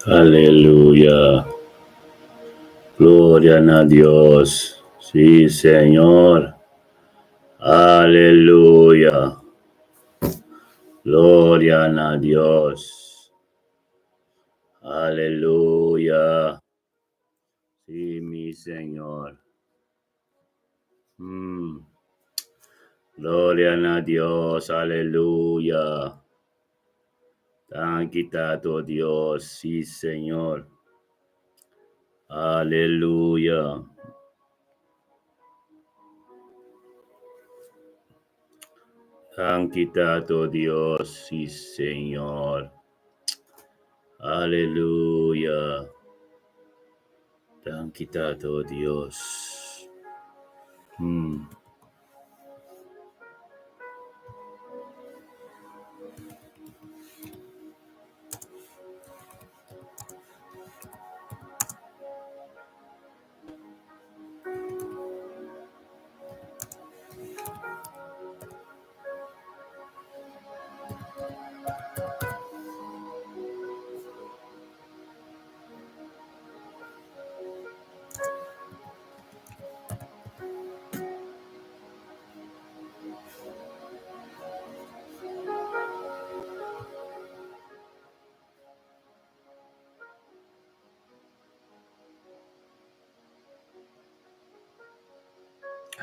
Aleluya. Gloria na Dios. Sí, Señor. Aleluya. Gloria na Dios. Aleluya. Sí, mi Señor. Gloria na Dios. Aleluya. Danki Tato Dios. Sí, Señor. Aleluya. Danki Tato Dios. Sí, Señor. Aleluya. Danki Tato Dios.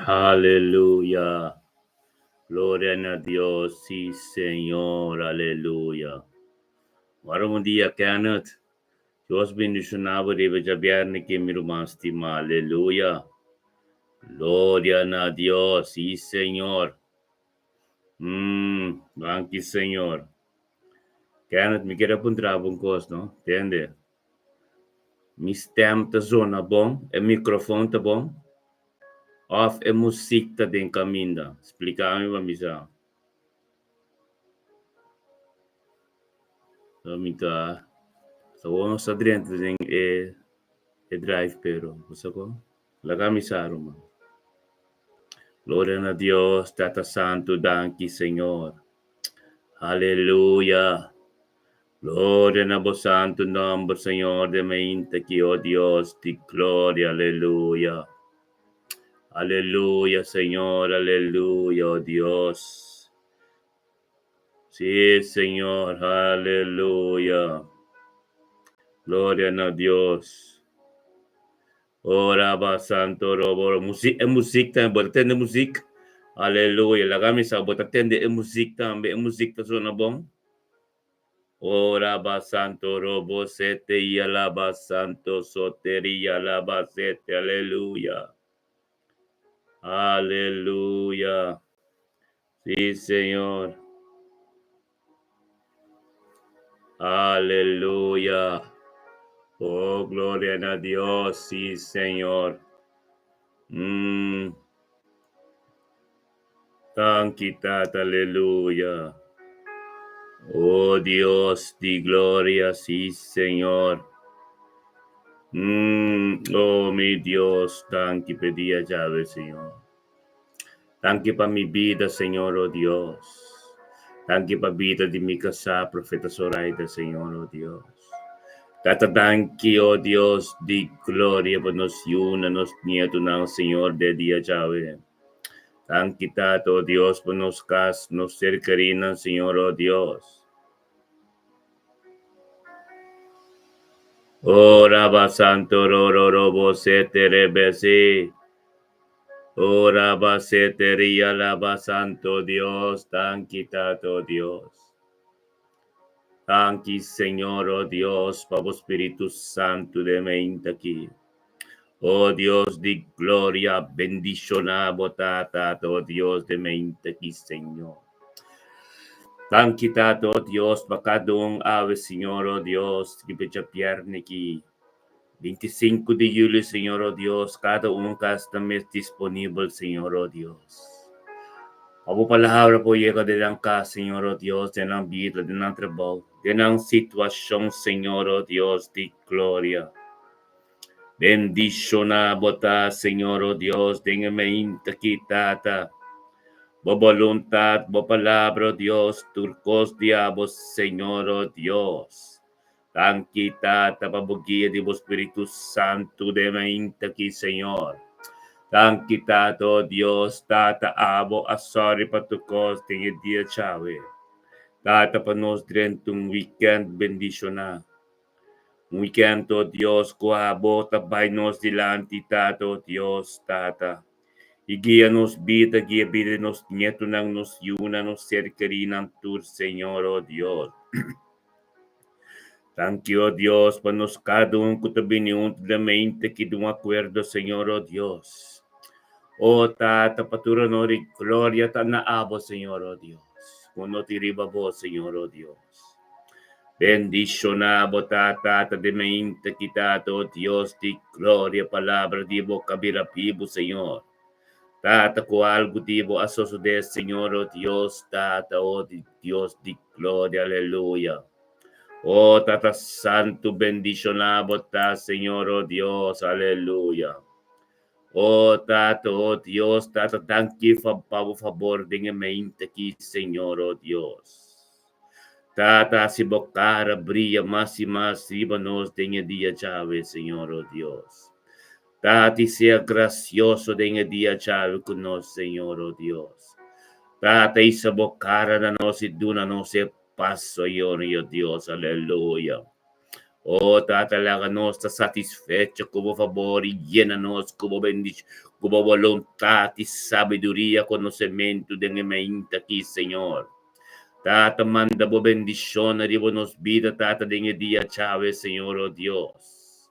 Aleluya. Gloria na Dios. Sí, Señor. Aleluya. Ora bon dia, Kenneth. Dios bendishoná bo riba djabièrnè ki mi ruman stimá. Aleluya. Gloria na Dios. Sí, Señor. Danki, Señor. Kenneth, mi kier a puntra bo un kos, no? Tende? Mi stem ta zona bon? E microfoon ta bon? Of e muziek ta den caminda? Splica mi pa mi sa. So mi ta so nos ta drenta den e e drive pero bo sa kon? Laga mi sa ruman. Gloria na Dios, Tata Santu, danki Señor. Aleluya. Gloria na bo santu nomber, Señor, den mainta aki, oh Dios di gloria, aleluya. Aleluya, Señor, aleluya, oh Dios. Sí, Señor, aleluya. Gloria na Dios. Ora ba santo robo muziek e muziek tambe bo ta tende muziek aleluya laga mi sa bo ta tende e muziek tambe e muziek ta sona bon ora ba santo robo sete y alaba santo soteria alaba sete aleluya aleluya sí señor Aleluya. Oh, gloria na Dios, sí, Señor. Danki, Tata, aleluya. Oh, Dios di gloria, sí, Señor. Oh, mi Dios, danki p'e dia djawe, Señor. Danki pa mi bida, Señor, oh Dios. Danki pa bida di mi kasá, Profeta Zoraida, Señor, oh Dios. Tata, danki, oh Dios di gloria, pa nos yunan, nos nietonan, Señor, de dia djawe. Danki, Tata, oh Dios, pa nos kas, nos ser kerinan, Señor, oh Dios. Oh, Raba Santo, ro, ro, ro, bo, se, te, re, be, si. Oh, Raba, se, te, ri, alaba, Santo Dios, danki, Tato Dios. Danki, Señor, oh Dios, pa bo Spiritu Santu den mente aki. Oh Dios di gloria, bendiciona bo Tata, oh Dios den mente aki, Señor. Danki, Tata, oh Dios, pa cada un awe, Señor, oh Dios, riba djabièrnè aki. 25 di juli, Señor, oh Dios, cada un kas ta mes disponibel, Señor, oh Dios. Pa bo palabra por yega den nan kas, Señor, oh Dios, den nan bida, den nan trabou, den nan situashon, Señor, oh Dios di gloria. Bendiciona bo ta, Señor, oh Dios, den e mainta aki, Tata. Bo boluntad, bo palabra, oh Dios, tur cos di abo, Señor, oh Dios. Danki Tata pa bo guia di bo Spiritu Santu den mainta aki Señor. Danki Tata oh Dios Tata abo a sòri pa tur kos den e dia djawe. Tata pa nos drenta un weekend bendishoná. Un weekend oh Dios ku abo ta bai nos dilanti Tata oh Dios Tata. I guia nos bida, guia bida di nos nietonan, nos yunan, nos ser kerinan tur Señor oh Dios. Danki, oh Dios, pa nos kada un ku ta bini huntu den mente ki di un akuerdo, Señor, oh Dios. Oh Tata, pa tur honor i gloria ta na abo, Señor, oh Dios. Ku no tin riba bo, Señor, oh Dios. Bendishoná bo ta, Tata, den mente ki, Tata, oh Dios di gloria, palabra di bo kabira bibu, Señor. Tata, ku algu di bo a sosodé, Señor, oh Dios, Tata, oh Dios di gloria, aleluya. Oh Tata Santu, bendishoná bo ta, Señor, oh Dios, aleluya. Oh Tata, oh Dios, Tata, danki pa bo fabor den e mente aki, Señor, oh Dios. Tata, hasi bo kara bria mas i mas riba nos den e dia djawe, Señor, oh Dios. Tata, i sea grasioso den e dia djawe ku nos, Señor, oh Dios. Tata, hisa bo kara na nos i duna nos e pas, Señor, oh Dios, aleluya. Oh, Tata, laga nos ta satisfecho ku bo fabor i yena nos ku bo bendishon, ku bo boluntat i sabiduria, konosementu den e mainta aki, Señor. Tata, manda bo bendishon riba nos bida, Tata, den e dia djawe, Señor, oh Dios.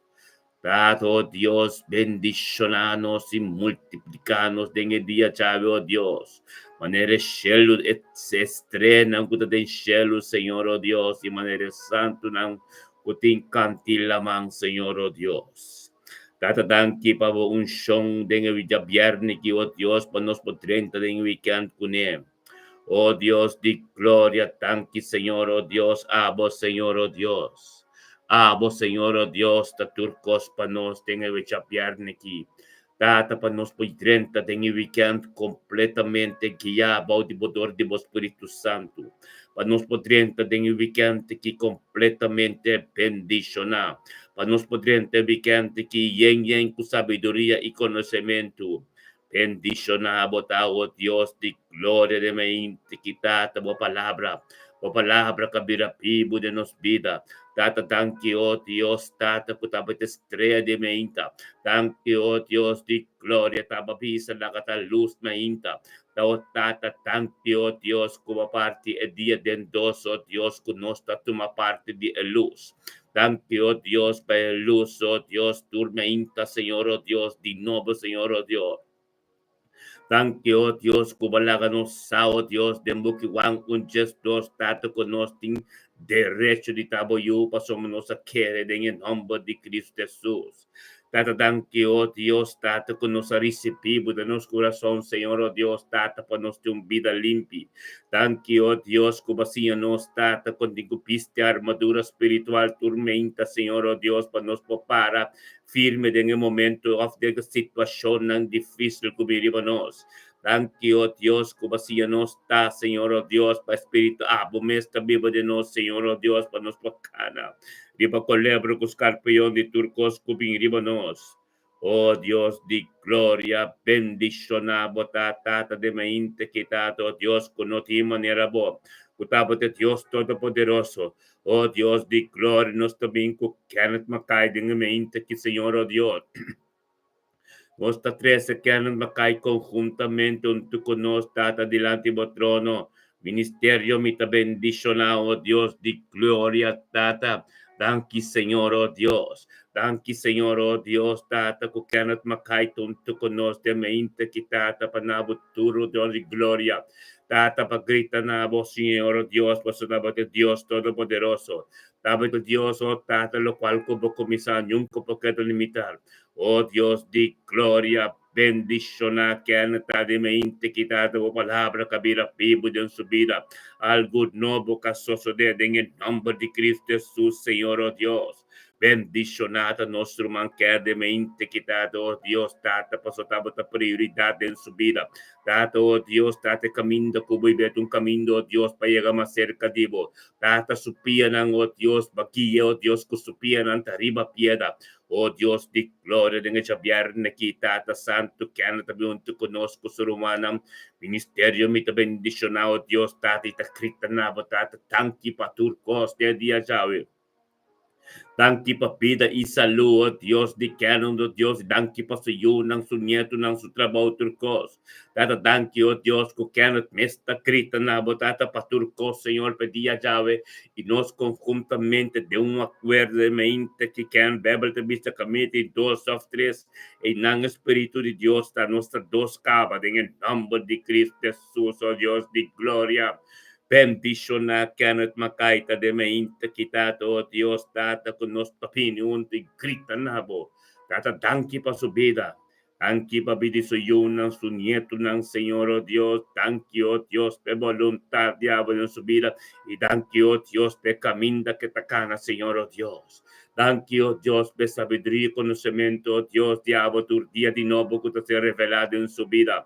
Tata, oh Dios, bendishoná nos i multipliká nos den e dia djawe, oh Dios. Manera e shelu, e estreanan ku ta den shelu, Señor, oh Dios, i manera e santunan ku tin kant'i laman, Señor, oh Dios. Tata, danki pa bo unshon den e djabièrnè aki, oh Dios, pa nos por drenta den e wikènt kuné. Oh Dios di gloria, danki Señor, oh Dios, abo Señor, oh Dios. Abo Señor, oh Dios, ta tur kos pa nos den e djabièrnè aki. Tata, pa nos por drenta den e weekend kompletamente guiá bou di bo dor di bo Spiritu Santu. Pa nos por drenta den e weekend aki kompletamente bendishoná. Pa nos por drenta e weekend aki yen yen ku sabiduria i konosementu. Bendishoná bo ta, o Dios di gloria den mainti ki Tata bo palabra, bo palabra ka bira bibu den nos bida. Tata danki o Dios Tata ku tabata estrea den mainta. Danki o Dios di gloria taba bisa laga ta lus mainta. Ta o Tata danki o Dios ku bo parti e dia den dos o Dios ku nos ta tuma parti di e lus. Danki, o Dios, pa e lus, o Dios, tur mainta, Señor, o Dios, di nobo, Señor, o Dios. Danki, o Dios, ku bo laga nos sa, o Dios, den buki Juan un djes dos, Tata, ku nos tin derecho di ta bo yu, pasobra nos a kere den e nòmber di Cristo Hesus. Tata, danki, o Dios, Tata, ku nos a risibí bo den nos kurason, Señor, o Dios, Tata, pa nos tin un bida limpi. Danki, o Dios, ku bo a siña nos, Tata, kon tin ku bisti armadura spiritual tur meinta, Señor, o Dios, pa nos por para firme den e momento òf den e situashonnan difísil ku bin riba nos. Danki, o Dios, ku bo a siña nos ta, Señor, o Dios, pa Spiritu abo mes ta biba den nos, Señor, o Dios, pa nos por kana riba kolebra ku skarpion di tur kos ku bin riba nos. O Dios di gloria, bendishoná bo ta, Tata den mainta ki, Tata, o Dios, ku no tin manera bo, ku tabata Dios Todopoderoso. O Dios di gloria, nos ta bin ku Kenneth Mackay den e mainta ki, Señor, o Dios. Nos ta trese Kenneth Mackay konhuntamente huntu ku nos, Tata, dilanti bo trono. Ministerio mi ta bendishoná, o Dios di gloria, Tata. Danki, Señor, o Dios. Danki, Señor, o Dios, Tata, ku Kenneth Mackay ta huntu ku nos den mainta ki, Tata, pa na bo tur, o Dios di gloria. Tata, pa grita na bo, Señor, o Dios, pasobra bo ta Dios Todopoderoso. Tabata Dios, o Tata, lokual ku bo kuminsá nunka por keda limitá. O Dios di gloria, Bendishoná Kenneth ta den mente ki Tata bo palabra ka bira bibu den su bida. Algu nobo ka sosodé den e nòmber di Cristo Hesus, Señor o Dios. Bendishoná ta nos ruman Kenneth den mente ki Tata o Dios Tata paso tabata prioridat den su bida. Tata o Dios Tata e kaminda ku bo i beta un kaminda o Dios pa yega mas serka di bo. Tata su pianan o Dios ba guia o Dios ku su pianan ta riba pieda. O Dios di gloria, den e djabièrnè aki, Tata Santu, kende ta bin huntu ku nos ku su rumannan, ministerio mi ta bendishoná, o Dios, Tata, i ta grita na bo, Tata, danki pa tur kos den e dia djawe. Danki pa bida i salú, o Dios di Kenneth, o Dios, i danki pa su yunan, su nietunan, su trabou, tur kos. Tata, danki, o Dios, ku Kenneth mes ta grita na bo, Tata, pa tur kos, Señor, pa e dia djawe, i nos konhuntamente den un akuerdo den mente ki Ken Bebel ta bisa kaminda tin dos òf tres, einan e Spiritu di Dios ta, nos ta dos kaba den e nòmber di Cristo Hesus, o Dios di gloria. Bendishoná Kenneth Macaita den mente ki, Tata, o Dios, Tata, ku nos ta bini huntu i grita na bo. Tata, danki pa su bida. Danki pa bida di su yunan, su nietunan, Señor, oh Dios. Danki, oh Dios, p'e boluntad di abo den su bida. I danki, oh Dios, p'e kaminda ke ta kana, Señor, oh Dios. Danki, oh Dios, p'e sabiduria i konosementu, oh Dios, di abo tur dia di nobo ku ta ser revelá den su bida.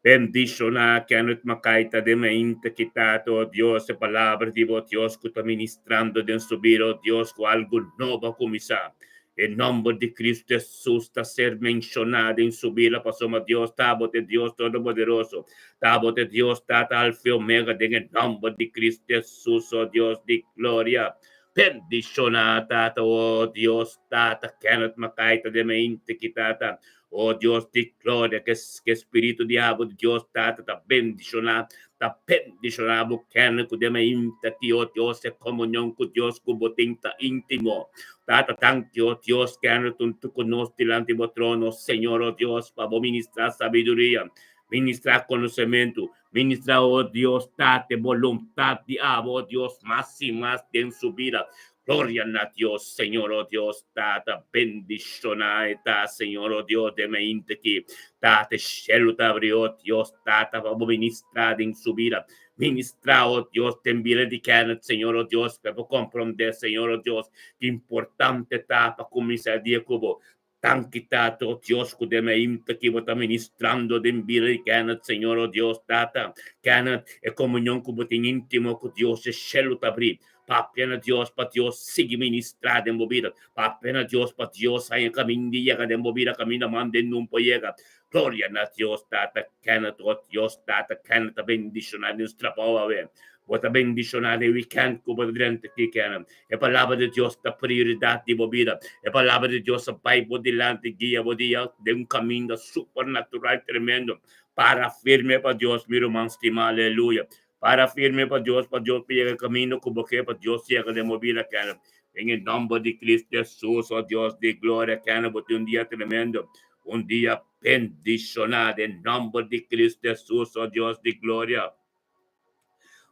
Bendishoná Kenneth Macaita den mainta ki Tata, oh Dios, e palabra di bo, Dios, ku ta ministrando den su bida, oh Dios, ku algu nobo a kuminsá. E nòmber di Kristu Hesus ta ser menshoná den su bida pasobra Dios ta bo ta e Dios Todopoderoso, ta bo ta e Dios Tata Alfa i Omega den e nòmber di Kristu Hesus, oh Dios di gloria. Bendishoná Tata, oh Dios Tata Kenneth Macaita den mainta ki Tata, Oh Dios di gloria, ke ke spiritu di abo di Dios Tata ta bendishoná, ta bendishoná bo kende ku den mainta ki, oh Dios, e komunion ku Dios ku bo tin ta íntimo. Tata, danki, oh Dios, kende tuntu ku nos dilanti bo trono, Señor, oh Dios, pa bo ministrá sabiduria, ministrá konosementu, ministrá, oh Dios, Tata, e boluntat di abo, oh Dios, mas i mas den su bida. Gloria na Dios, Señor, oh Dios, Tata, bendishoná e ta, Señor, oh Dios, den mainta aki. Tata, e shelu ta abri, oh Dios, Tata, pa bo ministrá den su bida. Ministrá, oh Dios, den bida di Kenneth, Señor, oh Dios, pa e por komprondé, Señor, oh Dios, ki importante ta pa kuminsá e dia ku bo. Danki Tata, o Dios, ku den mainta ki bo ta ministrando den bida di Kenneth, Señor, o Dios, Tata, Kenneth, e komunion ku bo tin íntimo ku Dios, e shelu ta abrí. Papia na Dios pa Dios sigui ministrá den bo bida. Papia na Dios pa Dios haña kaminda di yega den bo bida kaminda manda e nun por yega. Gloria na Dios, Tata, Kenneth, o Dios, Tata, Kenneth ta bendishoná den su trabou awe. Bo ta bendishoná den wikènt ku bo ta drenta aki, Kenneth. E palabra di Dios ta prioridat di bo bida. E palabra di Dios a bai bo dilanti, guia bo dia den un kaminda supernatural tremendo. Para firme pa Dios, mi ruman stimá. Aleluya. Para firme pa Dios, pa Dios por yega e kaminda ku bo ke pa Dios yega den bo bida, kende. Den e nòmber di Cristo Hesus, o Dios di gloria, kende, bo tin un dia tremendo, un dia bendishoná den nòmber di Cristo Hesus, o Dios di gloria.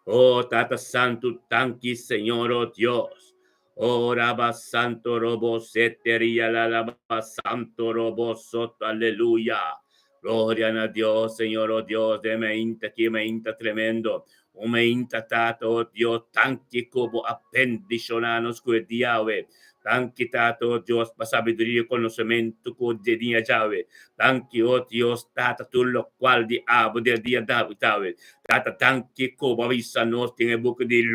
Oh Tata Santu, danki Señor, oh Dios. Oh Raba Santo Robo Seteria la Laba Santo Robo Soto, aleluya. Gloria na Dios, Señor, oh Dios, de meinta ki meinta tremendo. Un meinta Tata, oh Dios, danki ku bo a bendishoná nos ku e dia awe. Danki Tata, oh Dios, pa sabiduria i konosementu ku di dia djawe. Danki, oh Dios, Tata, tur lokual di abo den dia djawe. Tata, danki ku bo a bisa nos den e buki di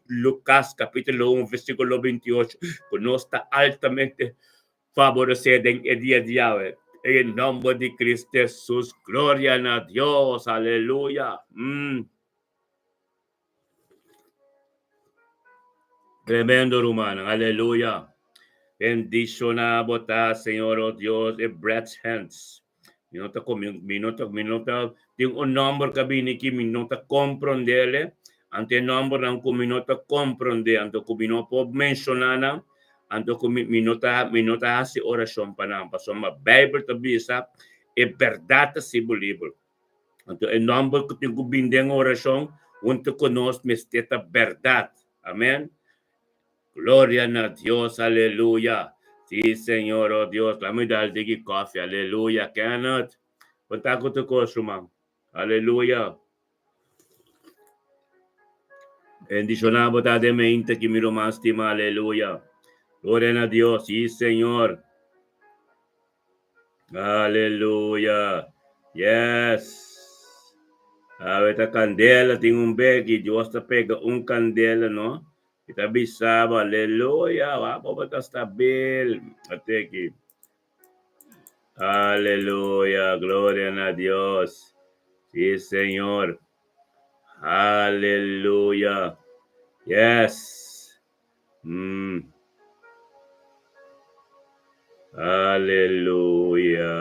Lukas kapítulo un versíkulo 28 ku nos ta altamente faboresé den e dia djawe. Den e nòmber di Cristo Hesus, gloria na Dios, aleluya. Mm. Tremendo, rumannan. Aleluya. Bendiciona bo ta, Señor, oh Dios, e Brett Hands. Mi no ta, mi no ta, mi no ta, tin un nomber ka bini ki mi no ta comprendele. Anto e nombernan ku mi no ta comprende, anto ku mi no por menciona nan, anto ku mi, mi no ta, mi no ta hasi oracion pa nan. Pasobra Bijbel ta bisa, e berdad ta hasi bo liber. Anto e nòmber ku tin ku bin den orashon huntu ku nos mester ta bèrdat. Amèn. Gloria na Dios, aleluya. Sí, Señor, oh Dios, laat mi dal diki kòfi, aleluya. Kenneth. Konta ku tur kos, ruman. Aleluya. Bendishoná bo ta den mente ki mi ruman stima. Aleluya. Gloria na Dios. Sí, Señor. Aleluya. Yes. Awe ta kandela tin un beki. Dios ta pega un kandela, no? I ta bisa bo, aleluya, wak bo ta stabil. Ateki. Aleluya, gloria na Dios. Sí, Señor. Aleluya. Yes. Aleluya.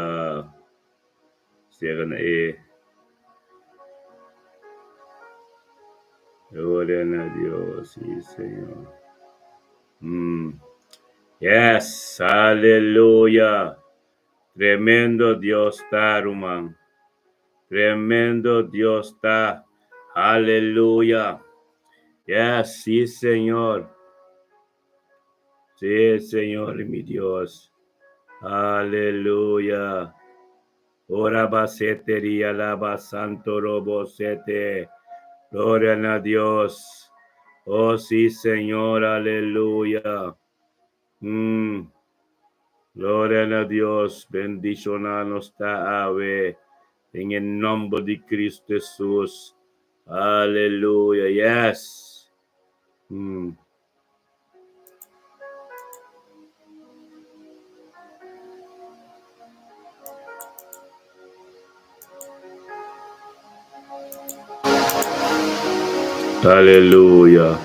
Sera na e. Gloria na Dios, sí, Señor. Yes, aleluya. Tremendo Dios ta, ruman. Tremendo Dios ta. Aleluya. Yes, sí, Señor. Sí, Señor mi Dios. Aleluya. Ora basete ria laba santo robo sete. Gloria na Dios. Oh, sí, Señor. Aleluya. Gloria na Dios. Bendiciona nos ta awe. En el nombre de Cristo Jesús. Aleluya. Yes. Aleluya.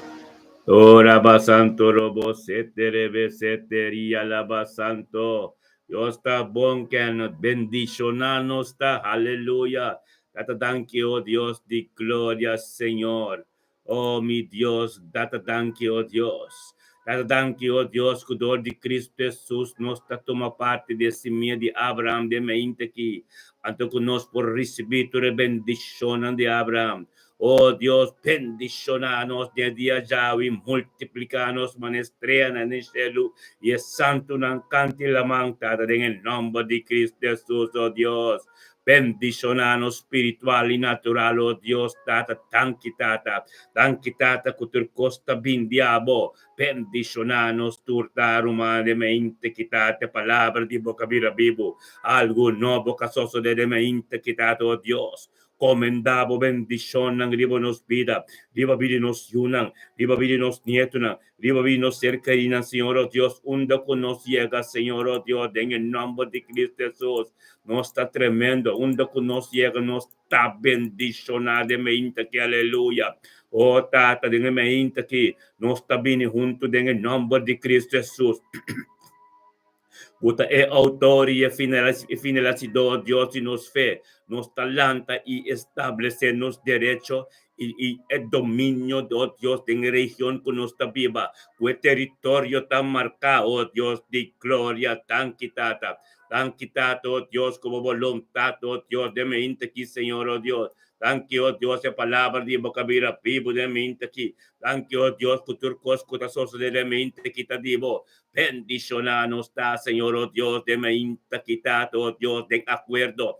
Ora ba santo robo sete rebe sete ria laba santo. Dios ta bon Kenneth. Bendiciona nos ta. Aleluya. Tata danki oh Dios di gloria Señor. Oh mi Dios, data danki oh Dios. Tata danki oh Dios ku dor di Cristo Jesus nos ta tuma parti di e simia di Abraham den mainta aki, anto ku nos por ricibi tur e bendicionnan di Abraham. Oh Dios, bendiciona nos den e dia djawi, multiplica nos manera estreanan den shelu y e santunan kanti laman, Tata, den e nomber di Cristo Jesus, oh Dios. Bendiciona nos spiritual y natural, oh Dios Tata, danki Tata, danki Tata cu tur cos ta bin di abo, bendiciona nos tur ta ruman den mente ki Tata e palabra di bo ka bira bibu, algo nobo ka sosode den mente ki Tata, oh Dios, Komendá bo bendishonnan riba nos bida, riba bida di nos yunan, riba bida di nos nietonan, riba bida di nos ser kerinan, Señor o Dios, unda ku nos yega, Señor o Dios, den e nòmber di Cristo Hesus, nos ta tremendo, unda ku nos yega, nos ta bendishoná den meinta aki, aleluya. O Tata, den e meinta aki, nos ta bini huntu den e nòmber di Cristo Hesus. Bo ta e outor i e finalisador, Dios di nos fe. Nos ta lanta i establesé nos derecho i e dominio, oh Dios, den e region ku nos ta biba, ku e teritorio ta marká, oh Dios di gloria. Danki, Tata. Danki, Tata, oh Dios, ku bo boluntat, oh Dios, den mi hinta aki, Señor, oh Dios. Danki, oh Dios, e palabra di bo ka bira bibu den mi hinta aki. Danki, oh Dios, ku tur kos ku ta sosodé den mi hinta aki ta di bo. Bendiciona nos ta, Señor, oh Dios, den mainta ki Tata, oh Dios, den acuerdo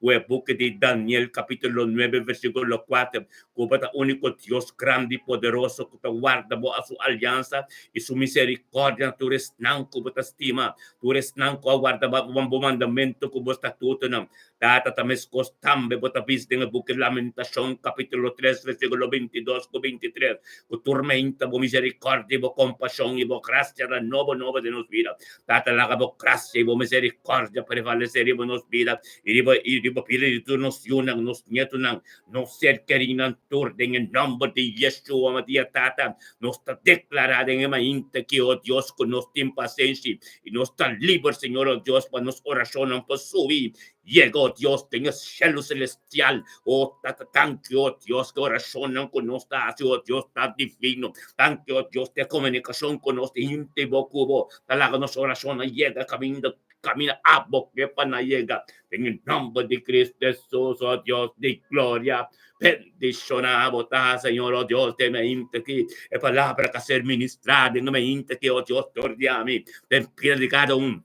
cu e buki di Daniel capítulo 9 versículo 4, cu bo ta único Dios grandi y poderoso cu ta warda bo a su alianza y su misericordia na tur esnan cu bo ta stima, tur esnan cu a warda bo mandamento cu bo statutonan. Tata, ta mescos tambe bo ta bisa den e buki Lamentacion capítulo 3 versículo 22 cu 23, Ku turmenta bo misericordia i bo compasion i bo gracia ta nobo nobo den nos bida. Tata, laga bo gracia i bo misericordia prevalece riba nos bida i riba i riba bida di tur nos yunan, nos nietonan, nos ser kerinan tur den e nomber di Yeshua Matia. Tata, nos ta declara den e mainta ki, oh Dios, ku nos tin pasenshi i nos ta liber, Señor, oh Dios, pa nos oracionnan por subi Yega, oh Dios, den e shelu selestial. Oh Tata, danki, oh Dios, ku orashonnan ku nos ta hasi, oh Dios, ta divino. Danki, oh Dios, ku e komunikashon ku nos tin hinti bo ku bo ta laga nos orashonnan yega kaminda kaminda abo ke pa nan yega. Den e nòmber di Cristo Hesus, oh Dios di gloria, bendishoná bo ta, Señor, oh Dios, den e hinti aki. E palabra ka ser ministrá den e hinti aki, oh Dios, dor di ami, den pida di kada un.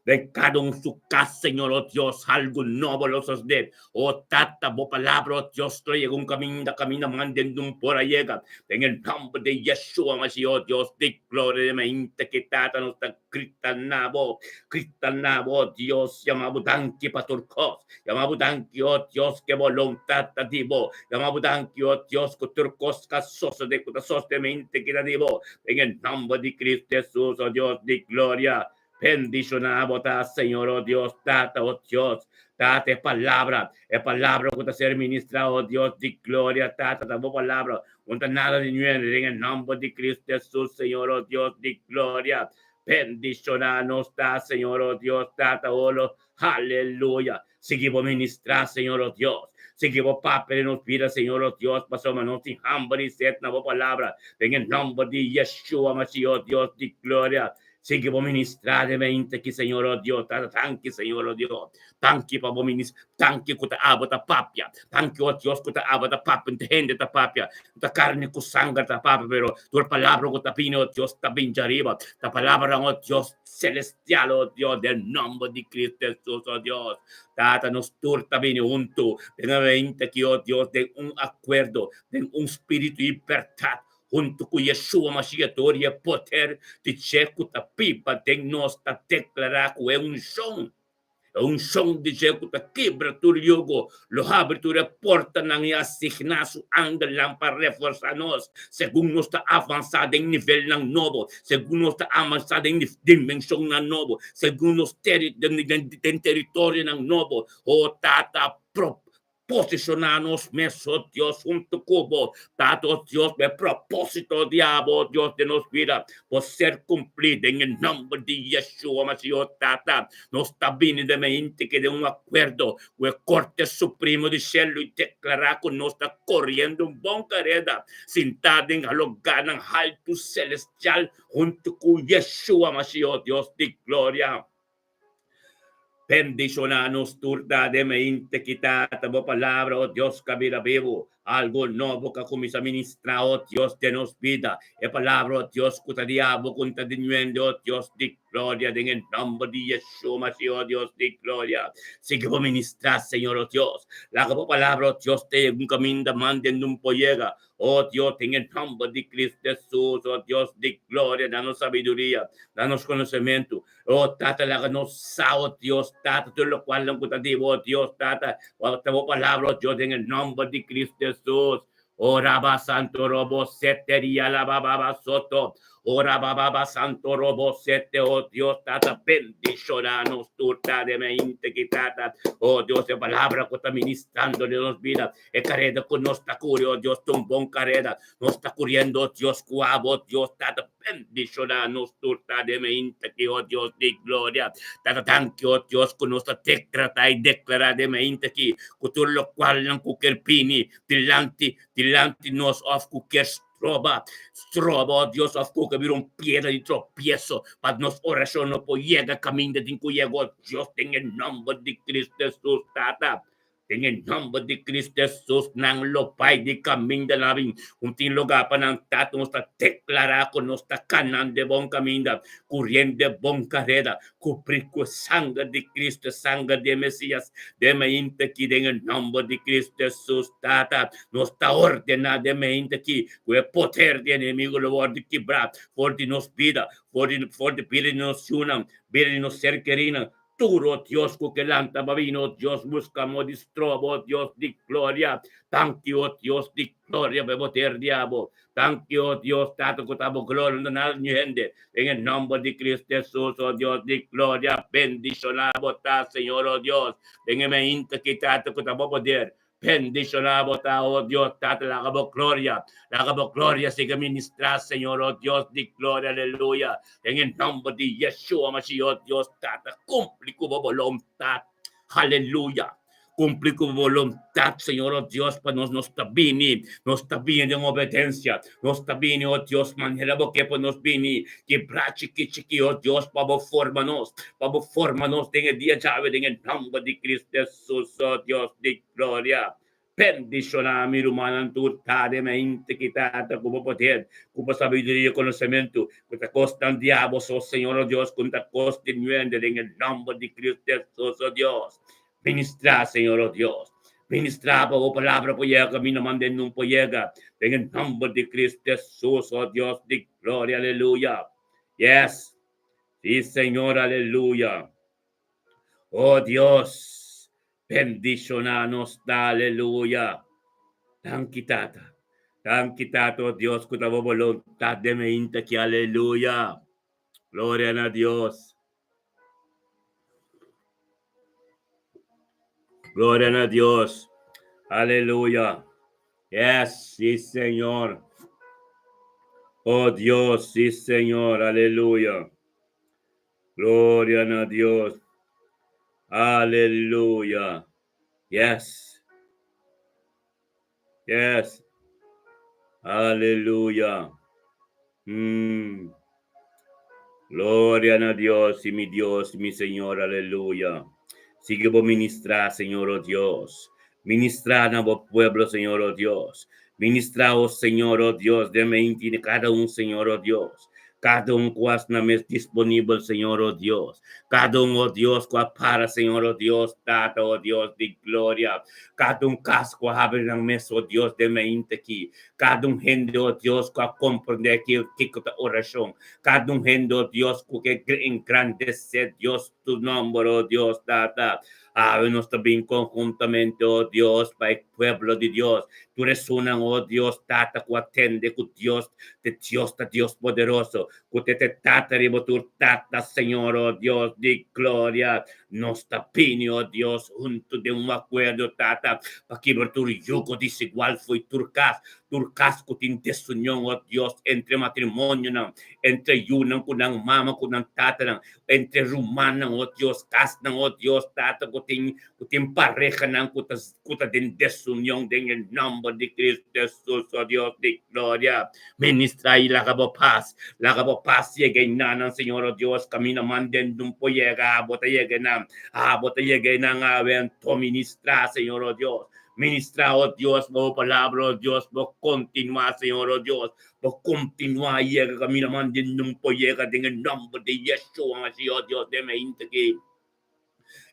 Den kada un su kas, Señor, oh Dios, algu nobo lo sosodé. Oh Tata, bo palabra, oh Dios, lo yega un kaminda, kaminda manden dun por a yega. Den e nòmber di Yeshua Mashiach, oh Dios di gloria, den mainta ki Tata nos ta grita na bo, grita na bo, oh Dios, yama bo danki pa tur kos. Yama bo danki, oh Dios, ke boluntat ta di bo. Yama bo danki, oh Dios, ku tur kos ka sosodé, ku ta sosodé mainta ki ta di bo. Den e nòmber di Cristo Jesus, oh Dios di gloria. Bendishoná bo ta, Señor, oh Dios, Tata, oh Dios, Tata, e palabra, e palabra ku ta ser ministrá, oh Dios di gloria, Tata, ta bo palabra, un ta nada di nuende, den e nòmber di Cristo Jesus, Señor, oh Dios di gloria. Bendishoná nos ta, Señor, oh Dios, Tata, oh lo, Aleluya. Sigui bo ministrá, Señor, oh Dios. Sigui bo papia den nos bida, Señor, oh Dios, pasobra nos tin hamber i set na bo palabra. Den e nòmber di Yeshua Mashiach, oh Dios di gloria. Sigui bo ministrá den mente aki, Señor, oh Dios. Tata, danki, Señor, oh Dios. Danki pa bo minis, danki ku ta abo ta papia. Danki, oh Dios, ku ta abo ta papia, nta hende ta papia. Ta karni ku sanger ta papia, pero tur palabra ku ta bini, oh Dios, ta bin djariba. Ta palabranan, oh Dios, celestial, oh Dios, den nomber di Cristo Jesus, oh Dios. Tata, nos tur ta bini huntu den e mente aki, oh Dios, den un akuerdo, den un spiritu i bèrdat, huntu ku Yeshua Mashiach dor di e poder di dje ku ta biba den nos ta deklará ku e unshon, e unshon di dje ku ta kibra tur yugo, lo habri tur e portanan i asigná su angelnan pa reforsá nos segun nos ta avansá den nivelnan nobo, segun nos ta avansá den dimenshonnan nobo, segun nos den teritorionan nobo. O Tata, Posishoná nos mes, oh Dios, huntu ku bo, Tata, oh Dios, pa e propósito di abo, oh Dios, den nos bida por ser kumplí den e nòmber di Yeshua Mashiach, oh Tata. Nos ta bini den mente ke den un akuerdo ku e Korte Supremo di Shelu i deklará ku nos ta koriendo un bon kareda, sintá den logánan haltu selestial huntu ku Yeshua Mashiach, oh Dios di gloria. Bendiciona nos tur ta den mente ki Tata bo palabra, oh Dios, ka bira bibu. Algo nobo ka cuminsa ministra, oh Dios, den nos bida. E palabra, oh Dios, cu ta di abo cu ta di nuende, oh Dios di gloria, den e nomber di Yeshua Mashiach, oh Dios di gloria. Sigui bo ministra, Señor, oh Dios. Laga bo palabra, oh Dios, te yega un caminda mande nun por yega. Oh Dios, den e nomber di Cristo Jesus, oh Dios di gloria, da nos sabiduria, da nos conocemento. Oh Tata, laga nos sa, oh Dios, Tata, tur locualnan cu ta di bo, oh Dios, Tata, ta bo palabra, oh Dios, den e nomber di Cristo Jesus. Oh Raba Santo Robo Sete Riala Baba Soto. Oh Raba Baba Santo Robo Sete, oh Dios, Tata, bendiciona nos tur, Tata, den e inte ki, Tata. Oh Dios, e palabra cu ta ministrando den nos bida. E kareda ku nos ta kuri, o Dios, ta un bon kareda. Nos ta kuriendo, o Dios, ku abo, o Dios, Tata, bendishoná nos tur ta den mainta aki, o Dios di gloria. Tata, danki, o Dios, ku nos ta dekratá i deklará den mainta aki ku tur lokualnan ku kier bini dilanti, dilanti nos òf ku kier stroba, stroba, o Dios, òf ku ke bira un piedra di tropieso pa nos orashon no por yega kaminda tin ku yega, o Dios, den e nòmber di Cristo Hesus, Tata. Den e nomber di Cristo Jesus nan lo bai di caminda nan bin un tin lugar pa nan ta. Nos ta declara cu nos ta canan de bon caminda, curiendo e bon careda, cubri cu e sanger di Cristo, e sanger di e Mesias, den mainta aki den e nomber di Cristo Jesus. Tata, nos ta ordena den mainta aki cu e poder di enemigo lo wordo kibra for di nos bida, for di for di bida di nos yunan, bida di nos ser kerinan. Tur, o Dios, ku ke lanta pa bini, o Dios, buska mo di stroba, o Dios di gloria. Danki, o Dios di gloria, pa e poder di abo. Danki, o Dios, Tata, ku ta bo gloria, no ta nada di hende. Den e nomber di Cristo Jesus, o Dios di gloria, bendishoná bo ta, Señor, o Dios. Den e mainta ki, Tata, ku ta bo poder. Bendishoná bo ta, o Dios, Tata, laga bo gloria, laga bo gloria sigui ministrá, Señor, o Dios di gloria, aleluya. Den e nomber di Yeshua Mashiach, o Dios, Tata, kumpli ku bo boluntat, aleluya. Kumpli ku bo boluntat, Señor, o Dios, pa nos nos ta bini, nos ta bini den obedensia, nos ta bini, o Dios, manera bo ke pa nos bini, kibrá chiki chiki, o Dios, pa bo forma nos, pa bo forma nos den e dia djawe, den e nomber di Cristo Hesus, o Dios di gloria. Bendishoná mi rumannan tur ta den mente ki Tata ku bo poder, ku bo sabiduria i konosementu, ku ta kosnan di abo so, Señor o Dios, ku ta kos di nuende den e nòmber di Cristo Hesus, o Dios. Ministrá, Señor o Dios. Ministrá pa bo palabra por yega kaminda manda e nun por yega, den e nòmber di Cristo Hesus, o Dios di gloria. Aleluya. Yes. Sí, Señor, aleluya. O Dios, bendiciona nos ta, aleluya. Danki Tata. Danki Tata, o Dios, cu ta bo voluntad den mi inta aki, aleluya. Gloria na Dios. Gloria na Dios. Aleluya. Yes, sí, Señor. Oh Dios, sí, Señor. Aleluya. Gloria na Dios. Aleluya. Yes. Yes. Aleluya. Gloria na Dios y mi Dios, mi Señor. Aleluya. Sigue bo ministrar, Señor, oh Dios. Ministra na bo pueblo, Señor, oh Dios. Ministra, oh Señor, oh Dios, den mente di cada un, Señor, oh Dios. Cada un cu na mes disponibel, Señor, oh Dios. Cada un, oh Dios, cu para, Señor, oh Dios, Tata, oh Dios di gloria. Cada un cas cu habri nan mes, oh Dios, den mente aki. Cada un hende, oh Dios, cu comprende cu ta oracion. Cada un hende, oh Dios, cu ke engrandece Dios tu nomber, oh Dios, Tata. Awe nos ta bin conjuntamente, oh Dios, pa e pueblo di Dios. Tur esunnan, oh Dios, Tata, cu a tende cu Dios, te Dios ta Dios poderoso, cu te te Tata riba tur Tata, Señor, oh Dios di gloria. Nos ta bini, oh Dios, hunto den un acuerdo, Tata, pa kibra tur yugo desigual fo'i tur cas, tur cas cu tin desunion, oh Dios, entre matrimonionan, entre yunan cu nan mama cu nan tatanan, entre rumannan, oh Dios, kasnan, oh Dios, Tata, ku tin, ku tin parehanan ku ta, ku ta den desunion, den e nòmber di Cristo Jesus, oh Dios di gloria. Ministra i laga bo pas, laga bo pas yega enanan, Señor, oh Dios, kaminda man den dun por yega, abo ta yega enan, abo ta yega enan awe, anto ministra, Señor, oh Dios. Ministra, oh Dios, bo palabra, oh Dios, bo kontinuá, Señor, oh Dios. Bo kontinuá yega kaminda man di nun por yega den e nòmber di Yeshua Mashiach, oh Dios, den mente aki.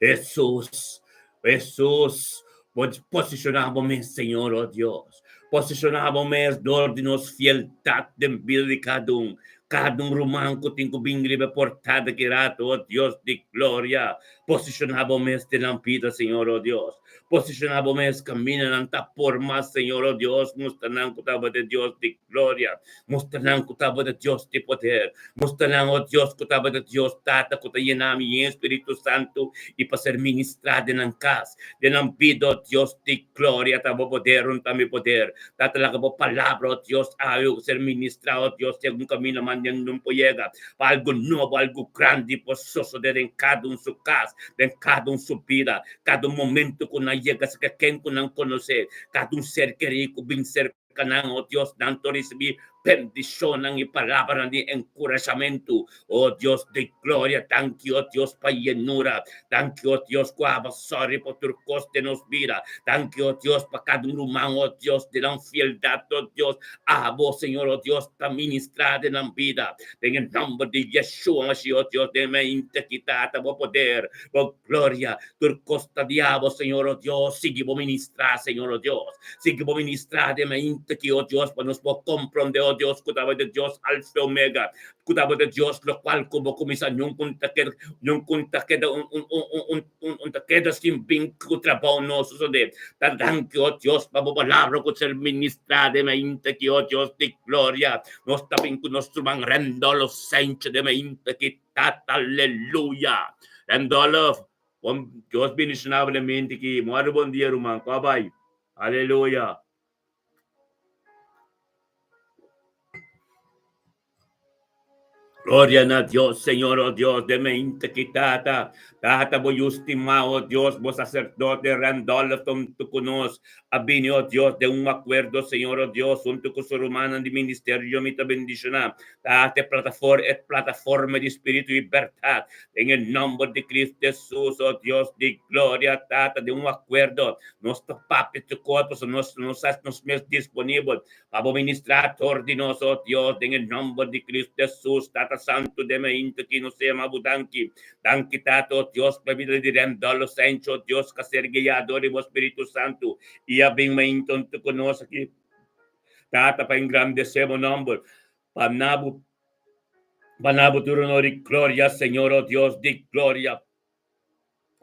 Hesus, Hesus, bo posishoná bo mes, Señor, oh Dios. Posishoná bo mes dor di nos fieldat den bida di kada un. Kada un ruman ku tin ku bin riba e portada ki rato, oh Dios di gloria. Posishoná bo mes den nan bida, Señor, oh Dios. Posishoná bo mes kamindanan ta por mas, Señor, oh Dios, mustra nan ku tabata e Dios di gloria, mustra nan ku tabata Dios di poder, mustra nan, oh Dios, ku tabata Dios Tata ku ta yena mi yen Spiritu Santu i pa ser ministrá den nan kas, den nan bida, oh Dios di gloria, ta bo poder un ta mi poder. Tata, laga bo palabra, oh Dios, awe ku ser ministrá, oh Dios, segun kaminda man den nun por yega, pa algu nobo, algu grandi por sosodé den kada un su kas, den kada un su bida. Kada un momento ku nan yega serka ken ku nan konosé, kada un ser kerí ku bin serka nan, o Dios, nan ta risibí bendishonnan i palabranan di enkurashamentu. O Dios di gloria, danki, o Dios, pa yenura. Danki, o Dios, ku aba sòri pa tur kos den nos bida. Danki, o Dios, pa kada un ruman, o Dios, di nan fieldat, o Dios. Abo, Señor, o Dios, ta ministrá den nan bida. Den e nòmber di Yeshua Mashiach, o Dios, den mente ki Tata bo poder, bo gloria, Tur kos ta di abo, Señor, o Dios, sigui bo ministrá, Señor, o Dios. Sigui bo ministrá den mainta aki, o Dios, pa nos por komprondé, o Dios, ku tabata Dios Alfa i Omega, ku tabata Dios lokual ku bo kuminsá nunka ta keda, nunka ta keda un, un, un, un, un, un, un ta keda sin bin ku trabou no sosodé. Ta danki, o Dios, pa bo palabra ku ser ministrá den mainta aki, o Dios di gloria. Nos ta bin ku nos ruman Rendolo Sánchez den mainta aki. Tata aleluya. Randolph, bon Dios bendiciona bo den mente ki. Modo bon dia ruman. Cu a bay? Aleluya. Gloria na Dios, Señor, oh Dios, de mente ki Tata. Tata, bo yu stimá, oh Dios, bo sacerdote Randolph huntu ku nos a bini, oh Dios, den un akuerdo, Señor, oh Dios, huntu ku su rumannan di ministerio mi ta bendishoná. Tata, e platafor, e plataforma di spiritu i bèrdat, den e nòmber di Cristo Jesus, oh Dios di gloria, Tata, den un akuerdo, nos ta papia tur kos, pasobra nos nos sa nos mes disponibel Pa bo ministrá tor di nos, o Dios, den e nòmber di Cristo Jesus, Tata Santu, den mainta ki nos yama bo danki. Danki, Tata, o Dios, pa e bida di Randolph Sancho, o Dios, ka ser guiá dor di bo Spiritu Santu i a bin mainta huntu ku nos aki, Tata, pa engrandesé bo nòmber, pa na bo, pa na bo tur honor i gloria, Señor, o Dios di gloria.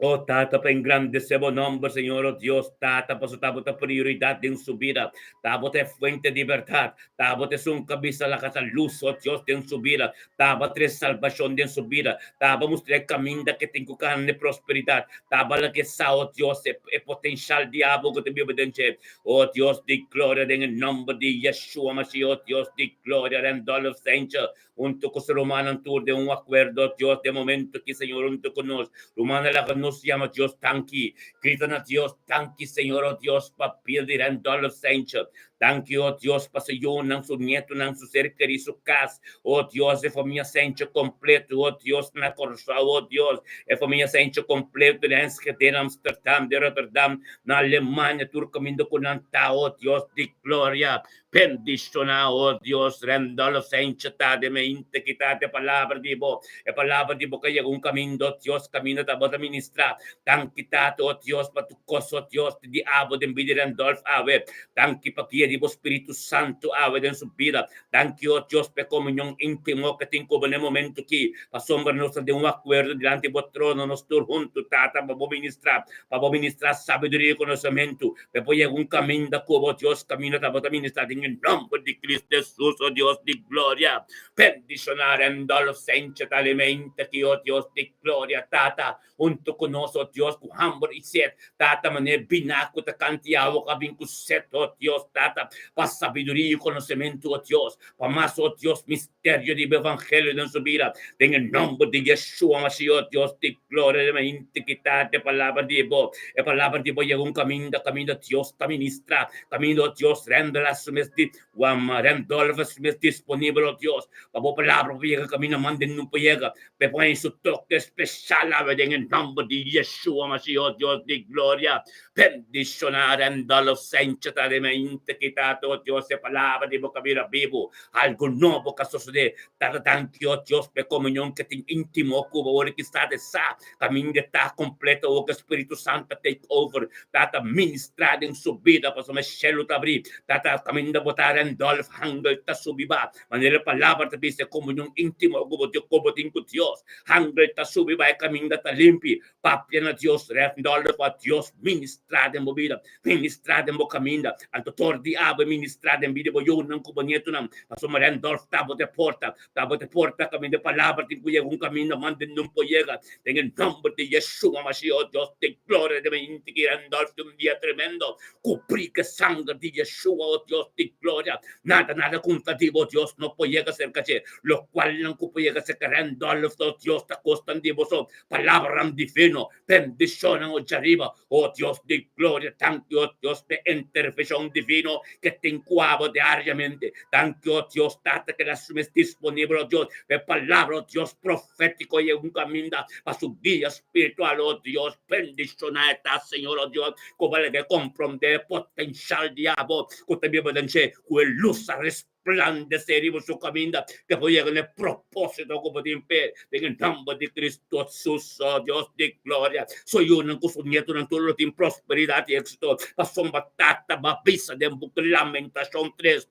O Tata, pa engrandesé bo nòmber, Señor, o Dios, Tata, pasobra ta bo ta prioridat den su bida. Ta bo ta e fuente di bèrdat. Ta bo ta esun ku a bisa laga ta lus, o Dios, den su bida. Ta bo a trese salbashon den su bida. Ta bo a mustra e kaminda ku e tin ku kana na e prosperidat. Ta bo a laga e sa, o Dios, e potenshal di abo ku ta biba den dje. O Dios di gloria, den e nòmber di Yeshua Mashiach, o Dios di gloria, Randolph Sanger, Hunto ku su rumannan tur den un akuerdo, Dios, den momento ki Señor hunto ku nos. Rumannan laga nos yama Dios danki. Grita na Dios, Danki, Señor, o Dios, pa bida di Randolph Sanchez. Danki, o Dios, pa su yunan, su nietunan, su ser kerí, su kas. O Dios, e famia Sanchez kompleto, o Dios, na Kòrsou, o Dios, e famia Sanchez kompleto den Enschede, den Amsterdam, den Rotterdam, na Alemania, tur kaminda ku nan ta, o Dios di gloria. Bendishoná, o Dios, Randolph Sanchez ta den mente kita e palabra di bo. E palabra di bo ka yega un kaminda, o Dios, kaminda ta bo ta ministrá. Danki, Tata, o Dios, pa tur kos, o Dios, di abo den bida di Randolph awe. Danki pa guia di bo Spiritu Santu awe den su bida. Danki, o Dios, pa e komunion íntimo ke tin ku bo na e momento ki. Pasobra nos ta den un akuerdo dilanti bo trono, nos tur huntu, Tata, pa bo ministrá, pa bo ministrá sabiduria i konosementu. Pe por yega un kaminda ku bo, Dios, kaminda ta bo ta ministrá den e nòmber di Cristo Jesus, o Dios di gloria. Bendishoná Randolph Sanchez Alimenta ki, o Dios di gloria, Tata, huntu ku nos, o Dios, ku hamber i set, Tata, manera biná ku ta kanti awa ku a bin ku set, o Dios, Tata, pa sabiduria i konosementu, o Dios, pa mas, o Dios, misterio di bo evangelio den su bida, den e nòmber di Yeshua Mashiach, o Dios di gloria, den mainti ki ta e palabra di bo, e palabra di bo yega un kaminda, kaminda Dios ta ministrá, kaminda, o Dios, rèndala su mes di, wam, rèndòlfa su mes disponibel, o Dios, pa bo palabra por yega kaminda manda no por yega, pa e por haña su toke speshal awe den e nòmber di Yeshua Mashiach, o Dios di gloria. Bendishoná Randolph Sanchez ta den mainti ki ta, o Dios, e palabra di bo kabira bibu. Algu nobo ka sosodé. Tata danki, o Dios, pa e komunion ke tin íntimo ku bo ora ki sa de sa kaminda ta kompleto ora ku Spiritu Santu ta take over. Tata ministrá den su bida pasobra e shelu ta abrí. Tata kaminda bo ta Randolph hangel ta subi ba. Manera e palabra ta bisa e komunion íntimo ku bo ku bo tin ku Dios. Hangel ta subi ba e kaminda ta limpi. Papia na Dios, Randolph, pa Dios ministrá den bo bida. Ministrá den bo kaminda. Anto tor di abo e ministrá den bida bo yunan ku bo nietunan. Pasobra Randolph ta bo te porta. Ta bo te porta kaminda e palabra tin ku yega un kaminda manda nun por yega. Den e nomber di Yeshua Mashiach, oh Dios di gloria, den e inti ki Randolph di un dia tremendo. Kubrí ku e sanger di Yeshua, oh Dios di gloria. Nada, nada kontra di bo, Dios, no por yega serka dje. Lokualnan ku por yega serka Randolph, oh Dios, ta kosnan di boso. Palabranan divino. Bendishonnan o djariba, o Dios di gloria, danki o Dios p'e intervenshon divino ke tin ku abo diariamente. Danki o Dios Tata ke ta su mes disponibel o Dios p'e palabra o Dios profétiko i un kaminda pa su guia spiritual o Dios. Bendishoná e ta Señor o Dios ku bo a laga e komprondé e potenshal di abo ku ta biba den dje ku e lus a Resplandesé riba su kaminda ke por yega na e propósito ku bo tin p'e. Den e nòmber di Kristu Hesus, o Dios di gloria, su yunan ku su nietunan tur lo tin prosperidat i éksito. Pasobra Tata bo a bisa den buki Lamentashon 3,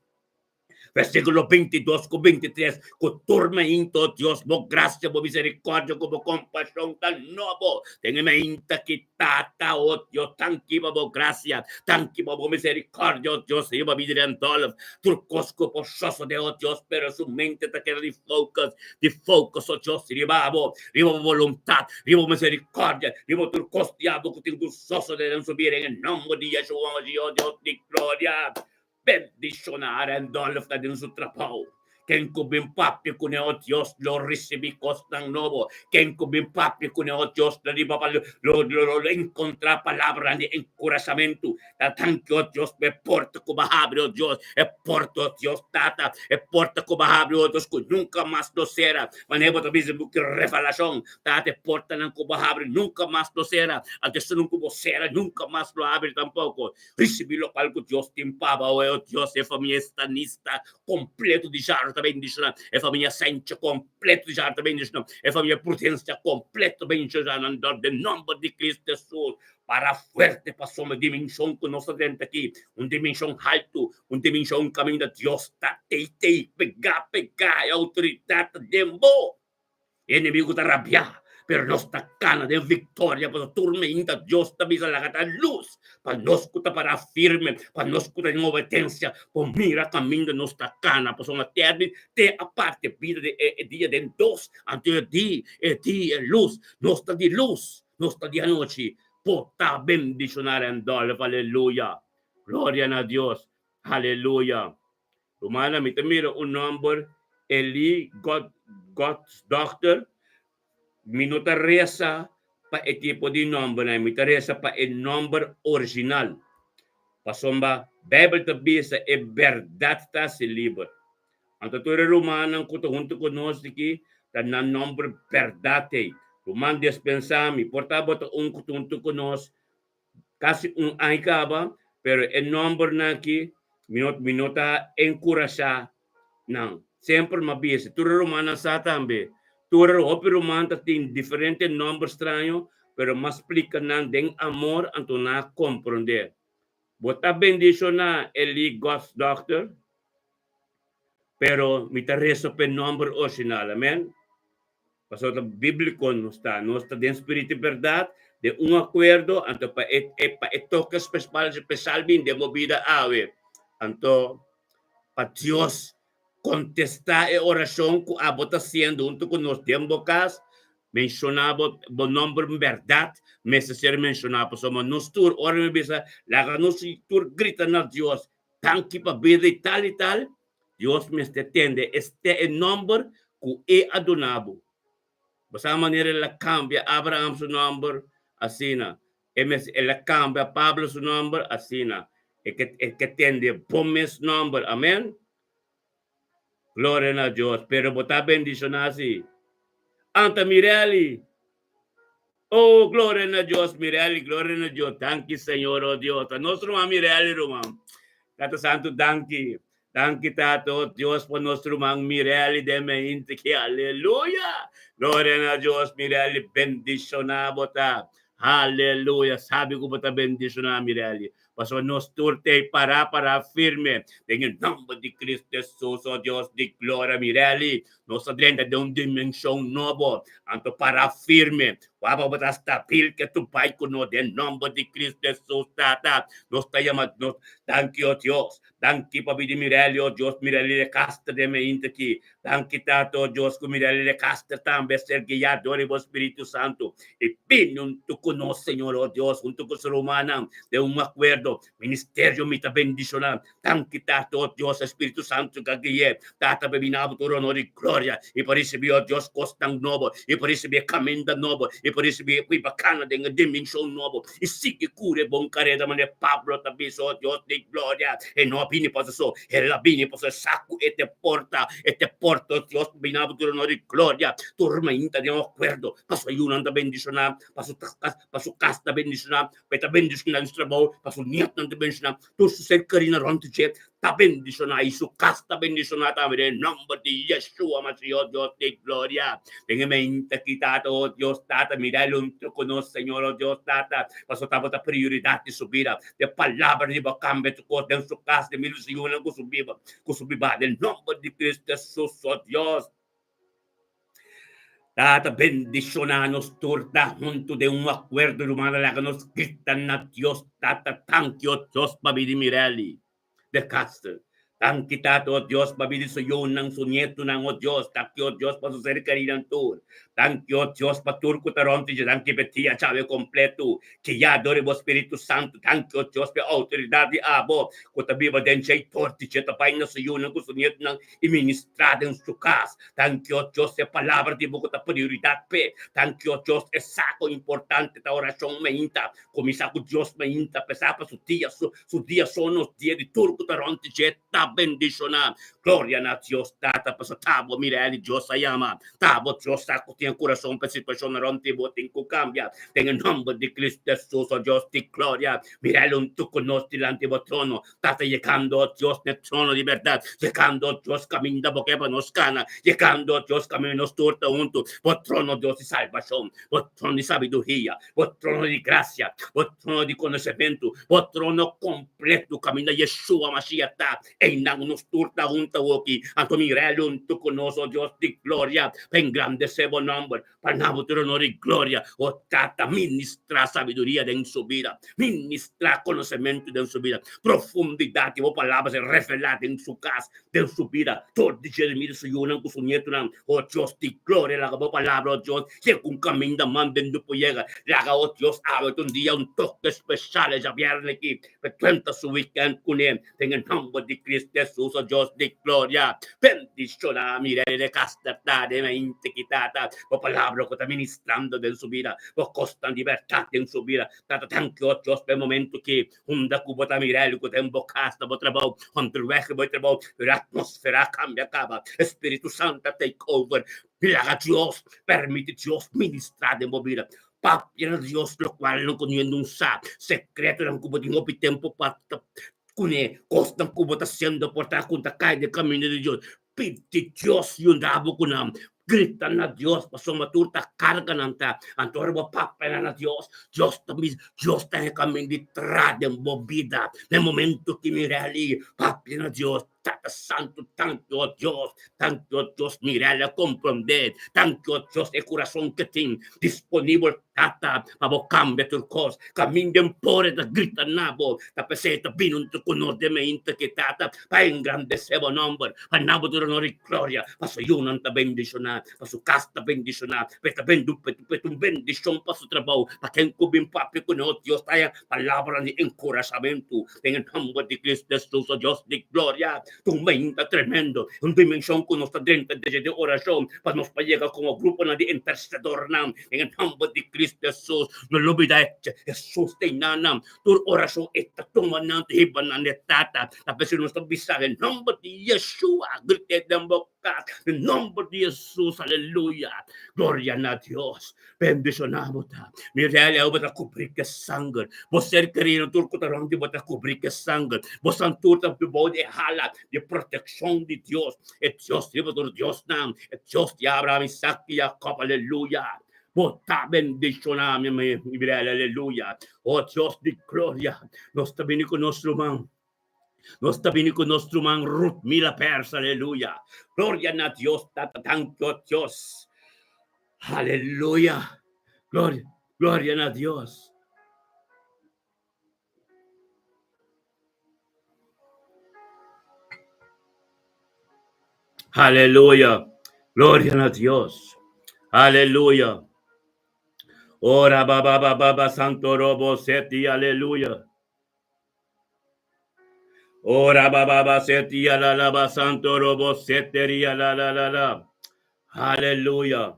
versíkulo 22 ku 23, ku tur mainta, o Dios, bo grasia, bo miserikòrdia ku bo kompashon ta nobo. Den e mainta ki Tata, o Dios, danki pa bo grasia, danki pa bo misericordia, o Dios, riba mi di Randolph. Tur cos cu por sosode, o Dios, pero su mente ta keda di focus, di focus, o Dios, riba bo, riba bo voluntad, riba bo misericordia, riba tur cos di abo cu tin cu sosode den su bida, en e nomber di Yeshua Mashiach, o Dios di gloria. Bendiciona Randolph ta den su trabao. Ken ku bin papia kuné, o Dios, lo risibí kosnan nobo. Ken ku bin papia kuné, o Dios, lo riba pa lo lo lo enkontrá palabranan di enkurashamentu. Ta danki, o Dios, pa e porta ku bo a habri, o Dios, e porta, o Dios Tata, e porta ku bo a habri, o Dios, ku nunka mas lo sera. Manera bo ta bisa den buki Revelashon, Tata, e portanan ku bo a habri nunka mas lo sera, anto esunnan ku bo sera nunka mas lo habri tampoko. Risibí lokual ku Dios tin pa bo awe, o Dios, e famia estanista kompleto di Jaro ta bendishoná, e famia Sancho kompleto di Jaro ta bendishoná, e famia Prudencia kompleto bendishoná nan dor den nòmber di Cristo Hesus. Para fuerte pasobra dimenshon ku nos ta drenta aki, un dimenshon haltu, un dimenshon kaminda Dios ta tei tei, pegá pegá, e outoridat ta den bo. E enemigu ta rabiá, pero nos ta kana den viktoria pasobra tur meinta Dios ta bisa laga ta lus pa nos ku ta pará firme, pa nos ku ta den obedensia por mira kaminda nos ta kana. Pasobra termi te aparte bida di e dia den dos, anto e di e di e lus, nos ta di lus, nos ta di anochi. Por ta bendishoná Randolph, aleluya! Gloria na Dios, aleluya! Rumannan, mi ta mira un nòmber Eli God, God's Doctor. Mi no ta resa pa e tipo di nòmbernan, mi ta resa pa e nòmber original. Pasobra Beibel ta bisa e bèrdat ta hasi liber. Anto tur e rumannan ku ta huntu ku nos aki ta nan nòmber bèrdat ei. Ruman despensá mi, por ta bo ta un ku ta huntu ku nos Kasi un aña kaba, pero e nòmbernan aki mi no mi no ta enkurashá nan. Semper mi a bisa, tur e rumannan sa tambe. Tur e hopi ruman ta tin diferente nòmber straño, pero mi a splika nan den amor anto nan a komprondé. Bo ta bendishoná Eli God's Doctor, pero mi ta resa pa e nòmber original. Amen. Pasobra ta bíbliko nos ta. Nos ta den spiritu i bèrdat, den un akuerdo, anto pa e e pa e toke speshal speshal bin den bo bida awe. Anto pa Dios kontestá e orashon ku abo ta hasiendo huntu ku nos den bo kas, menshoná bo bo nòmber bèrdat mester ser menshoná, pasobra nos tur ora mi bisa laga nos tur grita na Dios, danki pa bida i tal i tal, Dios mester tende este e nomber ku E a duna bo. Bo sa manera El a kambia Abraham su nomber? Asina. E mester El a kambia Pablo su nomber? Asina. E ke e ke tende bo mes nomber. Amen? Gloria na Dios. Pero bo ta bendishoná si. Anta Mirelli. Oh, gloria na Dios, Mirelli, gloria na Dios. Danki, Señor, oh Dios. Ta nos ruman Mirelli, ruman. Tata Santu, danki. Danki, Tata, oh Dios, pa nos ruman Mirelli den mente ki. Aleluya. Gloria na Dios, Mirelli, bendishoná bo ta. Aleluya. Sabi ku bo ta bendishoná, Mirelli. Pasobra nos tur t'ei pará, pará firme den e nòmber di Cristo Hesus, o Dios di gloria. Mirelli, nos ta drenta den un dimenshon nobo, anto pará firme. Wak bo ta stabil ke tu bai ku nos den nòmber di Cristo Hesus, Tata. Nos ta yama nos, Danki, o Dios. Danki pa bida di Mirelli, o Dios, Mirelli de Castro den meinta aki. Danki, Tata, o Dios, ku Mirelli de Castro tambe a ser guiá dor di bo Spiritu Santu. I bini huntu ku nos, Señor, o Dios, huntu ku su rumannan, den un akuerdo. Ministerio mi ta bendishoná. Danki, Tata, o Dios, e Spiritu Santu ka gui'é. Tata, pa bini abo tur honor i gloria, i pa risibí, o Dios, kosnan nobo, i pa risibí e kaminda nobo, i pa risibí e kui bakana den e dimenshon nobo. I sigui kura e bon kareda manera Pablo ta bisa, O Dios di gloria, e no a bini pasobra so, el a bini pasobra e sa ku e ta e porta, e ta e porta, o Dios, pa bini abo tur honor i gloria, tur mainta den akuerdo, pasobra yunan ta bendishoná, pa su pa su kas ta bendishoná, pa e ta bendishoná den su trabou, pa su nietnan ta bendishoná, tur su ser kerí na rònt dje ta bendishoná i su kas ta bendishoná tambe den e nòmber di Yeshua Mashiach, Dios di gloria. Den e mente aki, Tata, o Dios Tata, mira e luntra ku nos, Señor, o Dios Tata, pasobra tabata prioridat di su bida, e palabra di bo kambia tur kos den su kas, den bida di su yunan ku su biba, ku su bibá, den nòmber di Cristo Hesus, o Dios. Tata, bendishoná nos tur ta huntu den un akuerdo, rumannan, laga nos grita na Dios, Tata, tanki, o Dios, pa bini Mirelli de Castro. Danki Tata, o Dios, pa bida di su yunan, su nietunan, o Dios. Danki, o Dios, pa su ser kerinan tur. Danki, o Dios, pa tur ku ta rònt di dje. Danki pa e dia djawe kompletu, guiá dor di bo Spiritu Santu. Danki, o Dios, pa e outoridat di abo ku ta biba den dje i dor di dje ta bai na su yunan ku su nietunan i ministrá den su kas. Danki, o Dios, e palabra di bo ku ta prioridat p'e. Danki, o Dios, e sa kon importante ta orashon meinta. Kuminsá ku Dios mainta pesá pa su dia su su dia so nos dia di tur ku ta rònt di dje ta bendishoná. Gloria na Dios Tata pasobra ta bo mira el i Dios a yama. Ta bo Dios sa ku tin e kurason pa e situashon rònt di bo tin ku kambia. Den e nòmber di Kristu Hesus o Dios di gloria mira el huntu ku nos dilanti bo trono. Tata yegando o Dios na e trono di bèrdat yegando o Dios kaminda bo ke pa nos kana yegando o Dios kaminda nos tur ta huntu bo trono Dios di salbashon bo trono di sabiduria. Bo trono di gracia, bo trono di konosementu, bo trono kompletu kaminda Yeshua Mashiach ta. Einan nos tur ta hunta awoki. Anto mi rei huntu ku nos, o Dios di gloria, pa engrandesé bo nòmber, pa na bo tur honor i gloria. O Tata, ministrá sabiduria den su bida, ministrá konosementu den su bida, profundidat di bo palabra ser revelá den su kas, den su bida. Tur di Jeremias su yunan ku su nietunan, o Dios di gloria, laga bo palabra, o Dios, yega un kaminda man den no por yega. Laga, o Dios, awe ta un dia, un toke speshal e djabièrnè aki, pa drenta su wikènt kuné, den e nòmber di Cristo Hesus, o Dios di gloria. Bendishoná mi rei de kas ta den mente ki Tata, bo palabra ku ta ministrando den su bida, bo kosnan di bèrdat den su bida. Tata, danki, o Dios, pa e momento aki. Unda ku bo ta mira el ku den bo kas, na bo trabou, onderweg riba e trabou, pero e atmosfera a kambia kaba. E Spiritu Santu a take over. Laga Dios, permiti Dios ministra den bo bida. Papia na Dios lokual no ku niun sa, sekretonan ku bo tin hopi tempu pa ta kuné, kosnan ku bo ta hasiendo por ta ku ta kai den kaminda di Dios. Pidi Dios yuda bo ku nan. Grita na Dios pasobra tur ta karga nan ta. Anto ora bo papia na Dios, Dios ta bisa, Dios ta e kaminda di tra den bo bida. Na e momento ki Mirelly papia na Dios, Tata Santu, tanki o Dios, tanki o Dios, Mirelly a komprondé, tanki o Dios e kurason ke tin disponibel Tata, pa bo kambia tur kos. Kaminda en pore ta grita na bo, ta p'esei ta bini huntu ku nos den meinta ki, Tata, pa engrandesé bo nòmber, pa na bo tur onor i gloria, pa su yunan ta bendishoná, pa su kas ta bendishoná, pa e ta bendu pa e ta un bendishon pa su trabou, pa ken ku bin papia ku nos, Dios ta haña palabranan di enkurashamentu den e nòmber di Cristo Hesus, o Dios di gloria. Ta un meinta tremendo, un dimenshon ku nos ta drenta desde den orashon pa nos pa yega komo gruponan di intersedornan den e nòmber di Cristo Hesus. No lubida Hesus ta einan. Tur orashon e ta tuma nan ta hiba nan e Tata. Ta p'esei nos ta bisa den nòmber di Yeshua, grita den bo kas, den nòmber di Hesus, aleluya. Gloria na Dios. Bendishoná bo ta. Mi rei bo ta kubrí ku e sanger. Bo ser kerido tur ku ta rònt di bo ta kubrí ku e sanger. Bosan tur ta bou di e hala di protekshon di Dios, e Dios riba tur diosnan, e Dios di Abraham, Isaac i Jacob. Aleluya! Bo ta bendishoná, mi rei. Aleluya! O Dios di gloria, nos ta bini ku nos ruman. Nos ta bini ku nos ruman Ruth Mila Pers. Aleluya! Gloria na Dios, Tata. Danki, o Dios. Aleluya! Gloria, gloria na Dios. Aleluya! Gloria na Dios. Aleluya! Ora ba ba ba ba ba santo robo seti aleluya. Ora ba ba ba seti la la ba santo robo seteria la la la la. Aleluya.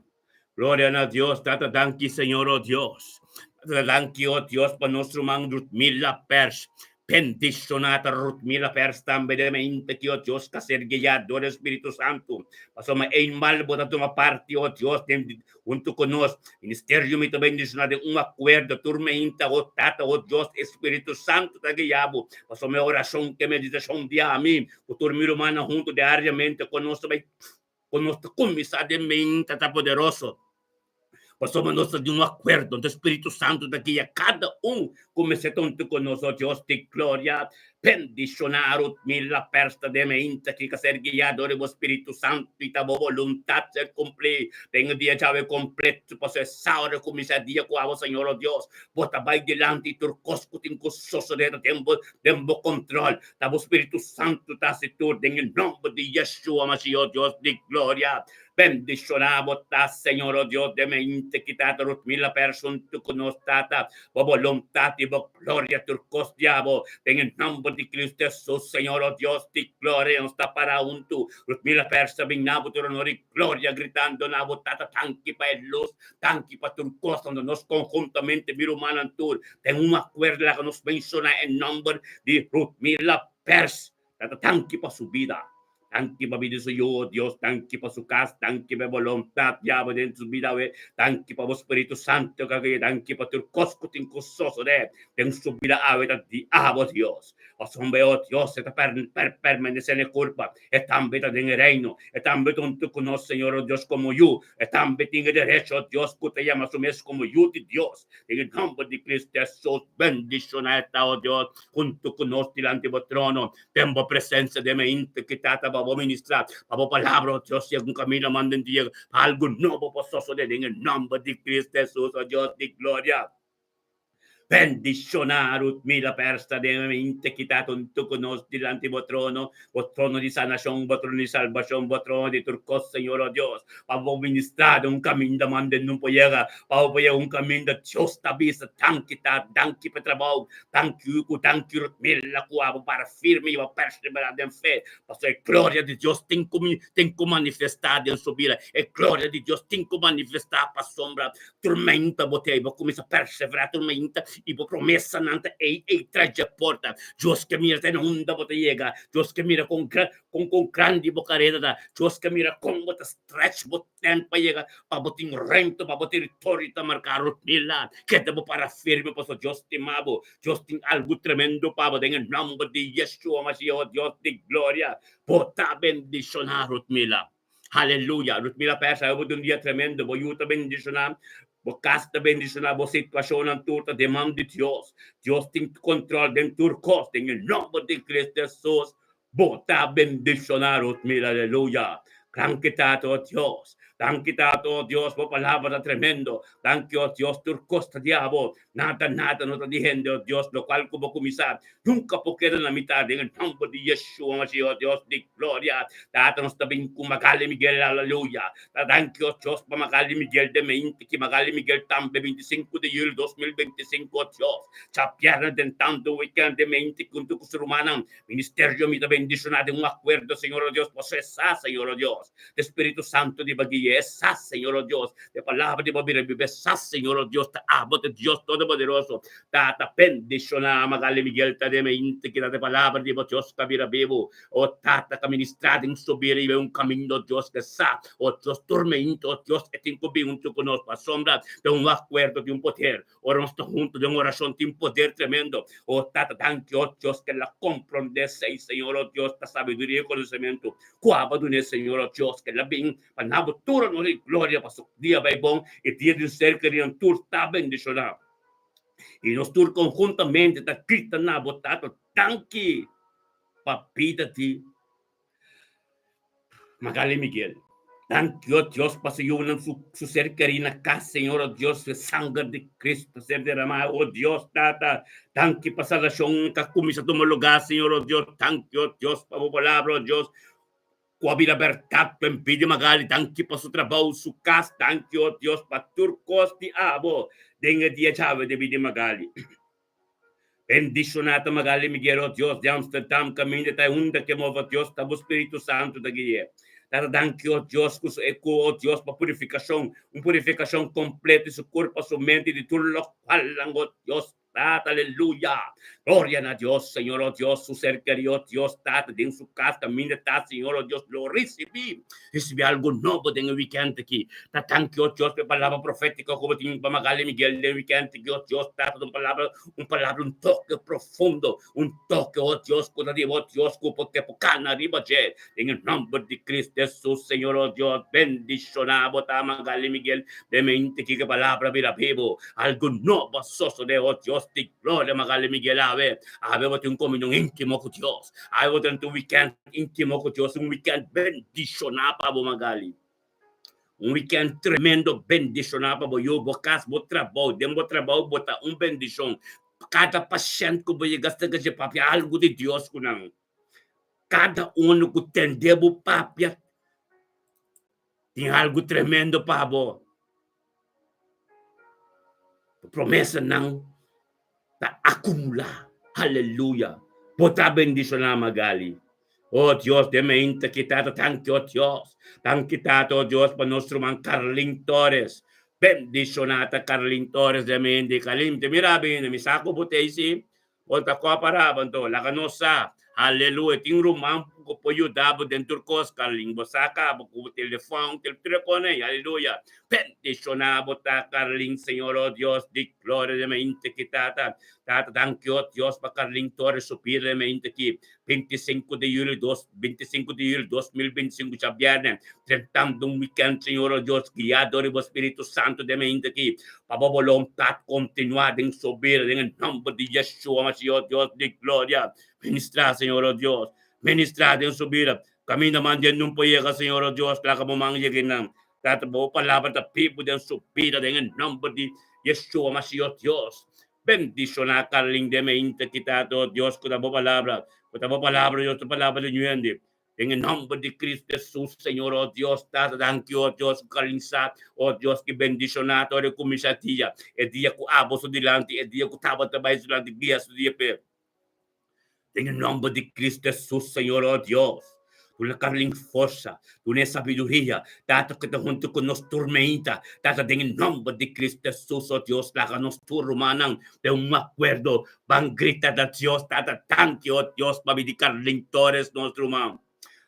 Gloria na Dios, Tata, danki Señor, oh Dios. Tata, danki, oh Dios, pa nos ruman Rutmila Pers. Bendiciona ta Rutmila Pers tambe de mente ki, oh Dios, ka ser guiado door Espíritu Santo. Pasobra eenmaal bo ta tuma parti, oh Dios, den Huntu ku nos, ministerio mi ta bendishoná den un akuerdo tur meinta, o Tata, o Dios, e Spiritu Santu ta guia bo. Pasobra mi orashon ku e meditashon di ami ku tur mi rumannan huntu diariamente ku nos ta bai, ku nos ta kuminsá den meinta ta poderoso. Pasobra nos ta di un akuerdo, anto Spiritu Santu ta guia kada un ku mester ta huntu ku nos, o Dios di gloria. Bendishoná Rutmila Persta den e inta ki ka ser guiá dor di bo Spiritu Santu i ta bo boluntat ser kumplí den e dia djawe kompletu, pasobra e sábado a kuminsá dia ku abo, Señor, o Dios, bo ta bai dilanti i tur kos ku tin ku sosodé ta den bo den bo kontrol. Ta bo Spiritu Santu ta hasi tur den e nòmber di Yeshua Mashiach, o Dios di gloria. Bendishoná bo ta, Señor, o Dios den mente ki Tata Rutmila Persa huntu ku nos, Tata, bo boluntat i bo gloria tur kos di abo, den e nòmber di Cristo Hesus, Señor, o Dios di gloria, nos ta pará huntu. Rutmila Persa bin na bo tur honor i gloria, gritando na bo, Tata, danki pa e lus, danki pa tur kos, unda nos konhuntamente, mi rumannan tur, den un akuerdo laga nos menshoná e nòmber di Rutmila Persa. Tata, danki pa su bida. Danki pa bida di su yu, oh Dios. Danki pa su kas. Danki pa e boluntat di abo den su bida awe. Danki pa bo Spiritu Santu ku a guia. Danki pa tur kos ku tin ku sosodé den su bida awe ta di abo, Dios. Pasobra, oh Dios, e ta permanesé na e kurpa. E tambe ta den e reino. E tambe ta huntu ku nos, Señor, oh Dios, komo yu. E tambe tin e derecho, oh Dios, ku ta yama su mes komo yu di Dios. Den e nòmber di Cristo Hesus, bendishoná e ta, oh Dios, huntu ku nos dilanti bo trono, den bo presensia den e inter ki Tata pa bo ministrá, pa bo palabra, oh Dios, yega un kaminda manda den yega, pa algu nobo por sosodé den e nòmber di Cristo Hesus, oh Dios di gloria. Bendishoná Rutmila Persta den e inter ki Tata huntu ku nos dilanti bo trono, bo trono di sanashon, bo trono di salbashon, bo trono di tur kos, Señor, oh Dios, pa bo ministrá den un kaminda manda den nun por yega, pa bo por yega un kaminda Dios ta bisa, Danki Tata, danki pa e trabou, Danki ku danki Rutmila ku abo para firme i bo perseverá den fe, pasobra e gloria di Dios tin ku tin ku manifestá den su bida. E gloria di Dios tin ku manifestá pasobra tormenta bo ta ei, bo kuminsá perseverá tormenta i bo promesanan ta ei ei tras dje porta. Dios ke mira ta na unda bo ta yega, Dios ke mira kon kon kon grandi bo karera ta, Dios ke mira kon bo ta stretch bo Ten pa yega pa bo tin rento, pa bo teritorio ta marká Rutmila. Keda bo para firme pasobra Dios stima bo. Dios tin algu tremendo pa bo den e nòmber di Yeshua Mashiach, Dios di gloria. Bo ta bendishoná, Rutmila. Haleluya. Rutmila Persa, awe bo tin un dia tremendo. Bo yu ta bendishoná, bo kas ta bendishoná, bo situashonnan tur ta den man di Dios. Dios tin kontrol den tur kos den e nòmber di Cristo Hesus. Bo ta bendishoná, Rutmila, aleluya. Danki Tata, oh Dios. Danki Tata, oh Dios, bo palabra ta tremendo. Danki, oh Dios, tur kos ta di abo. Nada, nada no ta di hende, oh Dios, lokual ku bo kuminsá nunka por keda na mitad. Den e nòmber di Yeshua Mashiach, oh Dios di gloria. Tata, nos ta bin ku Magali Miguel, aleluya. Ta danki, oh Dios, pa Magali Miguel den meinti ki Magali Miguel tambe 25 di juli 2025, oh Dios. Djabièrnè den tantu weekend den meinti kuntu ku su rumannan. Ministerio mi ta bendiciona den un acuerdo, Señor o Dios, paso e sa, Señor o Dios, de Spiritu Santo di baguia, e sa, Señor o Dios, de palabra di bo bira biba, e sa, Señor o Dios, ta abo ta Dios Todopoderoso, Tata, bendiciona Magali Miguel ta den mente kita de palabra di bo Dios ka bira bibu, o Tata ka ministra den su bira i un camino, Dios, ke sa, o Dios, tormento, o Dios, e tin ku bin hunto ku nos, pasobra den un acuerdo tin un poder. Ora nos ta hunto den oracion tin poder tremendo. O Tata, danki, o Dios, ke la comprende esey, Señor, o Dios, pa sabiduria y conocemento cu abo a duna e Señor, o Dios, ke la bin pa nabo tur honor y gloria pa su dia bay bon y dia di ser kerinan tur ta bendiciona. Y nos tur conhuntamente ta grita nabo, Tata, danki pa bida di Magali Miguel. Danki, oh Dios, pa su yunan, su, su ser kerí na kas, Señor, oh Dios, e sanger di Cristo ser derramá, oh Dios, Tata. Danki pa salvacion ka kuminsá tuma lugá, Señor, oh Dios. Danki, oh Dios, pa bo palabra, oh Dios, ku a bira bèrdat den bida di Magali. Danki pa su trabou, su kas. Danki, oh Dios, pa tur kos di abo den e dia djawe den bida di Magali. Bendishoná ta Magali Miguel, oh Dios di Amsterdam, kaminda ta e unda ke move, oh Dios, ta bo Spiritu Santu ta gui'é. Tata danki, oh Dios, ku su e ku, oh Dios, pa purifikashon, un purifikashon kompleto di su kurpa, su mente, di tur lokualnan, oh Dios, Tata, aleluya. Gloria na Dios, Señor, oh Dios, su ser kerí, oh Dios, Tata, den su kas kaminda ta, Señor, oh Dios, lo risibí, risibí algu nobo den e wikènt aki. Ta danki, oh Dios, pa e palabra profétiko ku bo tin pa Magali Miguel den wikènt aki, oh Dios, Tata, ta un palabra, un palabra, un toke profundo, un toke, oh Dios, ku ta di bo, Dios, ku por ke por kana riba dje. Den e nòmber di Cristo Hesus, Señor, oh Dios, bendishoná bo ta Magali Miguel den mente aki ku e palabra bira bibu. Algu nobo a sosodé, oh Dios. Dios di gloria Magali Miguel awe. Awe bo tin un komunion íntimo ku Dios. Awe bo tin un weekend íntimo ku Dios, un weekend bendishoná pa bo Magali. Un weekend tremendo bendishoná pa bo yu, bo kas, bo trabou. Den bo trabou bo ta un bendishon. Kada pashènt ku bo yega serka dje papia algu di Dios ku nan. Kada unu ku tende bo papia tin algu tremendo pa bo. Promesanan ta akumulá. Aleluya! Bo ta bendishoná, Magali. Oh Dios, den meinta ki Tata, tanki, oh Dios. Tanki Tata, oh Dios, pa nos ruman Carlin Torres. Bendishoná ta Carlin Torres den meinta. Carlin, te mira bini, mi sa ku bo ta ei si. Bo ta koperá bo anto, laga nos sa. Aleluya. Tin ruman ku por yuda bo den tur kos, Carlin. Bo sa kaba ku bo telefòn, tel tur e kos ei. Aleluya. Bendishoná bo ta, Carlin, Señor, oh Dios di gloria, den mente ki Tata. Tata, danki, oh Dios, pa Carlin Torres su bida den mente ki. 25 di juli, dos, 25 di juli 2025, djabièrnè, drentando un wikènt, Señor, oh Dios, guiá dor di bo Spiritu Santu den mente ki. Pa bo boluntat kontinuá den su bida, den e nòmber di Yeshua Mashiach, oh Dios di gloria. Ministrá, Señor, oh Dios. Ministrá den su bida. Kaminda man den nun por yega, Señor, oh Dios, laga bo man yega einan. Tata, bo palabra ta bibu den su bida, den e nòmber di Yeshua Mashiach, oh Dios. Bendishoná Carlin den mente ki, Tata, oh Dios, ku ta bo palabra, ku ta bo palabra, Dios, ta palabra di ñuende. Den e nòmber di Cristo Hesus, Señor, oh Dios, Tata, danki, oh Dios, ku Carlin sa, oh Dios, ki bendishoná ta ora e kuminsá dia, e dia ku abo su dilanti, e dia ku tabata bai su dilanti, guia su dia p'e. Den e nòmber di Cristo Hesus, Señor, oh Dios, duna Carlin forsa, dun'e sabiduria, Tata, ku ta huntu ku nos tur meinta, Tata, den e nòmber di Cristo Hesus, oh Dios, laga nos tur rumannan den un akuerdo Ban grita na Dios, Tata, danki, oh Dios, pa mi di Carlin Torres, nos ruman.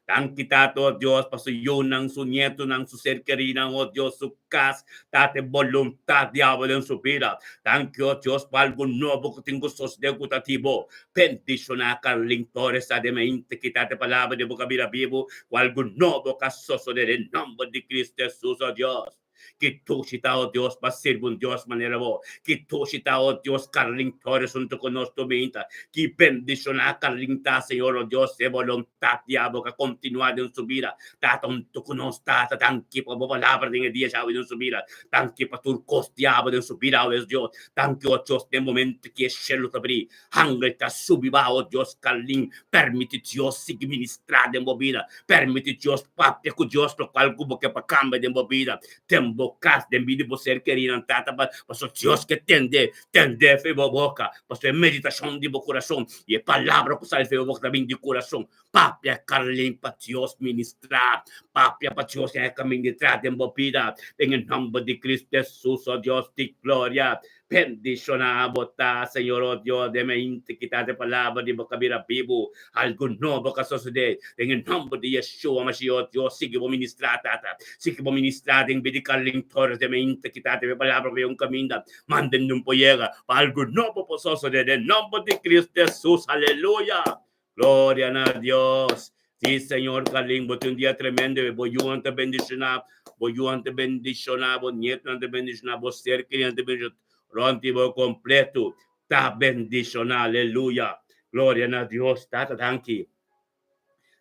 Danki, Tata, oh Dios, pa su yunan, su nietunan, su ser kerinan, oh Dios, su kas, Tata, e boluntat di abo den su bida. Danki, oh Dios, pa algu nobo ku tin ku sosode ku ta ti bo. Bendishoná Carlin Torres, ta den mente ki Tata e palabra di bo ka bira bibu, ku algu nobo ka sosode den nomber di Cristo Jesus, oh Dios. Ki dushi ta, o Dios, pa sirbi un Dios manera bo. Ki dushi ta, o Dios, Carlin Torres huntu ku nos tuminta. Ki bendishoná Carlin ta, Señor, o Dios, e boluntat di abo ka kontinuá den su bida. Tata huntu ku nos, Tata, danki pa bo palabra den e dia djawe den su bida. Danki pa tur kos di abo den su bida awe, Dios. Danki, o Dios, den momento ki e shelu ta brí, Hangel ta subi bao, Dios Carlin, permiti Dios sigui ministra den bo bida, permiti Dios papia cu Dios locual cu bo ke pa cambia den bo bida, den bo cas, den bida di bo ser kerinan, Tata, pasobra Dios ke tende, tende fe bo boca, pasobra e meditacion di bo curason y e palabra cu sali fe bo boca ta bin di curason. Papia Carlin pa Dios ministra, papia pa Dios e caminda di tra den bo bida, den e nomber di Cristo Jesus, oh Dios di gloria. Bendiciona bo ta, Señor, oh Dios, den e intikitat e palabra di bo ka bira bibu, algu nobo ka sosode, den e nomber di Yeshua Mashiach, oh Dios, sigui bo ministra, Tata, sigui bo ministra den bida di Carlin Torres, den e intikitat e palabra pa un caminda, manden nun por yega, pa algu nobo por sosode, den nomber di Cristo Jesus, aleluya. Gloria na Dios. Sí, Señor Carlin, bo tin un dia tremendo. Bo yunan ta bendiciona, bo yunan ta bendiciona, bo nietonan ta bendiciona, bo ser queridonan ta bendiciona. Rond di bo completo ta bendiciona. Aleluya. Gloria na Dios. Tata, danki.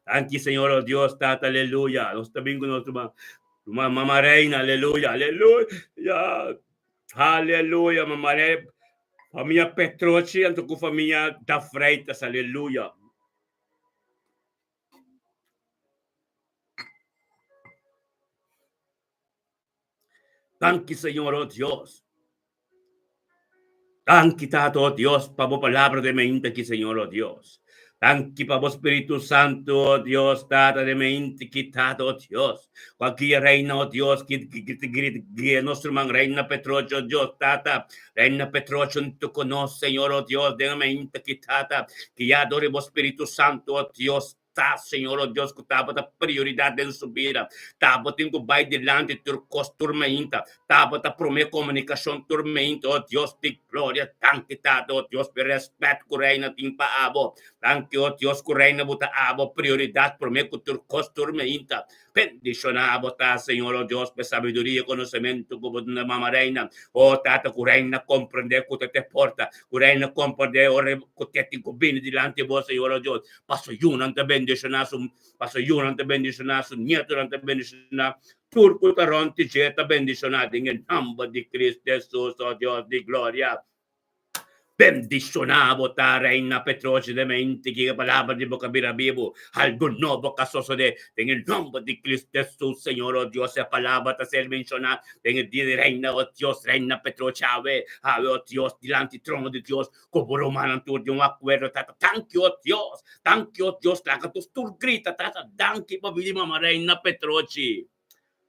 Danki, Señor, oh Dios, Tata, aleluya. Nos ta bin cu nos ruman, Mama Reina, aleluya, aleluya. Aleluya, Mama Reina. Famia Petrochi anto ku famia Da Freitas, aleluya. Danki Señor, oh Dios. Danki Tata, oh Dios, pa bo palabra de mente aki, Señor, oh Dios. Danki pa bo Spiritu Santu, oh Dios, Tata de mente ki Tata, oh Dios. Cualquier reina, oh Dios, ki guia nos ruman Reina Petrocho, oh Dios, Tata. Reina Petrocho hunto cu nos, Señor, oh Dios, den mente ki Tata. Guia dor di bo Spiritu Santu, oh Dios. Ta, Señor, oh Dios, cu tabata prioridad den su bida. Tabatin cu bay dilanti tur cos tur mainta. Tabata prome comunicacion tur mainta, oh Dios di gloria. Danki, Tata, oh Dios, p'e respet cu Reina tin pa abo. Danki, oh Dios, cu Reina bo ta abo prioridad prome cu tur cos tur mainta. Bendishoná bo ta, Señor, o Dios, p'e sabiduria i konosementu ku bo duna Mama Reina. O Tata, ku Reina komprendé ku ta te porta, ku Reina komprendé ora ku te tin ku bini dilanti bo, Señor, o Dios. Paso yunan ta bendishoná su, paso yunan ta bendishoná su nietonan ta bendishoná, tur ku ta rònt di dje ta bendishoná den e nòmber di Cristo Hesus, o Dios di gloria. Bendishoná bo ta, Reina Petrochi de mente, ki e palabra di bo ka bira bibu. Algu nobo ka sosodé den e nòmber di Cristo Hesus, Señor, o Dios. E palabra ta ser menshoná den e dia di Reina, o Dios, Reina Petrochi awe, awe, o Dios, dilanti trono di Dios, ku bo rumannan tur di un akuerdo, Tata. Danki, o Dios, danki, o Dios, laga nos tur grita, Tata, danki pa bini Mama Reina Petrochi.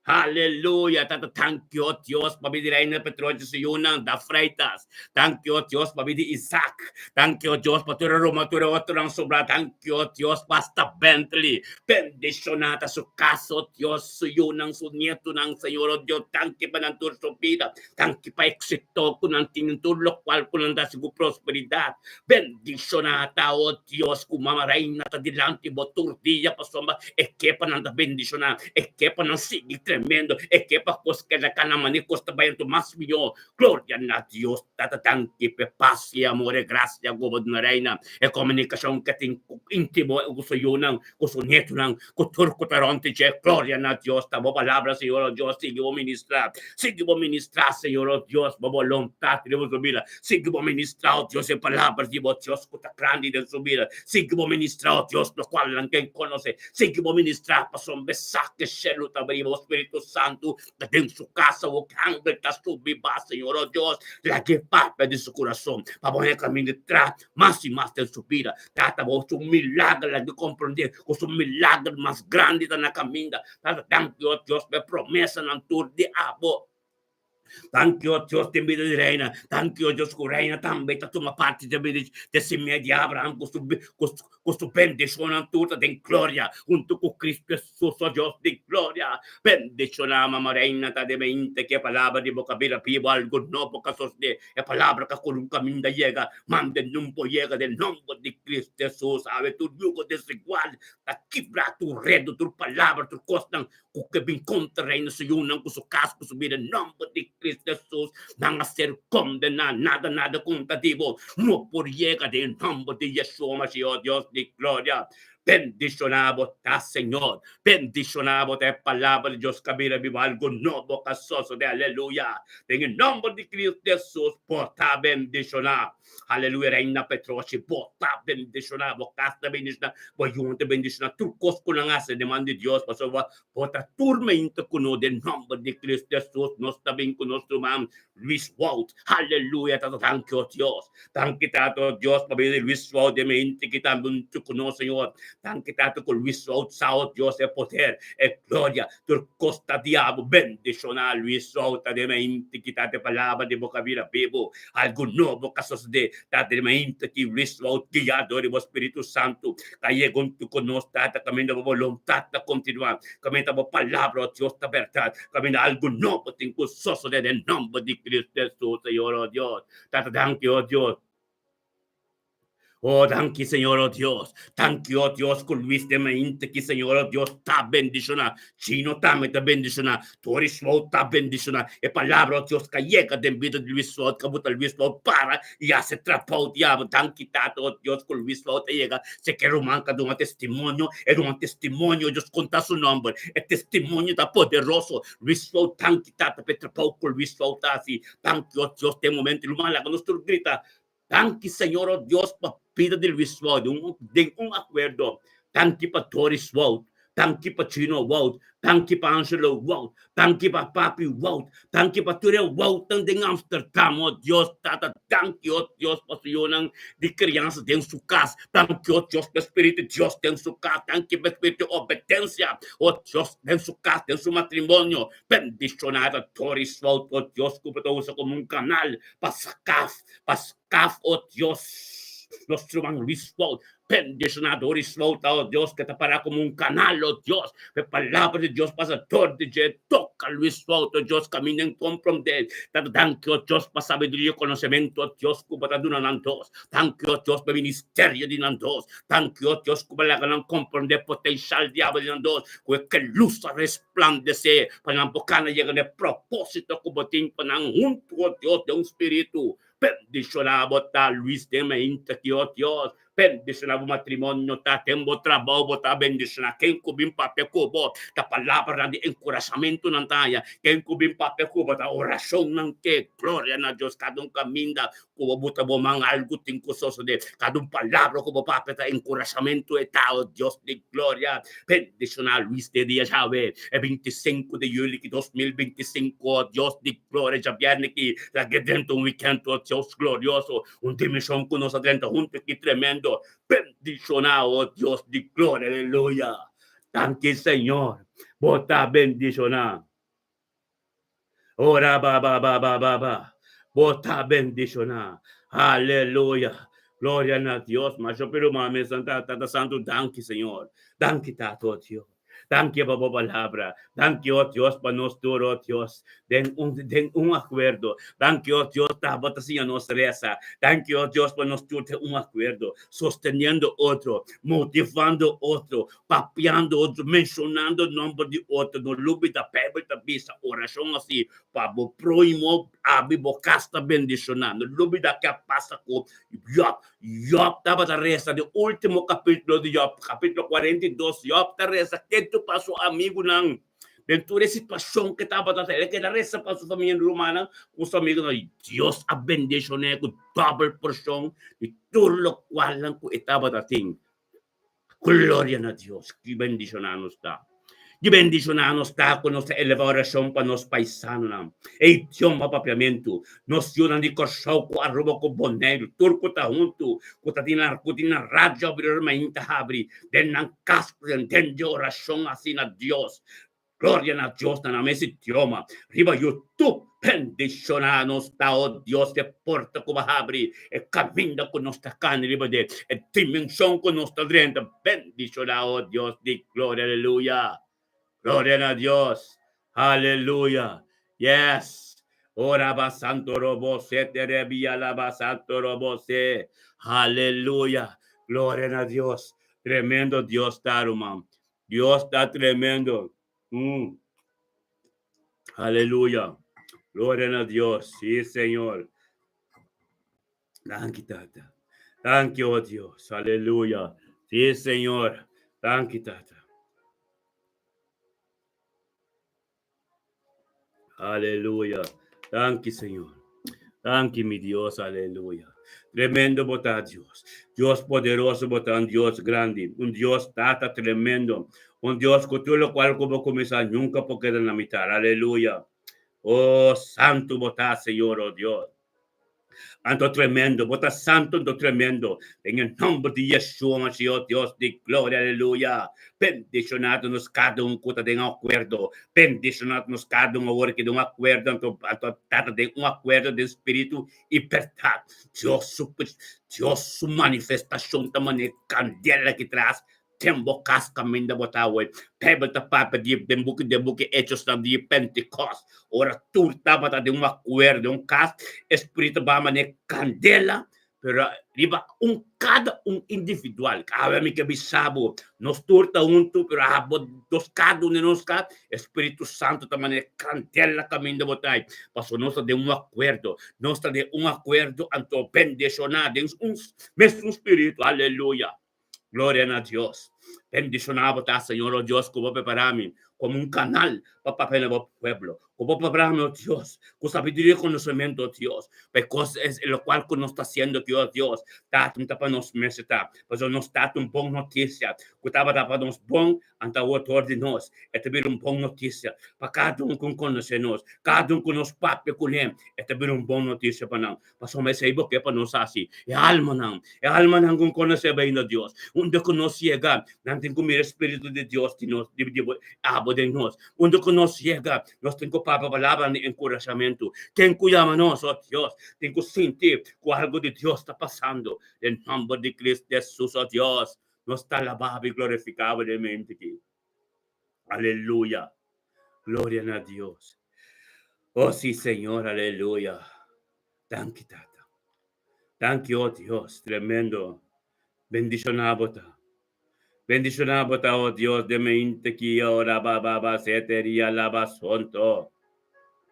Aleluya! Tata, danki, o Dios, pa bini Reina Petrochi su yunan, Da Freitas. Danki, o Dios, pa bini Isaac. Danki, o Dios, pa tur e ruman, tur e otronan sobrá. Danki, o Dios, pa hasta Bentley. Bendishoná ta su kas, o Dios, su yunan, su nietonan, Señor, o Dios. Danki pa nan tur su bida. Danki pa éxito ku nan tin den tur lokual ku nan ta hasi ku prosperidat. Bendishoná ta, o Dios, ku Mama Reina ta dilanti bo tur dia pasobra e ke pa nan ta bendishoná, e ke pa nan sigui tremendo, e ke pa kos keda kana manera kos ta bai anto mas mihó. Gloria na Dios Tata, danki p'e pas i amor e grasia ku bo duna Reina, e komunikashon ke tin íntimo ku su yunan, ku su nietonan, ku tur ku ta rònt di dje. Gloria na Dios, ta bo palabra, Señor, o Dios, sigui bo ministrá, sigui bo ministrá, Señor, o Dios, bo boluntat riba su bida, sigui bo ministrá, o Dios, e palabra di bo Dios ku ta grandi den su bida, sigui bo ministrá, o Dios, lokual nan ken konosé, sigui bo ministrá, pasobra sa ke shelu ta bri, bo Spiritu Santu ta den su kasa, bo angel ta subi ba, Señor, o Dios, lag'é papia di su kurason, pa bo haña kaminda tra mas i mas den su bida. Tata, bo su milager laga komprendé ku su milager mas grandi ta na kaminda. Tata, danki o Dios pa e promesanan tur di abo. Danki o Dios den bida di Reina. Danki o Dios ku Reina tambe ta tuma parti den bida di simia di Abraham ku su ku su bendishonnan tur ta den gloria huntu ku Cristo Hesus, o Dios di gloria. Bendishoná Mama Reina ta den mente ku e palabra di bo ka bira bibu algu nobo ka sosodé. E palabra ka kuru kaminda yega, manda nun por yega den nomber di Cristo Hesus. Awe tur yugo desigual ta kibra, tur redo, tur palabra, tur kosnan ku ke bin kontra Reina su yunan, ku su kas, ku su bida, den nomber di Cristo Hesus nan a ser kondená. Nada, nada kontra di bo no por yega den nomber di Yeshua Mashiach, oh Dios di gloria. Bendishoná bo ta, Señor. Bendishoná bo ta e palabra di Dios kabira biba algu nobo ka sosodé. Aleluya. Den e nomber di Cristo Hesus, bo ta bendishoná. Aleluya. Reina Petrochi, bo ta bendishoná. Bo kas ta bendishoná. Bo yunan ta bendishoná. Tur kos ku nan hasi den man di Dios, pasobra bo ta tur mente ku nos den nomber di Cristo Hesus. Nos ta bin ku nos ruman Luis Wout. Aleluya Tata danki o Dios. Danki Tata o Dios pa bida di Luis Wout den mente ki tambe un tu ku nos Señor. Danki Tata ku Luis Wout sa o Dios e poder, e gloria, tur kos ta di abo. Bendiciona Luis Wout ta den mente ki Tata e palabra di bo ka bira bibu. Algu nobo ka sosode Tata den mente ki Luis Wout guia dor di bo Spiritu Santu ka yega un tu ku nos Tata kaminda bo boluntat ta kontinua. Kaminda bo palabra o Dios ta bèrdat. Kaminda algu nobo tin ku sosodé den nòmber di Cristo Hesus, Señor, o Dios. Tata, danki, o Dios. O danki, Señor, o Dios. Danki, o Dios, ku Luis den mainta ki, Señor, o Dios, ta bendishoná. Chino tambe ta bendishoná. Doris Wout ta bendishoná. E palabra, o Dios, ka yega den bida di Luis Wout, ka buta Luis Wout para i hasi trabou diablo. Danki, Tata, o Dios, ku Luis Wout a yega. Si ke ruman ka duna testimonio, e duna testimonio, Dios konta su nòmber. E testimonio ta poderoso. Luis Wout, danki, Tata, pa e trabou ku Luis Wout ta hasi. Danki, o Dios, den momento ruman laga nos tur grita, Danki, Señor, o Dios, pa bida di Luis Wout, den un akuerdo. Danki pa Doris Wout. Danki pa Chino Wout. Danki pa Angelo Wout. Danki pa Papi Wout. Danki pa tur e Woutnan den Amsterdam, o Dios Tata. Danki, o Dios, pa su yunan di kriansa den su kas. Danki, o Dios, pa e Spiritu di Dios den su kas. Danki pa e spiritu di obedensia, o Dios, den su kas, den su matrimonio. Bendishoná ta Doris Wout, o Dios, ku bo ta usa komo un kanal pa skaf, pa skaf, o Dios, nos ruman Luis Wout. Bendishoná Doris Wouter, oh Dios, ke ta pará komo un kanal, oh Dios, pa e palabra di Dios pasa dor di dje. Toka Luis Wouter, Dios, kaminda en komprondé. Tata, danki, oh Dios, pa sabiduria i konosementu, oh Dios, ku bo ta duna nan dos. Danki, oh Dios, pa e ministerio di nan dos. Danki, oh Dios, ku bo laga nan komprondé potenshal di abo di nan dos, ku e ke lus a resplandesé pa nan por kana yega na e propósito ku bo tin pa nan huntu, oh Dios, den un spiritu. Bendishoná bo ta Luis den mainta ki, oh Dios. Bendishoná bo matrimonio ta den bo trabou bo ta bendishoná ken ku bin papia ku bo ta palabranan di enkurashamentu nan ta haña ken ku bin papia ku bo ta orashonnan ke gloria na Dios kada un kaminda ku bo buta bo man algu tin ku sosode kada un palabra ku bo papia ta enkurashamentu e ta oh Dios di gloria bendishoná Luis den dia djawe e 25 di yuli ki 2025 oh Dios di Gloria djabièrnè ki laga drenta un wikènt oh Dios glorioso, un dimenshon ku nos a drenta huntu ki tremendo. Bendishoná oh Dios di gloria, aleluya. Danki Señor, bo ta bendishoná. Ora ba ba ba ba ba ba. Bo ta bendishoná. Aleluya. Gloria na Dios. Masha pero mami santa tata santu danki Señor. Danki Tata oh Dios. Danki pa bo palabra. Danki, oh Dios, pa nos tur, oh Dios, den un, den un akuerdo. Danki, oh Dios, ta bo ta siña nos resa. Danki, oh Dios, pa nos tur den un akuerdo, sosteniendo otro, motivando otro, papiando otro, menshonando nomber di otro. No lubida, Bijbel ta bisa orashon asi pa bo prohimo, abi bo kas ta bendishoná. No lubida ke a pasa ku Job. Job tabata resa den ultimo kapítulo di Job, kapítulo 42, Job ta resa ketu pa su amigunan. Den tur e situashon ke tabata ta, el a keda resa pa su famia i rumannan ku su amigunan. I Dios a bendishon'é ku dòbel porshon di tur lokualnan ku e tabata tin. Gloria na Dios, ki bendishoná nos ta! Ki bendishoná nos ta ku nos ta elevá orashon pa nos paisanonan, e idioma papiamentu, nos yunan di Kòrsou ku Aruba ku Boneiru, tur ku ta huntu, ku ta tin ku tin nan radio habri ora mainta habri den nan kas ku den den di orashon hasi na Dios. Gloria na Dios na nan mes idioma riba YouTube. Bendiciona nos ta, oh Dios, e porta cu bo habri, e caminda cu nos ta cana riba dje, e dimension cu nos ta drenta. Bendiciona, oh Dios di gloria, aleluya. Gloria na Dios, aleluya. Yes. Ora ba santo robo se te rebia la ba santo robo se. Aleluya. Gloria na Dios. Tremendo Dios ta, ruman. Dios ta tremendo. Mm. Aleluya. Gloria na Dios. Sí, Señor. Danki, Tata. Danki, oh Dios. Aleluya. Sí, Señor. Danki, Tata. Aleluya. Danki, Señor. Danki, mi Dios. Aleluya. Tremendo bo ta, Dios. Dios poderoso bo ta, un Dios grandi, un Dios tata tremendo, un Dios ku tur lokual ku bo kuminsá nunka por keda na mitar. Aleluya. Oh, santu bo ta, Señor, oh Dios. Anto tremendo, bo ta santo, anto tremendo. Den e nomber di Yeshua Mashiach, Dios di gloria, aleluya. Bendicionado nos cada un cu ta den acuerdo. Bendicionado nos cada un awor ki den un acuerdo, anto, anto tata den un acuerdo den spiritu y berdad. Dios su, Dios su manifestacion ta mane candela ki tras Den bo kas kaminda bo ta awe. Beibel ta papia di den buki den buki Hechosnan di Pentekòst, ora tur tabata den un akuerdo den un kas, e spiritu ba manera kandela, pero riba un kada un individual. Awe mi ke bisa bo, nos tur ta huntu, pero abo nos kada un di nos kas, e spiritu santu ta manera kandela kaminda bo ta ei, pasobra nos ta den un akuerdo, nos ta den un akuerdo anto bendishoná den un mesun spiritu. Aleluya! Gloria na Dios. Bendicioná bo ta, Señor, oh Dios, ku bo prepará mi komo un kanal pa papia na bo pueblo. Ku bo prepará mi, oh Dios, ku sabiduria i konosementu, oh Dios, pa e kos es lokual ku nos ta hasiendo aki, oh Dios, ta ta pa nos mester ta. Pasobra nos ta un bon notisia ku tabata pa nos bon, anto awor dor di nos e ta bira un bon notisia pa kada un ku konosé nos, kada un ku nos papia kuné, e ta bira un bon notisia pa nan. Pasobra esei bo ke pa nos hasi. E almanan, e almanan ku konosé bayendo Dios, unda ku nos yega, nan tin ku mira e Spiritu di Dios di nos, di, di bo, abo. abo den nos. Unda ku nos yega, nos tin ku papia palabranan di enkurashamentu. Ken ku yama nos, o Dios, tin ku sinti ku algu di Dios ta pasando. Den nòmber di Kristu Hesus, o Dios, nos ta alabá bo i glorifiká bo den mente aki. Aleluya! Gloria na Dios. O sí, Señor, aleluya. Danki, Tata. Danki, o Dios, tremendo. Bendishoná bo ta. Bendishoná bo ta, o Dios, den mente ki ora ba ba ba seteria laba sonto.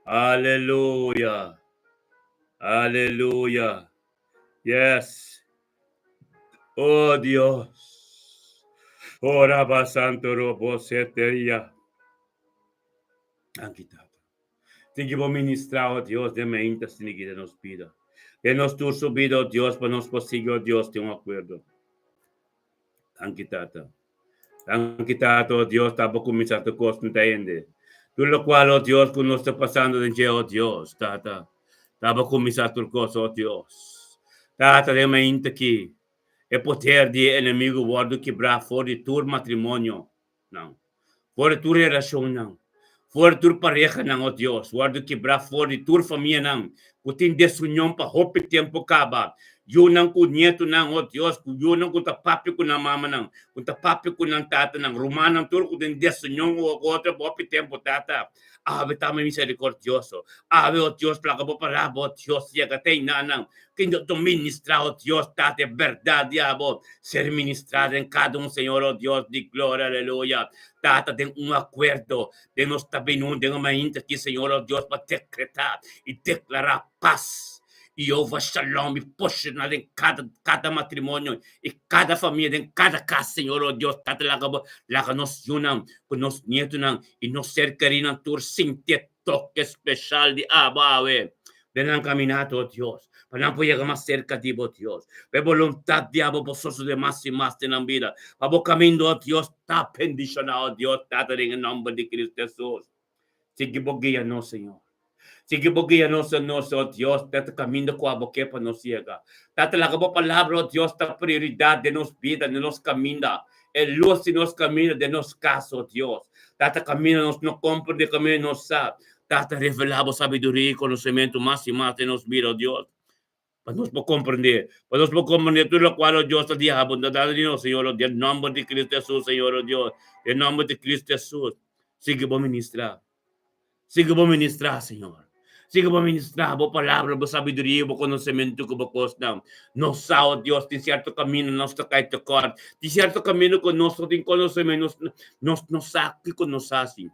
Aleluya. Aleluya. Yes. Oh Dios. Ora ba santo robo seteria. Danki, Tata. Tin bo ministrá, oh Dios, den mente sinigi den nos bida. Den nos tur su bida, oh Dios, pa nos por sigui, oh Dios, tin un akuerdo. Danki, Tata. Danki, Tata, oh Dios, ta bo kuminsá tur kos no ta hende. Tur lokual, oh Dios, ku nos ta pasando den dje, oh Dios, Tata, ta bo kuminsá tur kos, oh Dios. Tata, den mainta aki, e poder di e enemigu wòrdu kibrá for di tur matrimonio nan, for di tur relashonnan, for di tur parehanan, oh Dios, wòrdu kibrá for di tur famianan ku tin desunion pa hopi tempu kaba, yunan ku nietunan, oh Dios, ku yunan ku ta papia ku nan mamanan, ku ta papia ku nan tatanan, rumannan tur ku tin desunion ku otro pa hopi tempu, Tata, awe ta miserikordioso, awe, oh Dios, laga bo palabra, oh Dios, yega te enanan, Kende ta ministra, oh Dios, Tata, e berdad di abo ser ministrá den kada un, Señor, oh Dios di gloria, aleluya. Tata, den un akuerdo, den nos ta bini un den e mainta aki, Señor, oh Dios, pa dekretá i deklará pas i Jehová shalom i porshona den kada, kada matrimonio i kada famia, den kada kas, Señor, oh Dios, Tata, laga bo, laga nos yunan ku nos nietonan i nos ser kerinan tur sinti e toke speshal di abo awe den nan kaminata, o Dios, pa nan por yega mas serka di bo, Dios, pa e boluntat di abo por sosode mas i mas den nan bida, pa bo kaminda, o Dios, ta bendishoná, o Dios, Tata, den e nòmber di Kristu Hesus. Sigui bo guia nos, Señor. Sigui bo guia nos, nos, o Dios, den e kaminda ku abo ke pa nos yega. Tata, laga bo palabra, o Dios, ta prioridat den nos bida, den nos kaminda, e lus di nos kaminda den nos kas, o Dios. Tata, kaminda nos no komprende, kaminda nos sa. Tata, revelá bo sabiduria i konosementu mas i mas den nos bida, o Dios, pa nos por komprendé, pa nos por komprendé tur lokual, o Dios, ta diha bo ta dado di nos, Señor, o den nòmber di Kristu Hesus, Señor, o Dios, den nòmber di Kristu Hesus, sigui bo ministrá. Sigui bo ministrá, Señor. Sigui bo ministrá bo palabra, bo sabiduria i bo konosementu ku bo kosnan. Nos sa, o Dios, tin sierto kaminda nos ta kai tekòrt. Tin sierto kaminda ku nos no tin konosementu, nos, nos no sa kiko nos hasi.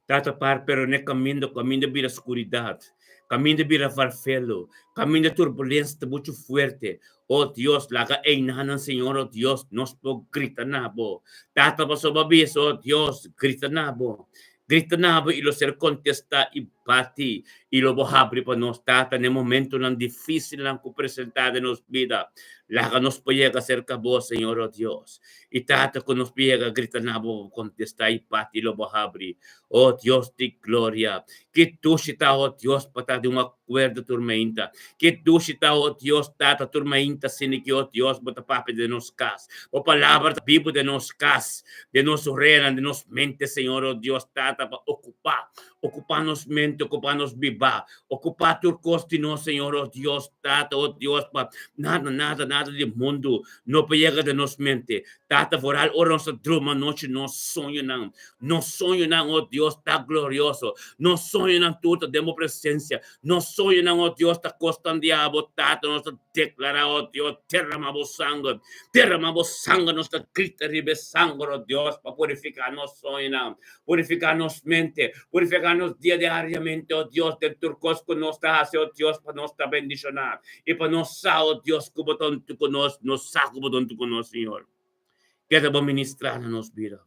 Tata par, pero n'e kaminda, kaminda bira skuridat, kaminda bira farfelo, kaminda turbulensia ta muchu fuerte. O Dios, laga einanan, Señor, o Dios, nos por grita na bo. Tata, pasobra bo a bisa, o Dios, grita na bo. Grita na bo i lo ser kontestá i bati, i lo bo habri pa nos. Tata, n'e momentonan difísilnan ku presentá den nos bida, laga nos por yega serka bo, Señor, o Dios. I Tata, ku nos por yega grita na bo, bo kontestá i bati, i lo bo habri. O Dios di gloria, ki dushi ta, o Dios, pa ta di un akuerdo tur mainta. Ki dushi ta, o Dios, Tata, tur mainta asina ki, o Dios, bo ta papia den nos kas. Bo palabra ta bibu den nos kas, den nos oreanan, den nos mente, Señor, o Dios, Tata, pa okupá, okupá nos mente, okupá nos bibá, okupá tur kos di nos, Señor, o Dios, Tata, o Dios, pa nada, nada, nada di mundu no por yega den nos mente. Tata, foral ora nos ta druma anochi, nos soñonan, nos soñonan, o Dios, ta glorioso. Nos soñonan tur ta den bo presencia. Nos soñonan, o Dios, ta kosnan di abo, Tata. Nos ta deklará, o Dios, derama bo sanger, derama bo sanger. Nos ta grita riba e sanger, o Dios, pa purifiká nos soñonan, purifiká nos mente, purifiká nos dia diariamente, o Dios, den tur kos ku nos ta hasi, o Dios, pa nos ta bendishoná i pa nos sa, o Dios, ku bo ta huntu ku nos. Nos sa ku bo ta huntu ku nos, Señor. Keda bo ministrá na nos bida.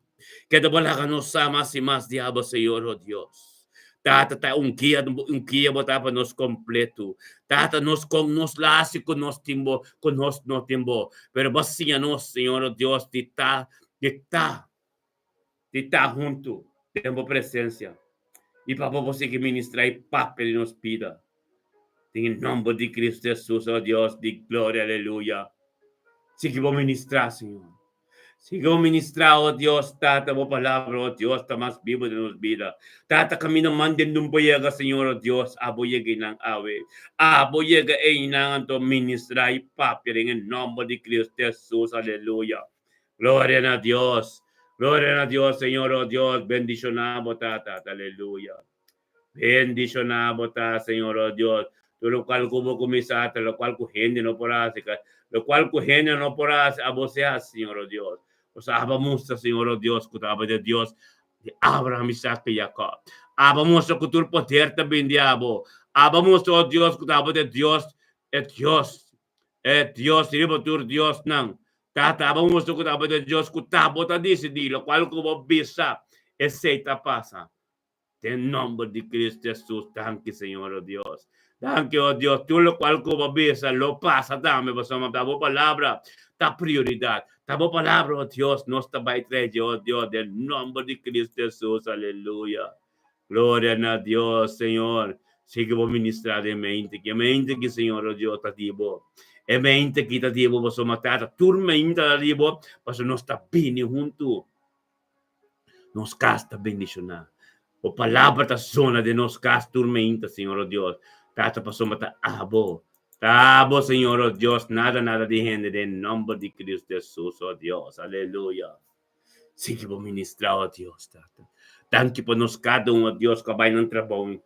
Keda bo laga nos sa mas i mas di abo, Señor, o Dios. Tata ta un guia, un guia bo ta pa nos kompleto. Tata, nos kon nos la hasi ku nos tin bo, ku nos no tin bo. Pero bo siña nos, Señor, o Dios, di ta, di ta, di ta huntu den bo presensia. I pa bo por sigui ministrá i papia di nos bida. Den e nòmber di Kristu Hesus, o Dios di gloria, aleluya. Sigui bo ministrá, Señor. Sigui bo ministrá, o Dios, Tata, bo palabra, o Dios, ta mas bibu den nos bida. Tata, kaminda manda den bo yega, Señor, o Dios, abo yega einan awe. Abo yega einan, anto ministrá i papia den e nòmber di Cristo Jesus. Aleluya. Gloria na Dios. Gloria na Dios, Señor, o Dios, bendishoná bo, Tata. Aleluya. Bendishoná bo ta, Señor, o Dios. Tur lokual ku bo kuminsá ta lokual ku hende no por hasi. Lokual ku hende no por hasi, abo si hasi, Señor, o Dios. Pasobra abo a mustra, Señor, o Dios, ku ta abo di Dios di Abraham, Isaac i Jacob. Abo a mustra ku tur poder ta bin di abo. Abo a mustra, o Dios, ku ta abo di Dios, e Dios, e Dios riba tur diosnan. Tata, abo a mustra ku ta abo di Dios ku ta bo ta disidí lokual ku bo bisa, esei ta pasa. Den nomber di Cristo Jesus, danki Señor, oh Dios. Danki, oh Dios, tur locual cu bo bisa lo pasa tambe, pasobra ta bo palabra ta prioridad. Ta bo palabra, oh Dios, nos ta bay trece, oh Dios, den nomber di Cristo Jesus, aleluya. Gloria na Dios, Señor. Sigui bo ministra den mente ki. E mente ki, Señor, oh Dios, ta di bo. E mente ki ta di bo, pasobra Tata, tur mente ta di bo, pasobra nos ta bini huntu. Nos kas ta bendishoná. Bo palabra ta zona den nos kas tur meinta, Señor o Dios. Tata, pasobra ta abo. Ta abo, Señor o Dios, nada, nada di hende, den nomber di Cristo Jesus, o Dios. Aleluya. Sigui bo ministrá, o Dios, Tata. Danki pa nos kada un, o Dios, ku a bai nan trabou.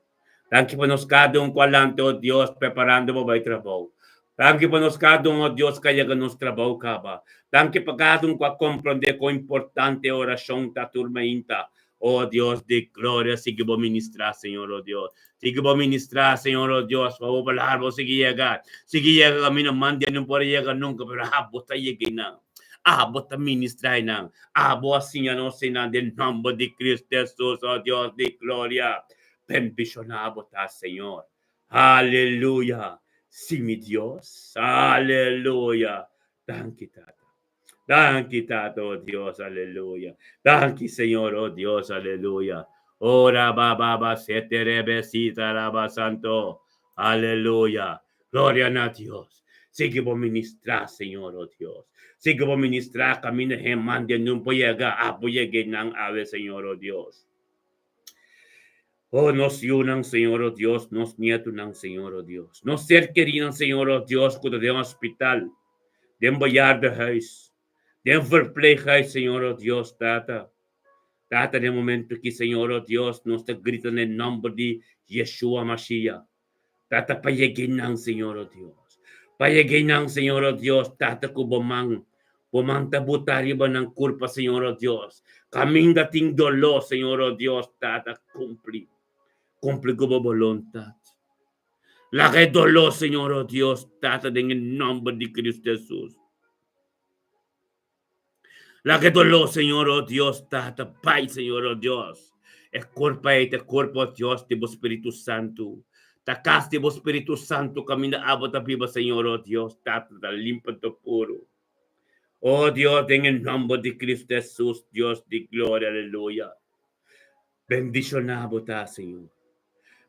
Danki pa nos kada un ku a lanta, o Dios, preparando pa bai trabou. Danki pa nos kada un, o Dios, ku a yega nos trabou kaba. Danki pa kada un ku a komprondé kon importante e orashon ta tur mainta. O Dios di gloria, sigui bo ministrá, Señor, o Dios. Sigui bo ministrá, Señor, o Dios, pa bo palabra bo sigui yega. Sigui yega kaminda manda no por a yega nunka, pero abo ta yega einan. Abo ta ministrá einan. Abo a siña nos einan den nòmber di Cristo Jesus, o Dios di gloria. Bendishoná bo ta, Señor. Aleluya! Sí, mi Dios. Aleluya! Danki, Tata. Danki, Tata, oh Dios, aleluya. Danki, Señor, oh Dios, aleluya. Ora ba ba ba sete rebe sita raba santo. Aleluya. Gloria na Dios. Sigui bo ministrá, Señor, oh Dios. Sigui bo ministrá kaminda hen mande nun por yega, abo yega einan awe, Señor, oh Dios. Oh, nos yunan, Señor, oh Dios, nos nietunan, Señor, oh Dios, nos ser kerinan, Señor, oh Dios, ku ta den hospital, den bejaardenhuis, den verpleeghuis, Señor, oh Dios, Tata. Tata, den momento aki, Señor, oh Dios, nos ta grita na e nomber di Yeshua Mashiach. Tata, pa yega einan, Señor, oh Dios. Pa yega einan, Señor, oh Dios, Tata, ku bo man, bo man ta buta riba nan kurpa, Señor, oh Dios. Kaminda tin doló, Señor, oh Dios, Tata, kumpli. Kumpli ku bo boluntat. Laga e doló, Señor, oh Dios, Tata, den e nòmber di Cristo Jesus. Laga e doló, Señor, oh Dios, Tata, bai, Señor, oh Dios. E kurpa ei ta e kurpa, oh Dios, di bo Spiritu Santu. Ta kas di bo Spiritu Santu kaminda abo ta biba, Señor, oh Dios, Tata, ta limpa ta puru. Oh Dios, den e nòmber di Cristo Jesus, Dios di gloria, aleluya. Bendishoná bo ta, Señor.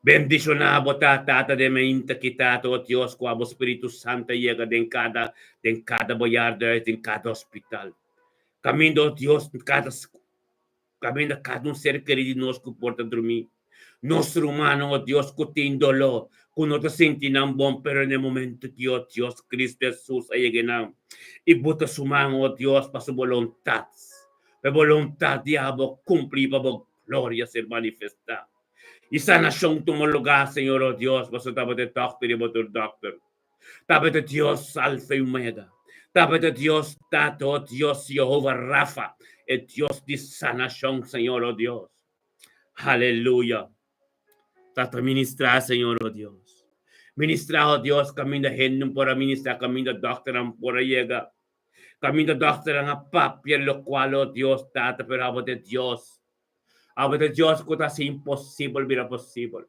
Bendishoná bo ta, Tata den mainta ki Tata, o Dios, ku abo Spiritu Santu a yega den kada, den kada bejaardenhuis, den kada hospital. Kaminda, o Dios, kada, kaminda kada un ser kerí di nos ku por ta drumí. Nos rumannan, o Dios, ku tin doló, ku no ta sinti nan bon, pero na e momento ki, o Dios, Cristo Jesus a yega nan i buta su man, o Dios, pa su boluntat. Pa e boluntat di abo kumpli pa bo gloria ser manifestá. I sanashon tuma lugá, Señor, o Dios, pasobra tabata e dòkter i bo tur dòkter. Tabata e Dios Alfa i Omega. Tabata e Dios Tata, o Dios Yehova Rafa, e Dios di sanashon, Señor, o Dios. Aleluya. Tata ministrá, Señor, o Dios. Ministrá, o Dios, kaminda hende no por a ministrá, kaminda dòkternan por a yega. Kaminda dòkternan a papia lokual, o Dios, Tata, pero abo ta e Dios. Abo ta Dios ku ta hasi imposibel bira posibel.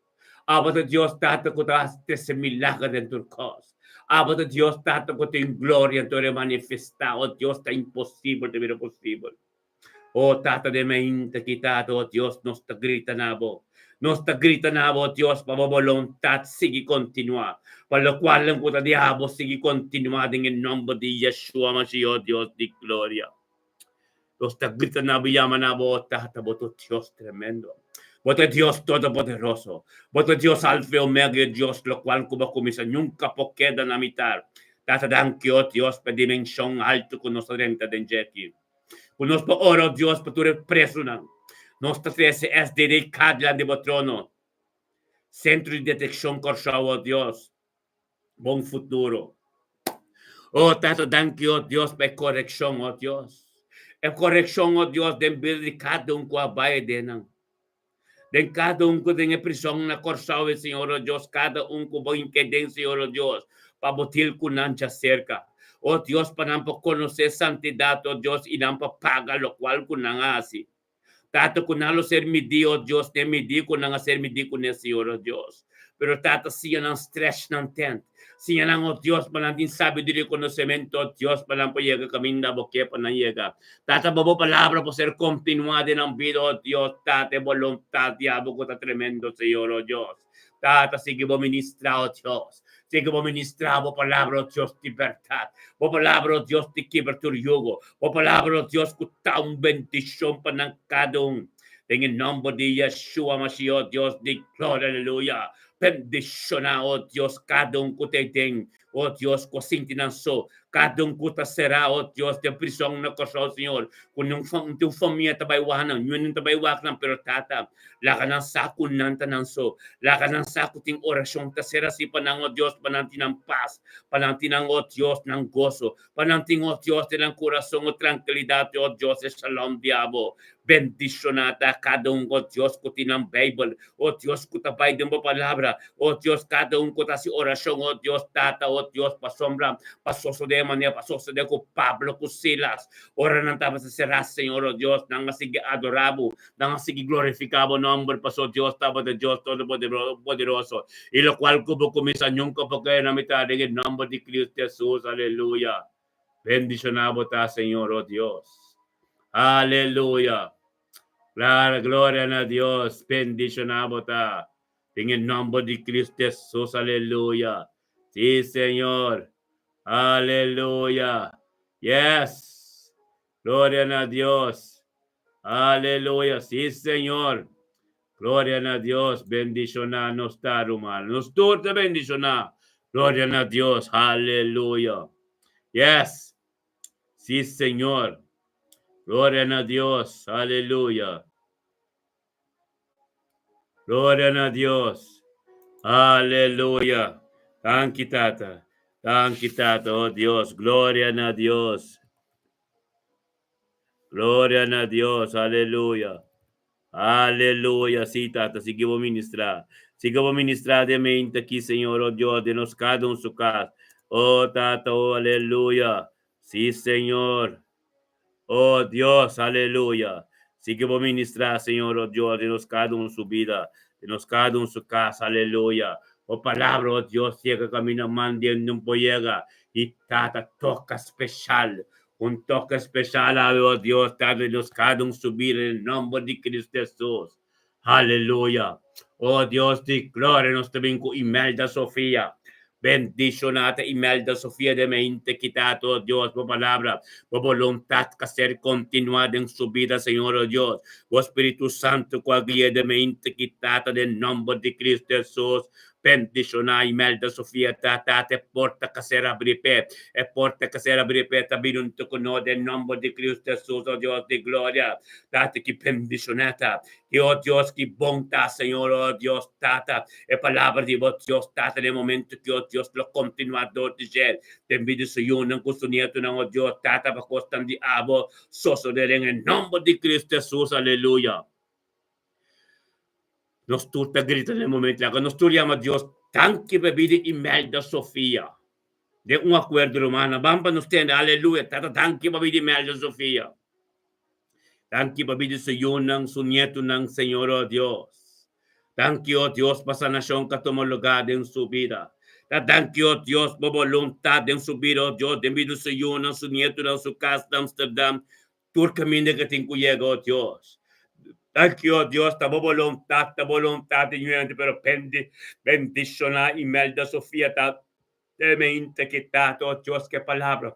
Abo ta Dios Tata ku ta hasi trese milager den tur kos. Abo ta Dios Tata ku tin gloria tur e manifestá. O Dios ta imposibel ta bira posibel. O Tata den mainta ki Tata, o Dios nos ta grita na bo. Nos ta grita na bo, o Dios, pa bo boluntat sigui kontinuá. Pa lokualnan ku ta di abo sigui kontinuá den e nòmber di Yeshua Mashiach, o Dios di gloria. Nos ta grita na bo, yama na bo, o Tata, bo ta Dios tremendo. Bo ta Dios todopoderoso. Bo ta Dios Alfa y Omega y Dios locual cu bo a cuminsa nunca por keda na mitar. Tata, danki, o Dios, pa e dimension alto cu nos a drenta den dje aki. Cu nos por ora, o Dios, pa tur e presonan. Nos ta trece SDDK dilanti bo trono. Centro di Deteccion Corsou, o Dios. Bon futuro. Oh Tata, danki, oh Dios, pa e korekshon, oh Dios. E korekshon, oh Dios, den bida di kada un ku a bai den nan. Den kada un ku den e prison na Kòrsou, e Señor, oh Dios, kada un ku bo hinka den, Señor, oh Dios, pa bo til ku nan djaserka. Oh Dios, pa nan por konosé santidat, oh Dios, i nan por paga lokual ku nan a hasi. Tata, ku nan lo ser midí, oh Dios, den midí ku nan a ser midí kuné, Señor, oh Dios. Pero, Tata, siña nan stretch nan tent. Siña nan, oh Dios, pa nan tin sabiduria i konosementu, oh Dios, pa nan por yega kaminda Bo ke pa nan yega. Tata, pa Bo palabra por ser kontinuá den nan bida, oh Dios. Tata, e boluntat di Abo ku ta tremendo, Señor, oh Dios. Tata, sigui Bo ministrá, oh Dios. Sigui Bo ministrá Bo palabra, oh Dios di bèrdat. Bo palabra, oh Dios, di kibra tur yugo. Bo palabra, oh Dios, ku ta un bendishon pa nan kada un. Den e nòmber di Yeshua Mashiach, oh Dios di gloria, aleluya. Bendishoná, oh Dios, kada un ku ta ei den. Oh Dios, ku a sinti nan so. Kada un ku ta será, oh Dios, den prison na Kòrsou, Señor, ku nan tin famia ta bai wak nan, ñunan ta bai wak nan, pero Tata, laga nan sa ku nan ta nan so. Laga nan sa ku tin orashon ta ser hasi pa nan, oh Dios, pa nan tin nan pas, pa nan tin nan, oh Dios, nan goso, pa nan tin, oh Dios, den nan kurason e trankilidat, oh Dios, e shalom di abo. Bendishoná ta kada un, oh Dios, ku tin nan Beibel, oh Dios, ku ta bai den bo palabra, oh Dios, kada un ku ta hasi orashon, oh Dios, Tata, oh Dios, pasobra pa sosodé manera pa sosodé ku Pablo ku Silas, ora nan tabata será, Señor, oh Dios, nan a sigui adorá bo, nan a sigui glorifiká bo nòmber, pasobra Dios tabata Dios Todopoderoso, i lokual ku bo kuminsá nunka por keda na mitat, den e nòmber di Cristo Hesus, aleluya. Bendishoná bo ta, Señor, oh Dios. Aleluya. Clara, gloria na Dios. Bendishoná bo ta. Den e nòmber di Cristo Hesus, aleluya. Sí, Señor. Aleluya. Yes. Gloria na Dios. Aleluya. Sí, Señor. Gloria na Dios. Bendishoná nos ta, ruman. Nos tur ta bendishoná. Gloria na Dios. Aleluya. Yes. Sí, Señor. Gloria na Dios. Aleluya. Gloria na Dios. Aleluya. Danki, Tata. Danki, Tata. Oh, Dios. Gloria na Dios. Gloria na Dios. Aleluya. Aleluya. Sí, Tata. Sigui bo ministrá. Sigui bo ministrá den mente aki, Señor. Oh, Dios. Den nos kada un su kas. Oh, Tata. Oh, aleluya. Sí, Señor. Oh, Dios. Aleluya. Sigui bo ministrá, Señor. Oh, Dios. Den nos kada un su bida. Den nos kada un su kas. Aleluya. Bo palabra, oh Dios, yega kaminda man den un por yega. I Tata, toka speshal. Un toke speshal awe, oh Dios, Tata di nos kada un su bida den nomber di Cristo Hesus. Aleluya. Oh Dios di gloria, nos ta bin ku Imelda Sofia. Bendishoná ta Imelda Sofia den mente kita, oh Dios, bo palabra, bo boluntat ka ser kontinuá den su bida, Señor, oh Dios. Bo Spiritu Santu ku a gui'é den mente kita ta den nomber di Cristo Hesus. Bendishoná Imelda Sofia ta Tata e porta ka ser abrí p'e, e porta ka ser abrí p'e ta bini huntu ku nos den nomber di Cristo Hesus, o Dios di gloria. Tata ki bendishoná ta, ki o Dios ki bon ta Señor, o Dios Tata, e palabra di bo Dios Tata den momento ki o Dios lo kontinuá dor di dje den bida su yunan ku su nietunan, o Dios Tata pa kosnan di abo sosodé den e nomber di Cristo Hesus, aleluya. Nos tur ta grita den e momento laga nos tur yama Dios danki pa e bida Imelda Sofia. Den un akuerdo rumannan ban pa nos tende aleluya tata danki pa bida Imelda Sofia. Danki pa bida su yunan su nietunan Señor oh Dios. Danki oh Dios pa sanashon ka tuma lugar den su bida. Ta danki oh Dios pa boluntad den su bida oh Dios den bida su yunan su nietunan su kas na Amsterdam. Tur kaminda ke tin ku yega, o Dios. Danki, o Dios, ta bo boluntat, ta boluntat di ñuente, pero bendi, bendishoná Imelda Sofia ta temente ki tata, o Dios, ke palabra.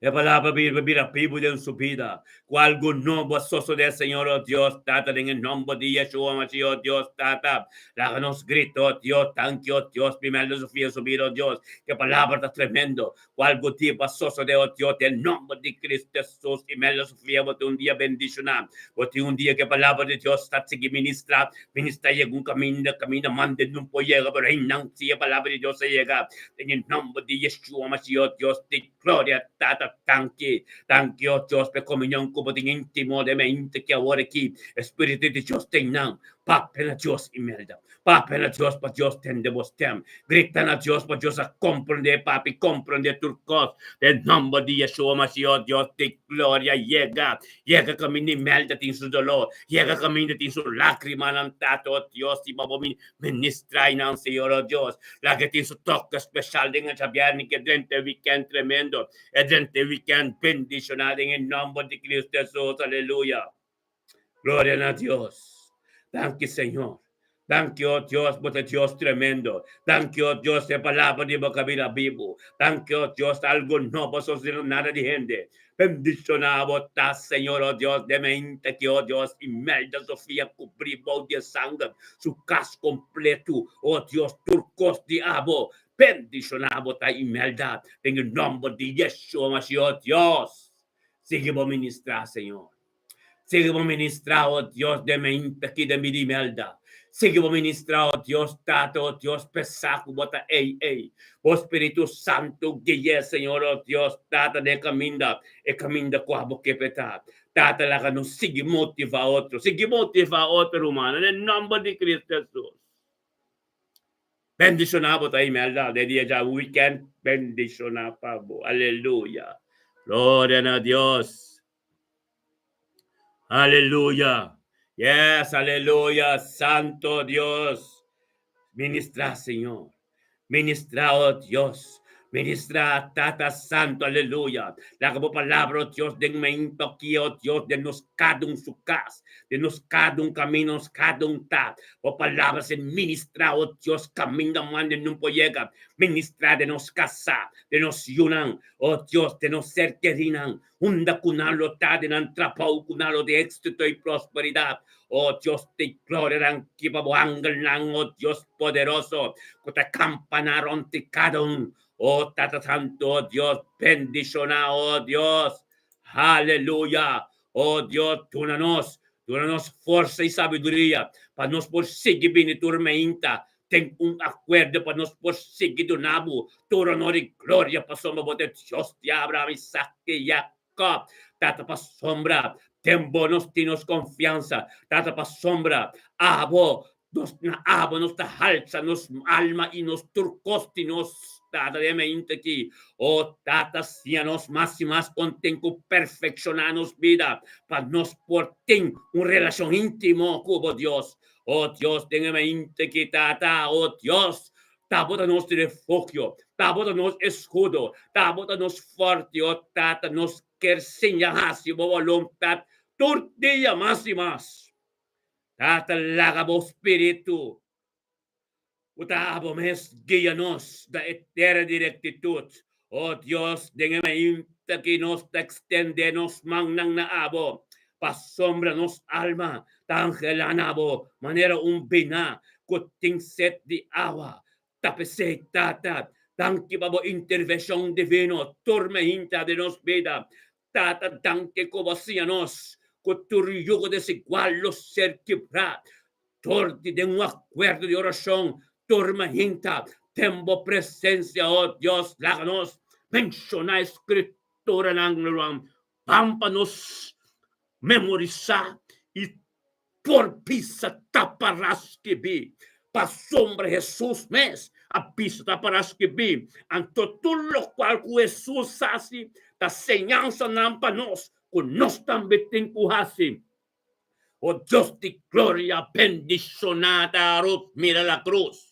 E palabra bira bira bibu den su bida. Ku algu nobo a sosodé, Señor, o Dios Tata, den e nomber di Yeshua Mashiach, o Dios Tata. Laga nos grita, o Dios, danki, o Dios, Imelda Sofia su bida, o Dios. Ku e palabra ta tremendo. Ku algu tipo a sosodé, o Dios, den nomber di Cristo Jesus. Imelda Sofia, bo tin un dia bendishoná. Bo tin un dia ku e palabra di Dios ta sigui ministrá. Ministrá yega un kaminda, kaminda mande no por yega, pero einan si e palabra di Dios a yega. Den e nomber di Yeshua Mashiach, o Dios di Gloria Tata, danki, danki o Dios p'e komunion ku bo tin íntimo den mente ki awor aki. E Spiritu di Dios den nan. Papia na Dios, Imelda. Papia na Dios pa Dios tende bo stem. Grita na Dios pa Dios a komprondé, papi, komprondé tur kos. Den nòmber di Yeshua Mashiach, Dios di gloria, yega. Yega kaminda Imelda tin su doló. Yega kaminda tin su lágrimanan, Tata, o Dios, i pa bo Ministra nan, Señor, oh Dios. Laga tin su toque special den e djabièrnè ke drenta e weekend tremendo, e drenta e weekend bendishoná den e nòmber di Cristo Hesus. Aleluya. Gloria na Dios. Danki, Señor. Danki, oh Dios, bo ta Dios tremendo. Danki, oh Dios, e palabra di bo kabira bibu. Danki, oh Dios, algo nobo sosodé nada di hende. Bendishoná bo ta, Señor, oh Dios, den mente ki, oh Dios, Imelda Sofia kubrí bou di e sanger, su kas kompletu, oh Dios, tur kos di abo. Bendishoná bo ta, Imelda, den e nòmber di Yeshua Mashiach, oh Dios. Sigui bo ministrá, Señor. Sigui bo ministrá, oh Dios, den mente ki den bida Imelda. Sigui bo ministrá, oh Dios, Tata, oh Dios, p'esá ku bo ta ei ei. Bo Spiritu Santu gui'é, Señor, oh Dios, Tata, den e kaminda, e kaminda ku abo ke p'e ta. Tata, laga nos sigui motivá otro, sigui motivá otro rumannan, den nòmber di Cristo Hesus. Bendishoná bo ta Imelda, den dia dja weekend bendishoná pa bo. Aleluya. Gloria na Dios. Aleluya. Yes, aleluya. Santo Dios. Ministra, Señor. Ministra, oh Dios. Ministra, Tata Santo, aleluya. Laga bo palabra, oh Dios, den mente aki, oh Dios, den nos kada un su kas, den nos kada un camino, nos kada un ta. Bo palabra ser ministra, oh Dios, caminda mande nun por yega. Ministra den nos casa, den nos yunan, oh Dios, den nos ser kerinan. Unda ku nan lo ta den nan trabou, ku nan lo tin éxito i prosperidat. O Dios di gloria, danki pa bo angelnan, o Dios poderoso, ku ta kampaná rònt di kada un. O Tata Santu, o Dios, bendishoná, o Dios. Haleluya! O Dios, duna nos, duna nos forsa i sabiduria pa nos por sigui bini tur meinta den un akuerdo pa nos por sigui duna bo tur honor i gloria pasobra bo ta e Dios di Abraham, Isaac i Jacob. Tata, pasobra den bo nos tin nos konfiansa. Tata, pasobra abo nos na abo nos ta halsa nos alma i nos tur kos di nos. Tata, den e mainta aki, o Tata, siña nos mas i mas kon tin ku perfekshoná nos bida pa nos por tin un relashon íntimo ku bo, Dios. O Dios, den e mainta ki Tata, o Dios, ta bo ta nos refugio, ta bo ta nos escudo, ta bo ta nos forte, o Tata, nos kier siña haci bo boluntad tur dia mas i mas. Tata, laga bo Spiritu ku ta abo mes guia nos na e tera di rectitud. O Dios, den e mainta ki nos ta extende nos mannan na abo, pasobra nos alma ta anhelá na bo manera un biná ku tin set di awa. Ta p'esei, Tata, danki pa bo intervenshon divino tur mainta den nos bida. Tata, danki ku bo siña nos ku tur yugo desigual lo ser kibrá Dor di den un akuerdo di orashon tur mainta den bo presensia, o Dios, laga nos menshoná e skrituranan ruman ban pa nos memorisá i por bisa ta pará skibí, pasobra Hesus mes a bisa ta pará skibí. Anto tur lokual ku Hesus hasi ta señansanan pa nos ku nos tambe tin ku hasi. O Dios di gloria, bendishoná ta Ruth mira la cruz.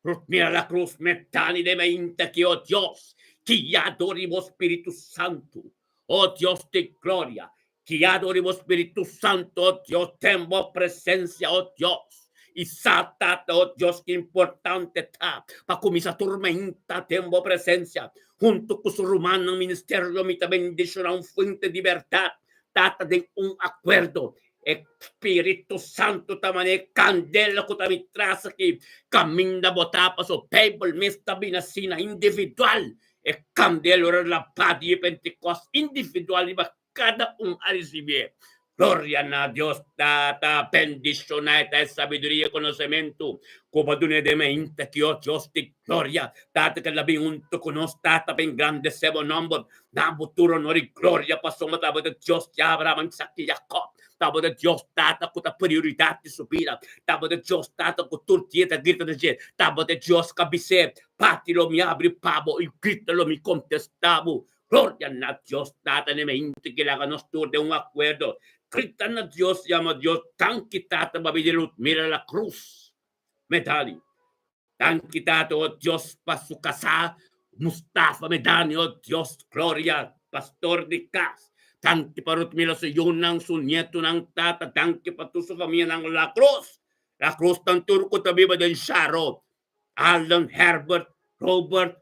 Ruth mira la cruz metani den mainta ki, o Dios, guiado di bo Spiritu Santu. O Dios di gloria, guiado di bo Spiritu Santu, o Dios, den bo presencia, o Dios. I sa, Tata, o Dios, ki importante ta pa kuminsá tur mainta den bo presensia. Huntu ku su rumannan ministerio mi ta bendishoná un fuente di bèrdat, Tata, den un akuerdo. E Spiritu Santu ta manera e kandela ku ta mi tras aki kaminda bo ta, pasobra Beibel mes ta bini asina, individual. E kandela ora la ba di e Pentekòst individual riba kada un a risibié. Gloria na Dios Tata, bendishoná e ta e sabiduria i konosementu ku bo a dun'é den meinta ki, o Dios di gloria. Tata ke la bin huntu ku nos, Tata, pa engrandesé bo nòmber. Na bo tur honor i gloria, pasobra tabata Dios di Abraham, Isaac i Jacob. Tabata Dios Tata ku ta prioridat di su bida. Tabata Dios Tata ku tur dia ta grita na dje. Tabata Dios ku a bis'é, Pati lo mi abri pa bo i grita lo mi kontestá bo. Gloria na Dios Tata n'e mente ki laga nos tur den un akuerdo. Grita na Dios, yama Dios, Danki Tata pa bini lus mira la krus. Medani. Danki Tata, o Dios, pa su kasá Mustafa Medani, o Dios, gloria, pastor di kas. Danki pa Rutmila su yunan, su nietunan, Tata, danki pa tur su famianan la krus. La krus tan tur ku ta biba den Sharo, Allen, Herbert, Robert,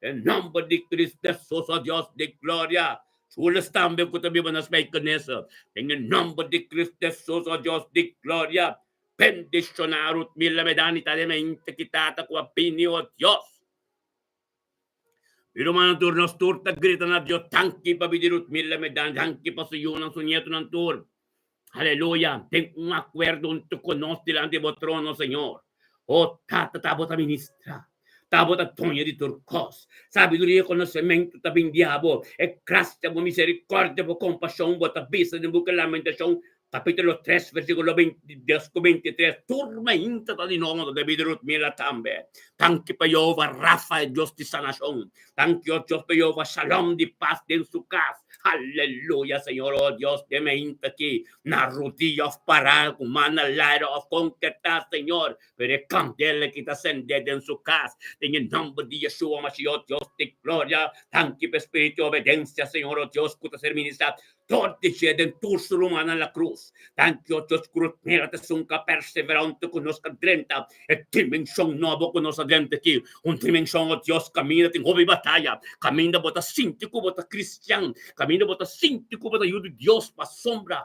Den nomber di Cristo Jesus, o Dios di gloria. Jules tambe cu ta biba na Spijkenisse. Den e nomber di Cristo Jesus, o Dios di gloria. Bendiciona Ruth Mila Medani ta den mente ki tata cu a bini, o Dios. Mi rumannan tur, nos tur ta grita na Dios, danki pa bini Ruth Mila Medani, danki pa su yunan, su nietonan tur. Aleluya! Den un akuerdo huntu ku nos dilanti bo trono, Señor. O Tata, ta bo ta ministra. Ta bo ta doño di tur kos. Sabiduria i konosementu ta bin di abo. E grasia, bo miserikòrdia, bo kompashon, bo ta bisa den buki Lamentashon, kapítulo tres, versíkulo 22 ku 23. Tur mainta ta di nobo, ta debí di Rutmila tambe. Danki pa Jehová Rafa, e Dios di sanashon. Danki, o Dios, pa Jehová Shalom di pas den su kas. Aleluya, Señor, o Dios, den mainta aki, na rudia of pará ku man na laira of kon ke ta, Señor, pero e kandela ki ta sendé den su kas, den e nòmber di Yeshua Mashiach, o Dios di gloria. Danki pa e spiritu di obedensia, Señor, o Dios, ku ta ser ministrá Dor di dje den tur su rumannan la krus. Danki, o Dios, ku Rutmira ta esun ku a perseverá unto ku nos ka drenta e dimenshon nobo ku nos a drenta aki. Un dimenshon, o Dios, kaminda tin hopi bataya, kaminda bo ta sinti ku bo ta kristian, kaminda bo ta sinti ku bo ta yu di Dios pa sombra.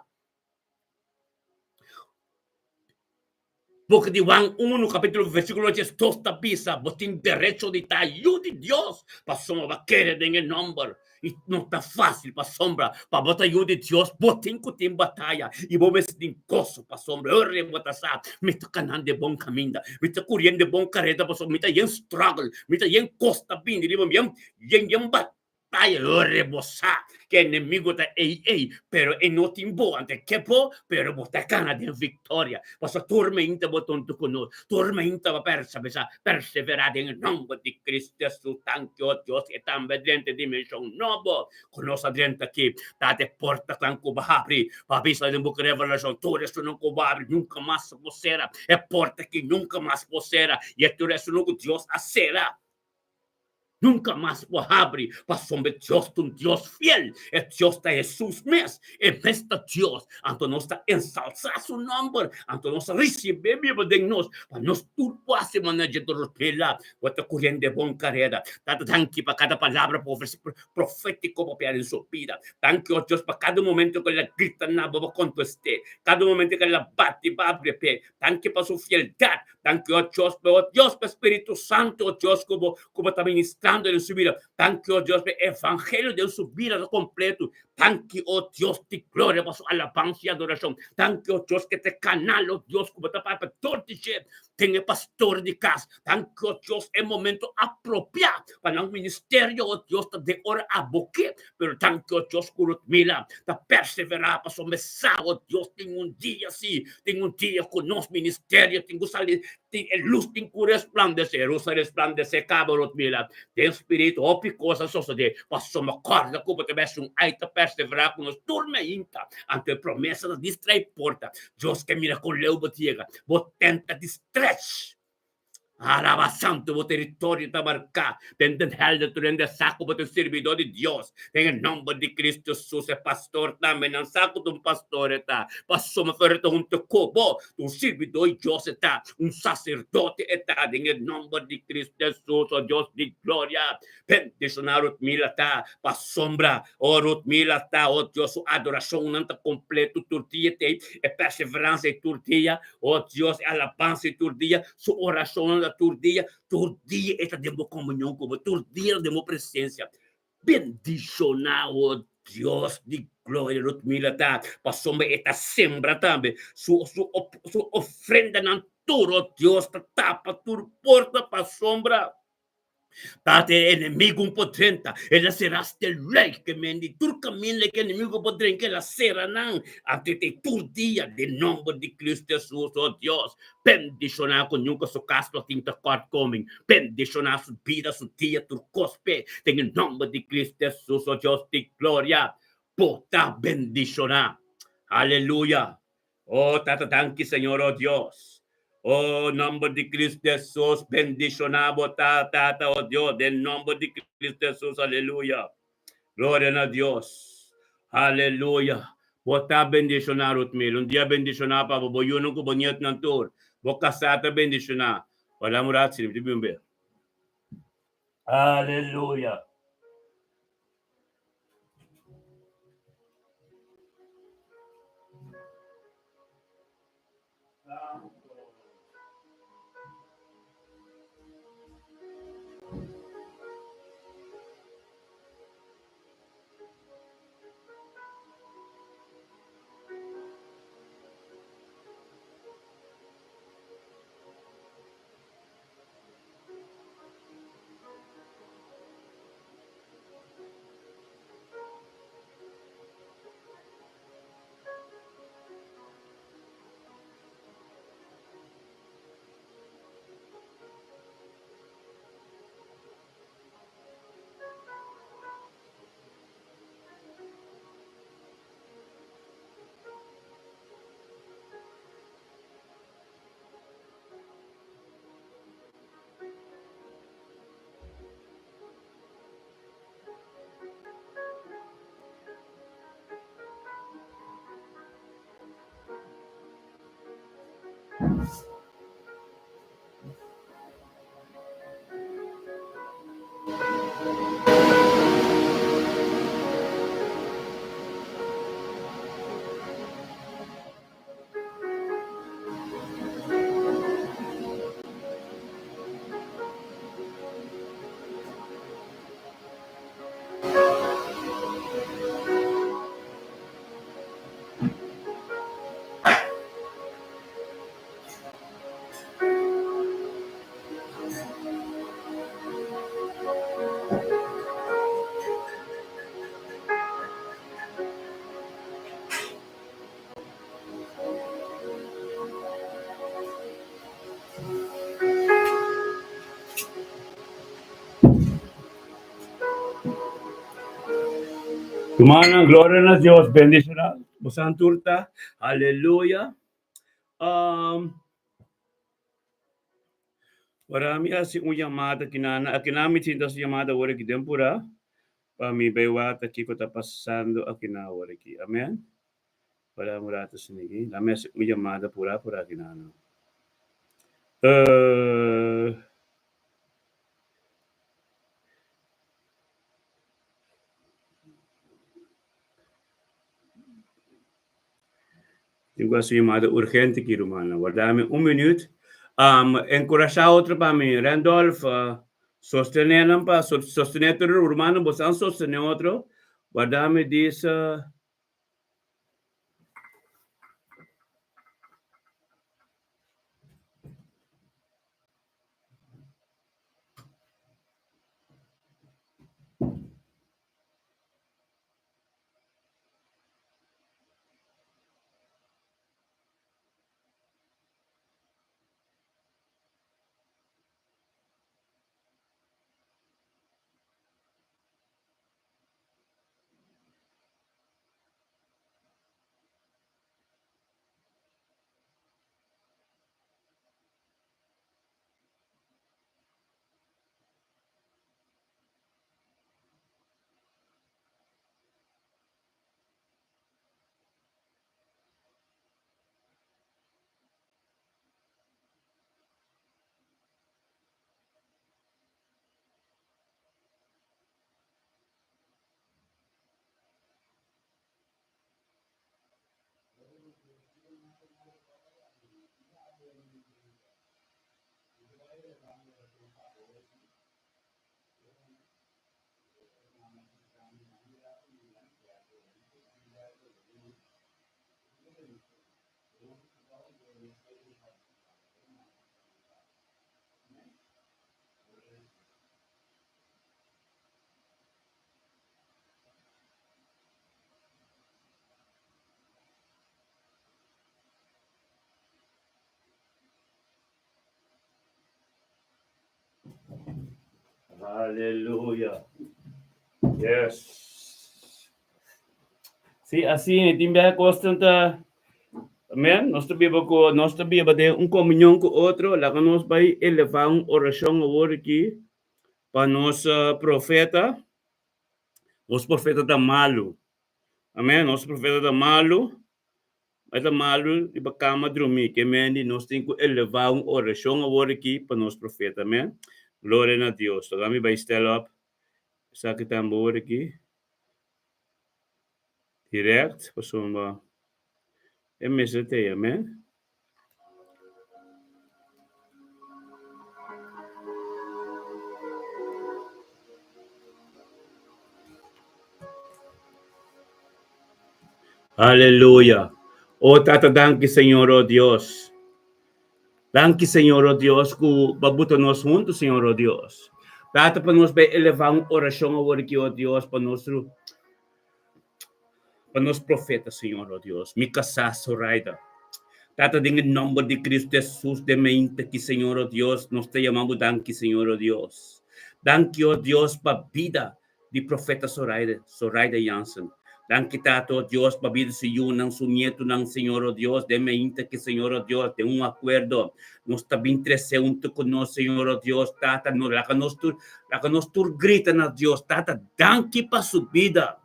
Boka di Juan unu, kapítulo versíkulo 82 ta bisa, Bo tin derecho di ta yu di Dios, pasobra bo a kere den e nòmber. I no ta fásil pasobra pa bo ta yu di Dios, bo tin ku tin bataya i bo mester tin goso pasobra ora bo ta sa, Mi ta kanando e bon kaminda, mi ta kuriendo e bon kareda pasobra mi ta yen struggle, mi ta yen kos ta bini riba mi, yen yen bataya. Ora bo sa ku e enemigo ta ei ei, pero e no tin bo, anto e ke bo, pero bo ta gana den viktoria. Pasobra tur meinta bo tonto ku nos, tur meinta bo persevera, persevera den e nòmber di Cristo Hesus. Danki, o Dios, e tambe drenta e dimenshon nobo ku nos a drenta aki. Ta e portanan ku bo habri pa bisa den buki Revelashon, tur esunnan ku bo habri nunka mas por sera, e porta aki nunka mas por sera, i e tur esunnan ku Dios a sera. Nunka mas por habri, pasobra Dios ta un Dios fiel. E Dios ta Hesus mes. E mes ta Dios. Anto nos ta ensalsá su nòmber. Anto nos ta risib'é biba den nos, pa nos tur por hasi manera dje tur pela. Bo ta kuriendo e bon karera. Tata, danki pa kada palabra profétiko papiá den su bida. Danki, o Dios, pa kada momento ku el a grita na bo, bo kontest'é. Kada momento ku el a bati, bo abri p'e. Danki pa su fieldat. Danki, o Dios, pa o Dios, pa Spiritu Santu, o Dios, ku bo, ku bo ta ministrando den su bida. Danki, o Dios, pa e evangelio den su bida ta kompletu. Danki, o Dios di gloria, pa su alabansa i adorashon. Danki, o Dios, ke ta e kanal, o Dios, ku bo ta papia dor di dje den e pastor di kas. Danki, o Dios, e momento apropiá pa nan ministerio, o Dios, ta den ora abo ke. Pero danki, o Dios, ku Rutmila ta perseverá pasobra mi sa, o Dios, tin un dia si, tin un dia ku nos ministerio tin ku sali, tin e lus tin ku resplandesé. Lus a resplandesé kaba, Rutmila. Den spiritu hopi kos a sosodé pasobra kòrda ku bo ta bes un ai ta perseverá ku nos tur meinta. Anto e promesa ta distraí porta. Dios ke mira kon leu bo ta yega. Bo tenta di stretch. Alaba santu bo teritorio ta marká den den hèlder tur hende sa ku bo ta un sirbidó di Dios. Den e nòmber di Kristu Hesus e pastor tambe nan sa ku ta un pastor e ta, pasobra e ta huntu ku bo, ta un sirbidó di Dios e ta, un saserdote e ta den e nòmber di Kristu Hesus, o Dios di gloria. Bendishoná Rutmila ta pasobra, o Rutmila ta, o Dios, su adorashonnan ta kompleto tur dia t'ei, e perseveransia ei tur dia, O Dios, e alabansa ei tur dia, su orashonnan ta tur dia, tur dia e ta den bo komunion ku bo, tur dia e ta den bo presensia. Bendishoná, o Dios di gloria, Rutmila ta, pasobra e ta sembra tambe, su su su ofrendanan tur, o Dios, ta tapa tur porta pasobra. Tata e enemigo un por drenta, el a sera hasta el ley ke men di tur kaminda ke enemigo por drenka el a sera nan. Anto te tur dia den nomber di Cristo Jesus, oh Dios, bendiciona ku nunka su kas lo tin tekortkoming, bendiciona su bida, su dia, tur kos p'e, den e nomber di Cristo Jesus, oh Dios di gloria, bo ta bendiciona. Aleluya. Oh Tata danki Señor oh Dios. Oh nomber di Cristo Jesus bendiciona bo ta Tata oh Dios den nomber di Cristo Jesus aleluya. Gloria na Dios. Aleluya. Bo ta bendiciona Ruthmil. Un dia bendiciona pa bo bo yunan cu bo nietnan tur. Bo casa ta bendiciona. Wala un rat si mi ta bin be. Aleluya. Rumannan, gloria na Dios, bendiciona bosan tur ta, aleluya. Um, ora mi hasi un yamada kinana, akinan mi sinta hasi yamada ora ki den pura, pa mi bai wak kiko ta pasando akinan ora ki. Amen. Ora un rato sinigi, la mi hasi un yamada pura pura akinan. Uh, Tin ku hasi un yamada urgente aki, rumannan. Warda mi un minuut. Um, enkurashá otro pa mi. Randolph, uh, sostené nan pa, sostené tur rumannan, boso sostené otro. Warda mi disa. Aleluya. Yes. Sí, asina, tin bia kosnan ta Amen. Nos ta biba ku nos ta biba den un komunion ku otro. Laga nos bai elevá un orashon awor aki pa nos profeta. Nos profeta ta malu. Amen. Nos profeta ta malu. E ta malu riba kama drumí. Ke men di nos tin ku elevá un orashon awor aki pa nos profeta. Amen. Gloria na Dios. Laga mi bai stel op esaki tambe awor aki. Direct pasobra e mester t'ei. Amen. Aleluya. O Tata danki Señor o Dios. Danki Señor o Dios ku bo a buta nos huntu Señor o Dios. Tata pa nos bai eleva un orashon awor aki o Dios pa nos pa nos profeta Señor o Dios. Mi kasá Zoraida. Tata den e nomber di Cristo Jesus den mente aki Señor o Dios nos ta yama bo danki Señor o Dios. Danki o Dios pa bida di profeta Zoraida, Zoraida Jansen. Danki Tata, o Dios, pa bida su yunan, su nietunan, Señor, o Dios, den mainta ki, Señor, o Dios, den un akuerdo, nos ta bin trese huntu ku nos, Señor, o Dios, Tata, no, laga nos tur, laga nos tur grita na Dios, Tata, danki pa su bida.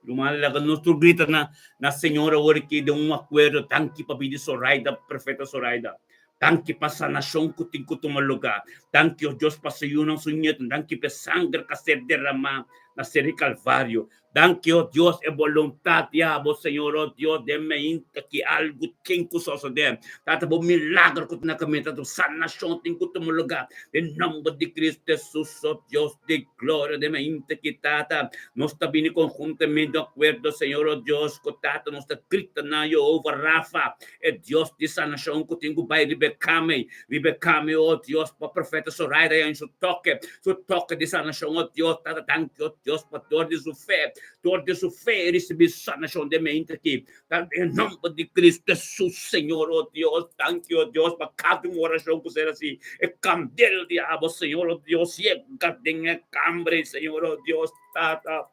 Ruman, laga nos tur grita na, na Señor awor aki den un akuerdo, danki pa bida di Zoraida, profeta Zoraida. Danki pa sanashon ku tin ku tuma lugá. Danki, o Dios, pa su yunan, su nietunan. Danki pa e sanger ku a ser deramá na Seri Kalvario. Danki, o Dios, e boluntat di abo, Señor, o Dios, den meinta ki algu tin ku sosodé. Tata, bo milagro ku ta na kaminda, Tata, bo sanashon tin ku tuma lugá. Den nòmber di Kristu Hesus, o Dios di gloria, den meinta ki, Tata, nos ta bini konhuntamente di akuerdo, Señor, o Dios, ku, Tata, nos ta grita na Jehová Rafa, E Dios di sanashon ku tin ku bai riba e kama ei, riba e kama ei, o Dios, pa profeta Zoraida haña su toke, su toke di sanashon, o Dios, Tata, danki, o Dios, pa dor di su fe, dor di su fe e risibí sanashon den mente aki. Ta den e nòmber di Cristo Hesus, Señor, o Dios, danki, o Dios, pa kada un orashon ku ser así. E kandel di abo, Señor, o Dios, yega den e kamber ei, Señor, o Dios, Tata.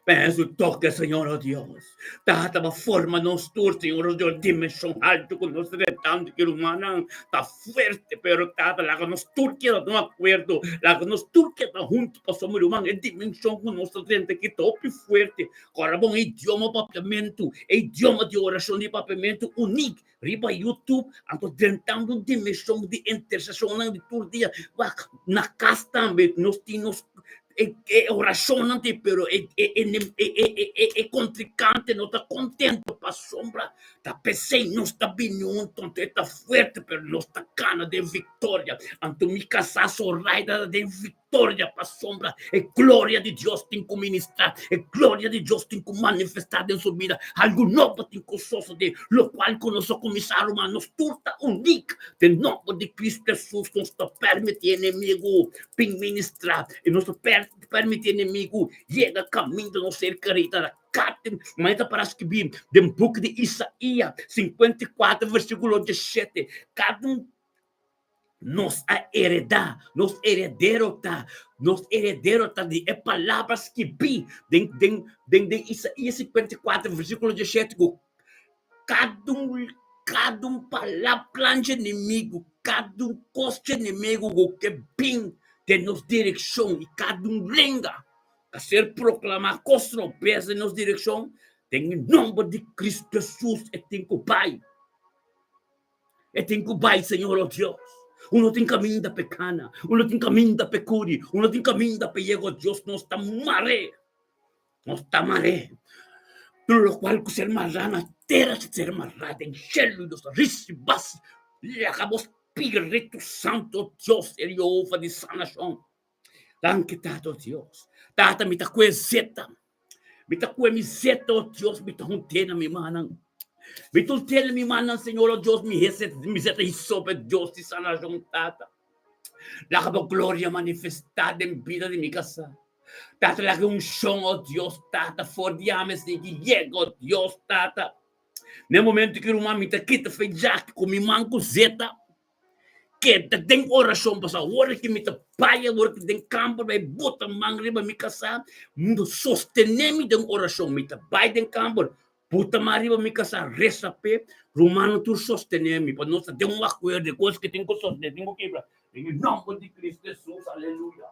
Pen su toke, Señor, oh Dios. Tata, ba forma nos tur, Señor, oh Dios, dimension alto ku nos retando ki rumannan ta fuerte, pero Tata, laga nos tur keda den akuerdo, laga nos tur keda huntu, pasobra mi ruman, e dimension ku nos ta drenta aki ta hopi fuerte. Kòrda bon, e idioma papiamentu, e idioma di orashon di papiamentu unik riba YouTube, anto drentando un dimension di interseshonnan di tur dia. Wak, na kas tambe nos tin nos e e orashonnan tin, pero e e e e e e kontrinkante no ta kontento pasobra ta p'esei nos ta bini huntu, anto e ta fuerte, pero nos ta gana den viktoria. Anto mi kasá Zoraida ta den viktoria. Victoria pasobra e gloria di Dios tin cu ministra, e gloria di Dios tin cu manifesta den su bida. Algo nobo tin cu sosode, locual cu nos a cuminsa ruman, nos tur ta unik den nomber di Cristo Jesus. Nos ta permiti enemigo bin ministra y nos ta permiti enemigo yega caminda nos ser kerida na Katen, ma e ta para skibi den buki di Isaías 54 versiculo 17, Kada un Nos a heredá, nos heredero ta, nos heredero ta di e palabra skibí den, den, den, den Isaías 54, versíkulo 17, ku kada un, kada un palabra, plan dje enemigu, kada un kos dje enemigu ku ke bin den nos direkshon i kada un lenga a ser proklamá kos robes den nos direkshon, den e nòmber di Kristu Hesus e tin ku bai. E tin ku bai, Señor, o Dios. Uno tin kaminda p'e kana, uno tin kaminda p'e kuri, uno tin kaminda p'e yega, o Dios, nos ta mar'é, nos ta mar'é. Tur lokual ku ser mará na tera ta ser mará den shelu, nos ta risibas, laga bo. Spiritu Santo Dios e Jehova di sanashon. Danki Tata Dios. Tata mi ta kue zeta. Mi ta kue mi zeta, oh Dios, mi ta hunt'é na mi mannan. Mi ta hunt'é na mi mannan, Señor, oh Dios, mi hese, mi zeta hisope, Dios di sanashon, Tata. Laga bo gloria manifestá den bida di mi kasá. Tata, laga e unshon, oh Dios, Tata, for di ami esei ki yega, oh Dios, Tata. Na e momento ki ruman mi ta kita fe jaki ku mi man ku zeta, keda den orashon pasobra ora ki mi ta bai awor ki den kamber bai bota man riba mi kasá, mundu sostené mi den orashon. Mi ta bai den kamber, bota man riba mi kasá, resa p'e, rumannan tur sostené mi pa nos ta den un akuerdo, e kos ki tin ku sostené tin ku kibra den e nòmber di Kristu Hesus, aleluya.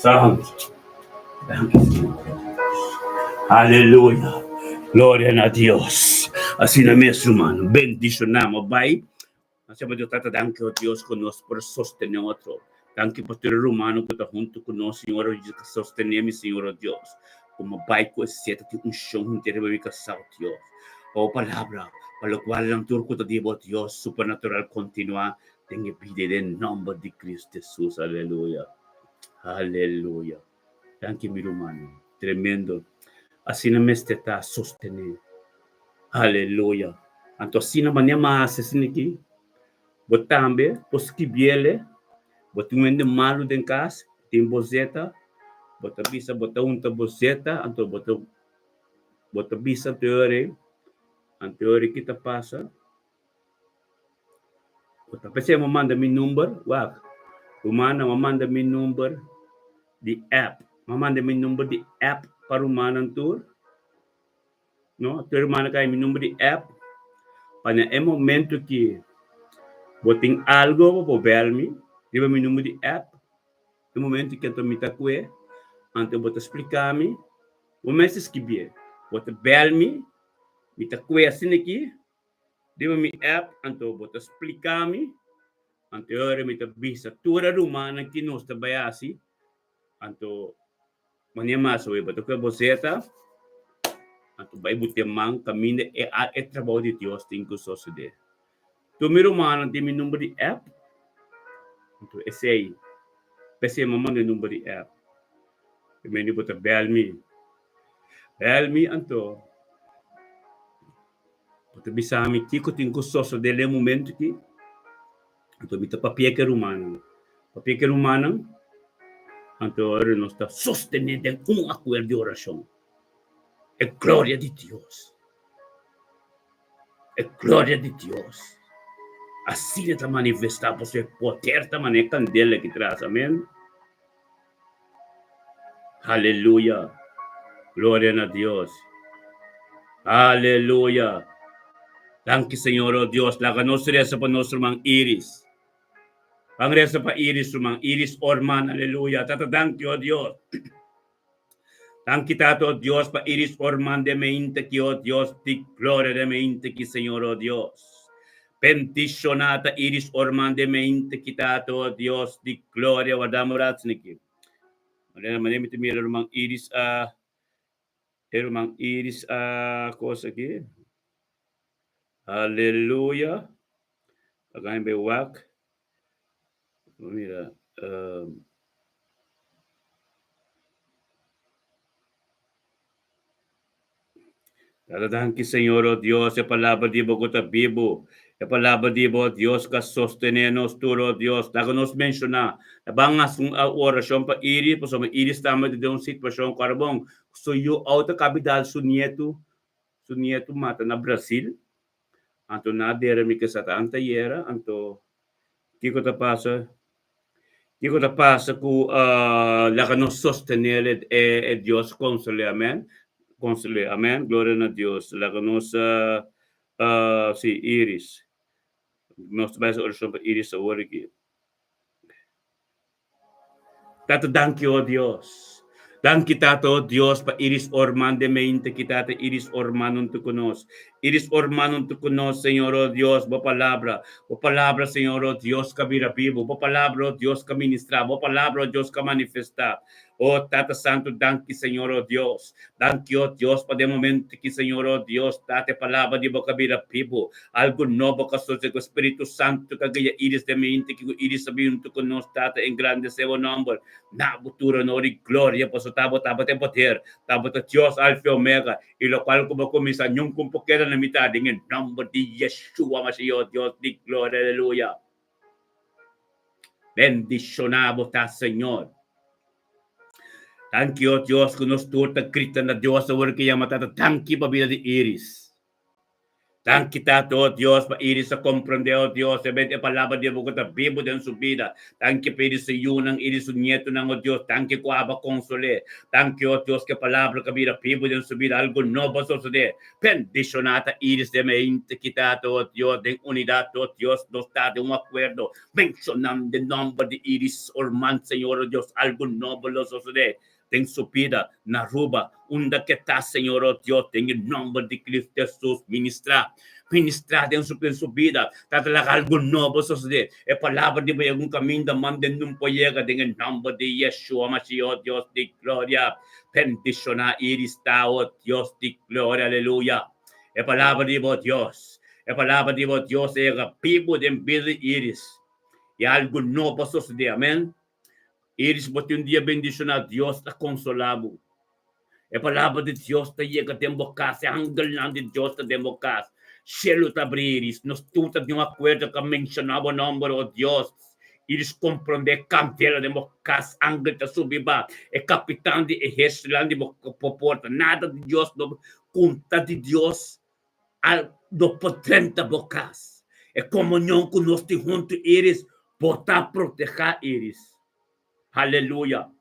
Santo. Danki Señor. Aleluya. Gloria na Dios. Asina mes ruman. Bendicionamos. Bai. Nos Dios Tata, danki, oh Dios, ku nos por sostené otro. Danki pa tur e rumannan ku ta huntu ku nos, Señor, oh Dios, ku sostené mi, Señor, oh Dios. Ku mi bai ku e seta di unshon huntu riba mi kasá, oh Dios. Pa bo palabra, pa lokual nan tur ku ta di bo, Dios, supernatural kontinuá den e bida den nòmber di Kristu Hesus. Aleluya. Aleluya. Danki mi rumannan. Tremendo. Asina mester ta sostené. Aleluya! Anto asina manera mi a hasi asina aki, bo tambe por skibiele, bo tin un hende malu den kas, tin bo zeta, bo ta bisa bo ta hunta bo zeta, anto bo ta bo ta bisa anto e ora ei, anto e ora ei ki ta pasa? Bo ta p'esei mi a manda mi number, wak, rumannan mi a manda mi number di app, mi a manda mi number di app pa rumannan tur. No, tur hermano ka mi number di app pa na e momento ki bo tin algo bo por bel mi riba mi number di app e momento ki anto mi ta kue anto bo ta splika mi bo mester skibié bo ta bel mi mi ta kue asina aki riba mi app anto bo ta splika mi anto e ora mi ta bisa tur e rumannan ki nos ta bai hasi Anto mania mas oe bo ta koe bo zeta, anto bai bo te man kaminda e e trabou di Dios tin ku sosodé. Tur mi rumannan tin mi number di app, anto esei, p'esei mi a manda e number di app. Primer bo ta bèl mi, bèl mi anto bo ta bisa mi kiko tin ku sosodé den e momento aki. Anto mi ta papia ku e rumannan. Papia ku e rumannan, anto ora nos ta sostené den un akuerdo di orashon e gloria di Dios. E gloria di Dios asina ta manifestá pasobra e poder ta manera e kandela ki tras. Amen. Aleluya. Gloria na Dios. Aleluya. Danki Señor, oh Dios. Laga nos resa pa nos ruman Iris. Ban resa pa Iris, ruman. Iris Orman, aleluya. Tata, danki, oh Dios. Danki, Tata, oh Dios, pa Iris Orman de meinte ki, oh Dios, di gloria de meinte ki, Señor, oh Dios. Bendiciona ta Iris Orman de meinte ki, Tata, oh Dios, di gloria. Wardamo ratsniki. Manera manera mi ta mira ruman Iris a e ruman Iris a kos aki. Aleluya. Laga mi bai wak. Mira. Tata danki Señor o Dios e palabra di bo ku ta bibu e palabra di bo o Dios ka sostené nos tur o Dios laga nos menshoná ta ban hasi un orashon pa Iris pasobra Iris tambe ta den un situashon ku ora bon su yu outa kabi dal su nietu su nietu mata na Brasil anto na dera mi ke sa ta antayera anto kiko ta pasa Kiko ta pasa ku laga nos sostené e Dios konsol'é? Amèn. Konsol'é. Amèn. Gloria na Dios. Laga nos, sí, Iris. Nos ta bai hasi orashon pa Iris awor aki. Tata, danki, o Dios. Danki, Tata, o Dios, pa Iris Orman den mente ki Tata Iris Orman huntu ku nos. Iris Orman huntu ku nos, Señor, o Dios, Bo Palabra. Bo Palabra, Señor, o Dios, ka bira bibu. Bo Palabra, o Dios, ka ministrá. Bo Palabra, o Dios, ka manifestá. O Tata Santu, danki, Señor, o Dios. Danki, o Dios, pa den momento ki, Señor, o Dios, Tata, e Palabra di Bo ka bira bibu. Algu nobo ka sosé ku Spiritu Santu ka guia Iris den mente ki ku Iris a bin huntu ku nos, Tata, engrandesé Bo nomber. Na Bo tur honor i gloria, pasobra ta Bo tabata e poder, ta Bo ta Dios, Alfa i Omega, I lokual ku bo kuminsá, nunka un por keda na mitad, den e nòmber di Yeshua Mashiach, Dios di gloria, aleluya. Bendishoná bo ta, Señor. Danki, o Dios, ku nos tur ta grita na Dios awor ku yama Tata, danki pa bida di Iris. Danki Tata, oh Dios, pa Iris a comprende, oh Dios, e bende e palabra di bo cu ta bibo den su bida. Danki pa Iris su yunan, Iris su nietonan, oh Dios, danki cu abo a consol'é. Danki, oh Dios, cu e palabra cu a bira bibo den su bida, algo nobo a sosodé. Bendiciona ta Iris den mente ki, Tata, oh Dios, den unidad, oh Dios, nos ta den un acuerdo, mencionando e nomber di Iris Orman, Señor, oh Dios, algo nobo lo sosodé. Den su bida na Aruba, unda ke ta, Señor, oh Dios, den e nomber di Cristo Jesus, ministra, ministra den su, den su bida, ta ta laga algo nobo sosode, e palabra di bo yega un caminda mande nun por yega, den e nomber di Yeshua Mashiach, oh Dios di gloria, bendiciona Iris ta, oh Dios di gloria, aleluya, e palabra di bo, Dios, e palabra di bo, Dios, a yega bibo den bida di Iris, y algo nobo a sosode, amen. Iris, bo tin un dia bendishoná. Dios ta konsolá bo. E palabra di Dios ta yega den bo kas. E angelnan di Dios ta den bo kas. Shelu ta abri, Iris. Nos tur ta den un akuerdo ku a menshoná bo nòmber, o Dios. Iris, komprondé kandela den bo kas. Angel ta subi ba. E kapitan di ehérsitonan di bo porta. Nada di Dios no konta di Dios al no por drenta bo kas. E komunion ku nos tin huntu, Iris, bo ta protehá, Iris. Haleluya!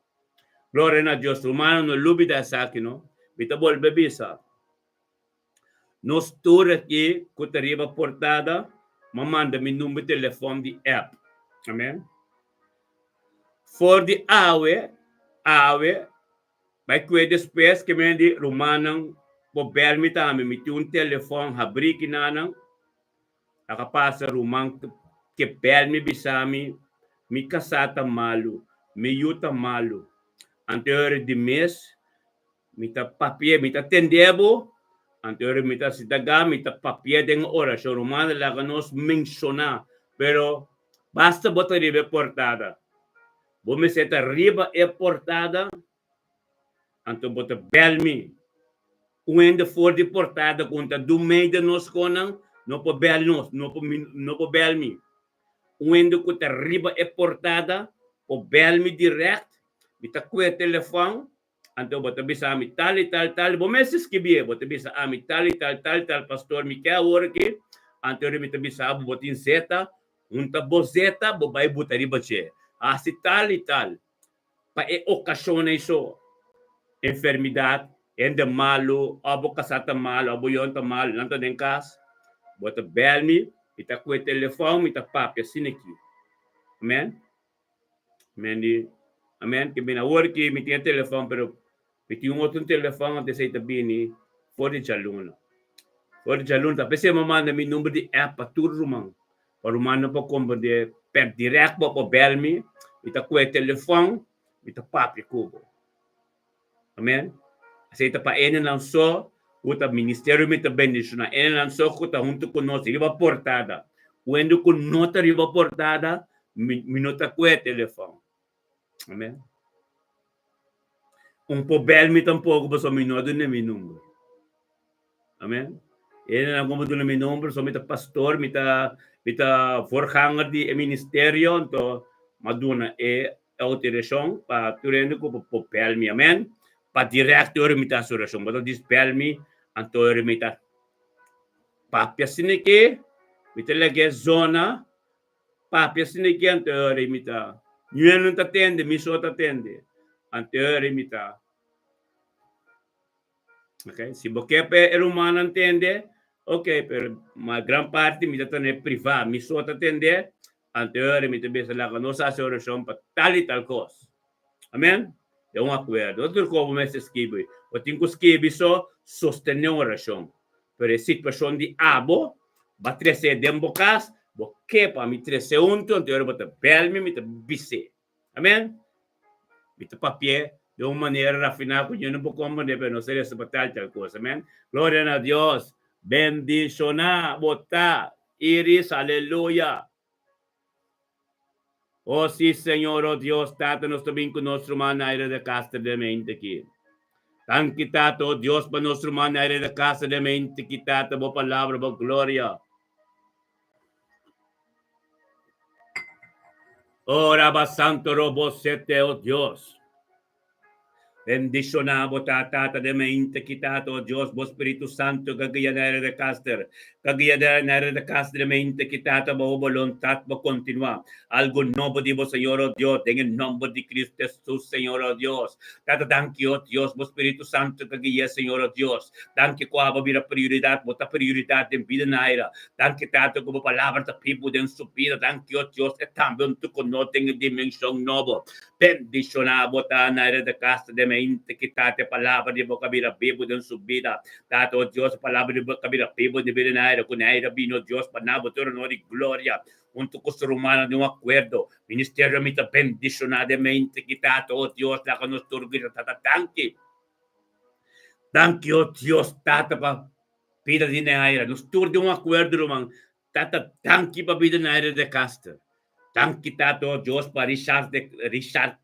Gloria na Dios. Rumannan, no lubida esaki, no. Mi ta bolbe bisa, nos tur aki ku ta riba portada, m'a manda mi number di telefòn di app. Amen. For di awe, awe, Bai kue despues ke men di, Rumannan, bo bel mi tambe, mi tin un telefòn habrí kinanan. A ka pasa ruman ke bel mi bisa mi, Mi kasá ta malu, mi yu ta malu. Anto e ora di mes mi ta papia, mi ta tende bo, anto e ora mi ta sinta ga, mi ta papia den orashon. Rumannan, laga nos menshoná, pero basta bo ta riba e portada. Bo mester ta riba e portada, anto bo ta bel mi. Un hende for di portada ku ta du mei den nos konan no por bel nos, no por no por bel mi. Un hende ku ta riba e portada por bel mi dirèkt, mi ta kue telefòn, anto bo ta bisa ami tal i tal tal, bo mester skibié, bo ta bisa ami tal i tal tal tal pastor mi ke awor aki, anto mi ta bisa bo bo tin zeta, Un ta bo zeta, bo bai buta riba dje. Hasi tal i tal. Pa e okashonnan so, enfermidat, hende malu, òf bo kasá ta malu, òf bo yon ta malu, nan ta den kas, bo ta bèl mi, mi ta kue telefòn, mi ta papia asina aki. Amen. Amen di, amen. Ke bini awor ki mi tin e telefòn, pero Mi tin un otro telefòn antes ei ta bini for di djaluna. For di djaluna ta p'esei mi a manda mi number di app pa tur ruman, pa rumannan por komprendé per dirèkt bo por bèl mi, mi ta kohe telefòn, mi ta papia ku bo. Amen. Esei ta pa enenan so ku ta ministerio mi ta bendishoná, enenan so ku ta huntu ku nos riba portada. Wende ku no ta riba portada, mi mi no ta kohe telefòn. Amen. Un por bel mi tampoco pasobra mi no a duna mi number. Amen. E nan como duna mi nomber, so mi ta pastor, mi ta mi ta voorganger di e ministerio, anto m'a duna e autorisacion pa tur hende cu por bel mi. Amen. Pa direct ora mi ta haci oracion, bo ta dis bel mi, anto ora mi ta papia asina ke, mi ta laga e zona papia asina ke, anto ora mi ta, niun no ta tende, mi so ta tende, anto ora mi ta. Ok, si bo ke pa e rumannan tende, ok, pero ma gran parti mi ta tene privá, mi so ta tende, anto e ora mi ta bisa laga nos hasi orashon pa tal i tal kos. Amen? Den un akuerdo. No tur kos bo mester skibi. Bo tin ku skibi so sostené un orashon. Pero e situashon di abo, bo a tres'é den bo kas, bo ke pa mi tres'é huntu, anto e ora bo ta bèl mi, mi ta bis'é. Amen? Mi ta papi'é den un manera rafiná ku ño no por komprendé, pero nos ta resa pa tal tal kos. Amen? Gloria na Dios! Bendishoná bo ta, Iris, aleluya! O sí, Señor, o Dios, Tata, nos ta bin ku nos ruman Naira de Castro den mente aki. Danki, Tata, o Dios, pa nos ruman Naira de Castro den mente aki, Tata, bo palabra, bo gloria. Ora ba santo robo sete, oh Dios. Bendiciona bo ta tata de mente ki tata, oh Dios, bo Spiritu Santo ka guia na de caster, ka guia na de caster de mente ki tata, bo voluntad bo continua. Algo nobo di bo, Señor, oh Dios, den e nomber di Cristo Jesus, Señor, oh Dios. Tata, danki, oh Dios, bo Spiritu Santo ka guia, Señor, oh Dios. Danki ku abo bira prioridad, bo ta prioridad den bida naira. Danki Tata ku bo palabra ta bibu den su bida. Danki o Dios e tambe un tuko no den e dimenshon nobo. Bendishoná bo ta na e de kasa den mente ki Tata e palabra di bo ka bira bibu den su bida. Tata o Dios e palabra di bo ka bira bibu den bida naira ku naira bini o Dios pa na bo tur honor i gloria huntu ku su rumannan den un akuerdo. Ministerio mi ta bendishoná den mente ki Tata o Dios laga nos tur grita Tata danki. Danki o Dios Tata pa Bida di Neaira. Nos tur den un akuerdo ruman. Tata danki pa bida Neaira de Caster. Danki Tata o Dios pa Richard de Richard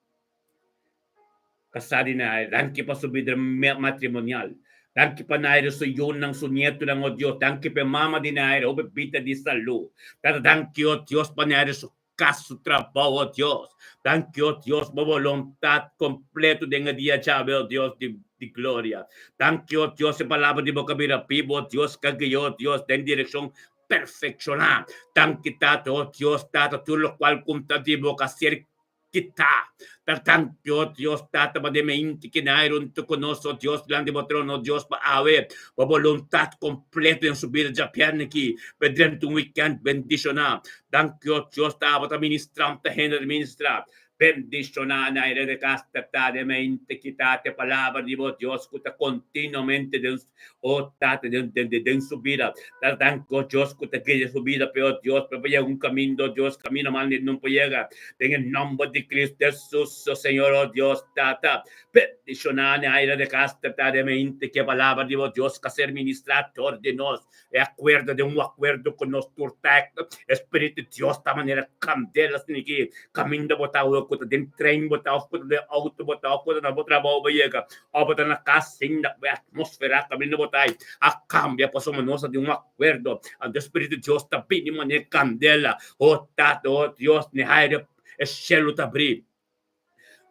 kasá di Neaira. Danki pa su bida matrimonial. Danki pa Neaira su yunan, su nietonan o Dios. Danki pa e mama di Neaira hopi bida di salú. Tata danki o Dios pa Neaira su kas, su trabou o Dios. Danki o Dios bo boluntat kompleto den e dia djawe o Dios di di gloria. Danki o Dios e palabra di bo ka bira bibu o Dios ka guia o Dios den direkshon perfekshoná. Danki Tata o Dios Tata tur lokual ku ta di bo ka ser kita. Ta danki o Dios Tata pa den meinti ki na runtu ku nos o Dios dilanti bo trono o Dios pa awe bo boluntat kompleto den su bida djabièrnè aki pa e drenta un wikènt bendishoná. Danki o Dios ta abo ta ministrante hende ta ministra. Bendishoná na e de kas ta ta den mente ki ta te palabra di bo Dios ku ta kontinuamente den o Tata den den den su bida. Ta danki o Dios ku ta guia su bida pe o Dios pe por yega un kaminda o Dios kaminda mal no por yega. Den e nomber di Cristo Jesus o Señor o Dios Tata. Bendishoná na e de kas ta ta den mente ki e palabra di bo Dios ka ser ministrá dor di nos. E akuerdo den un akuerdo ku nos tur ta e Spiritu di Dios ta manera kandela asina ki kaminda bo ta ku ta den trein bo ta òf ku ta den outo bo ta òf ku ta na bo trabou bo yega òf bo ta na kas sinda ku e atmosfera kaminda bo ta a kambia pasobra nos ta den un akuerdo anto e Spiritu di Dios ta bini manera kandela o Tata o Dios ni haire e shelu ta abri.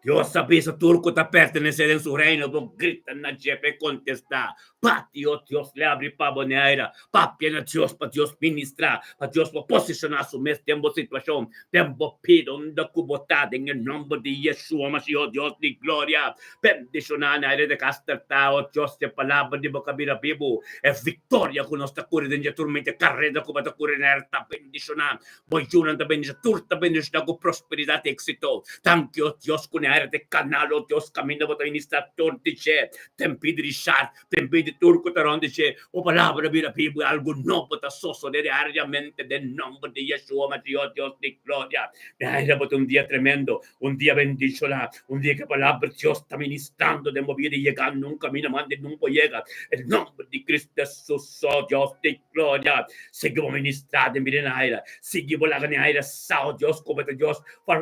Dios a bisa tur ku ta pertenesé den su reino, bo grita na dje pa e kontestá. Bati, o Dios, le abri pa bo neaira. Papia na Dios pa Dios ministrá, pa Dios por posishoná su mes den bo situashon, den bo pida, unda ku bo ta, den e nòmber di Yeshua Mashiach, o Dios di gloria. Bendishoná neaira di kas tratá, o Dios, e palabra di bo ka bira bibu. E viktoria ku nos ta kuri den dje tur mente kareda ku bo ta kuri neaira ta bendishoná. Bo yunan ta bendishoná, tur ta bendishoná ku prosperidat i éksito. Danki, o Dios, ku ne aire kanal, o Dios, kaminda bo ta ministrá tur di dje, den bida di Shar, den bida di tur ku ta rònt di dje. Bo palabra bira bibu i algu nobo ta sosodé diariamente den nòmber di Yeshua Mashiach, Dios di gloria. Ne aire bo ta un dia tremendo, un dia bendishoná, un dia ku e palabra di Dios ta ministrando den bo bida i yegando un kaminda mas den nunka bo yega. E nòmber di Cristo Hesus, o Dios di gloria. Sigui bo ministrá den bida naira. Sigui bo laga naira sa, o Dios, ku bo ta Dios,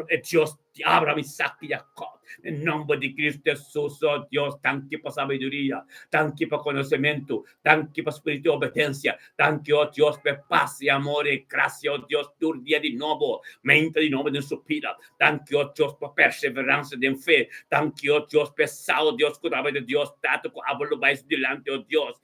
e Dios di Abraham, Isaac i Jacob. Den nomber di Cristo Jesus, oh Dios, danki pa sabiduria, danki pa konosementu, danki pa spiritu di obedensia, danki, oh Dios, pa e pas i amor i grasia, oh Dios, tur dia di nobo, meinta di nobo den su bida. Danki, oh Dios, pa perseveransia den fe. Danki, oh Dios, pa e sa, oh Dios, ku ta bai di Dios Tata ku abo lo bai su dilanti, oh Dios.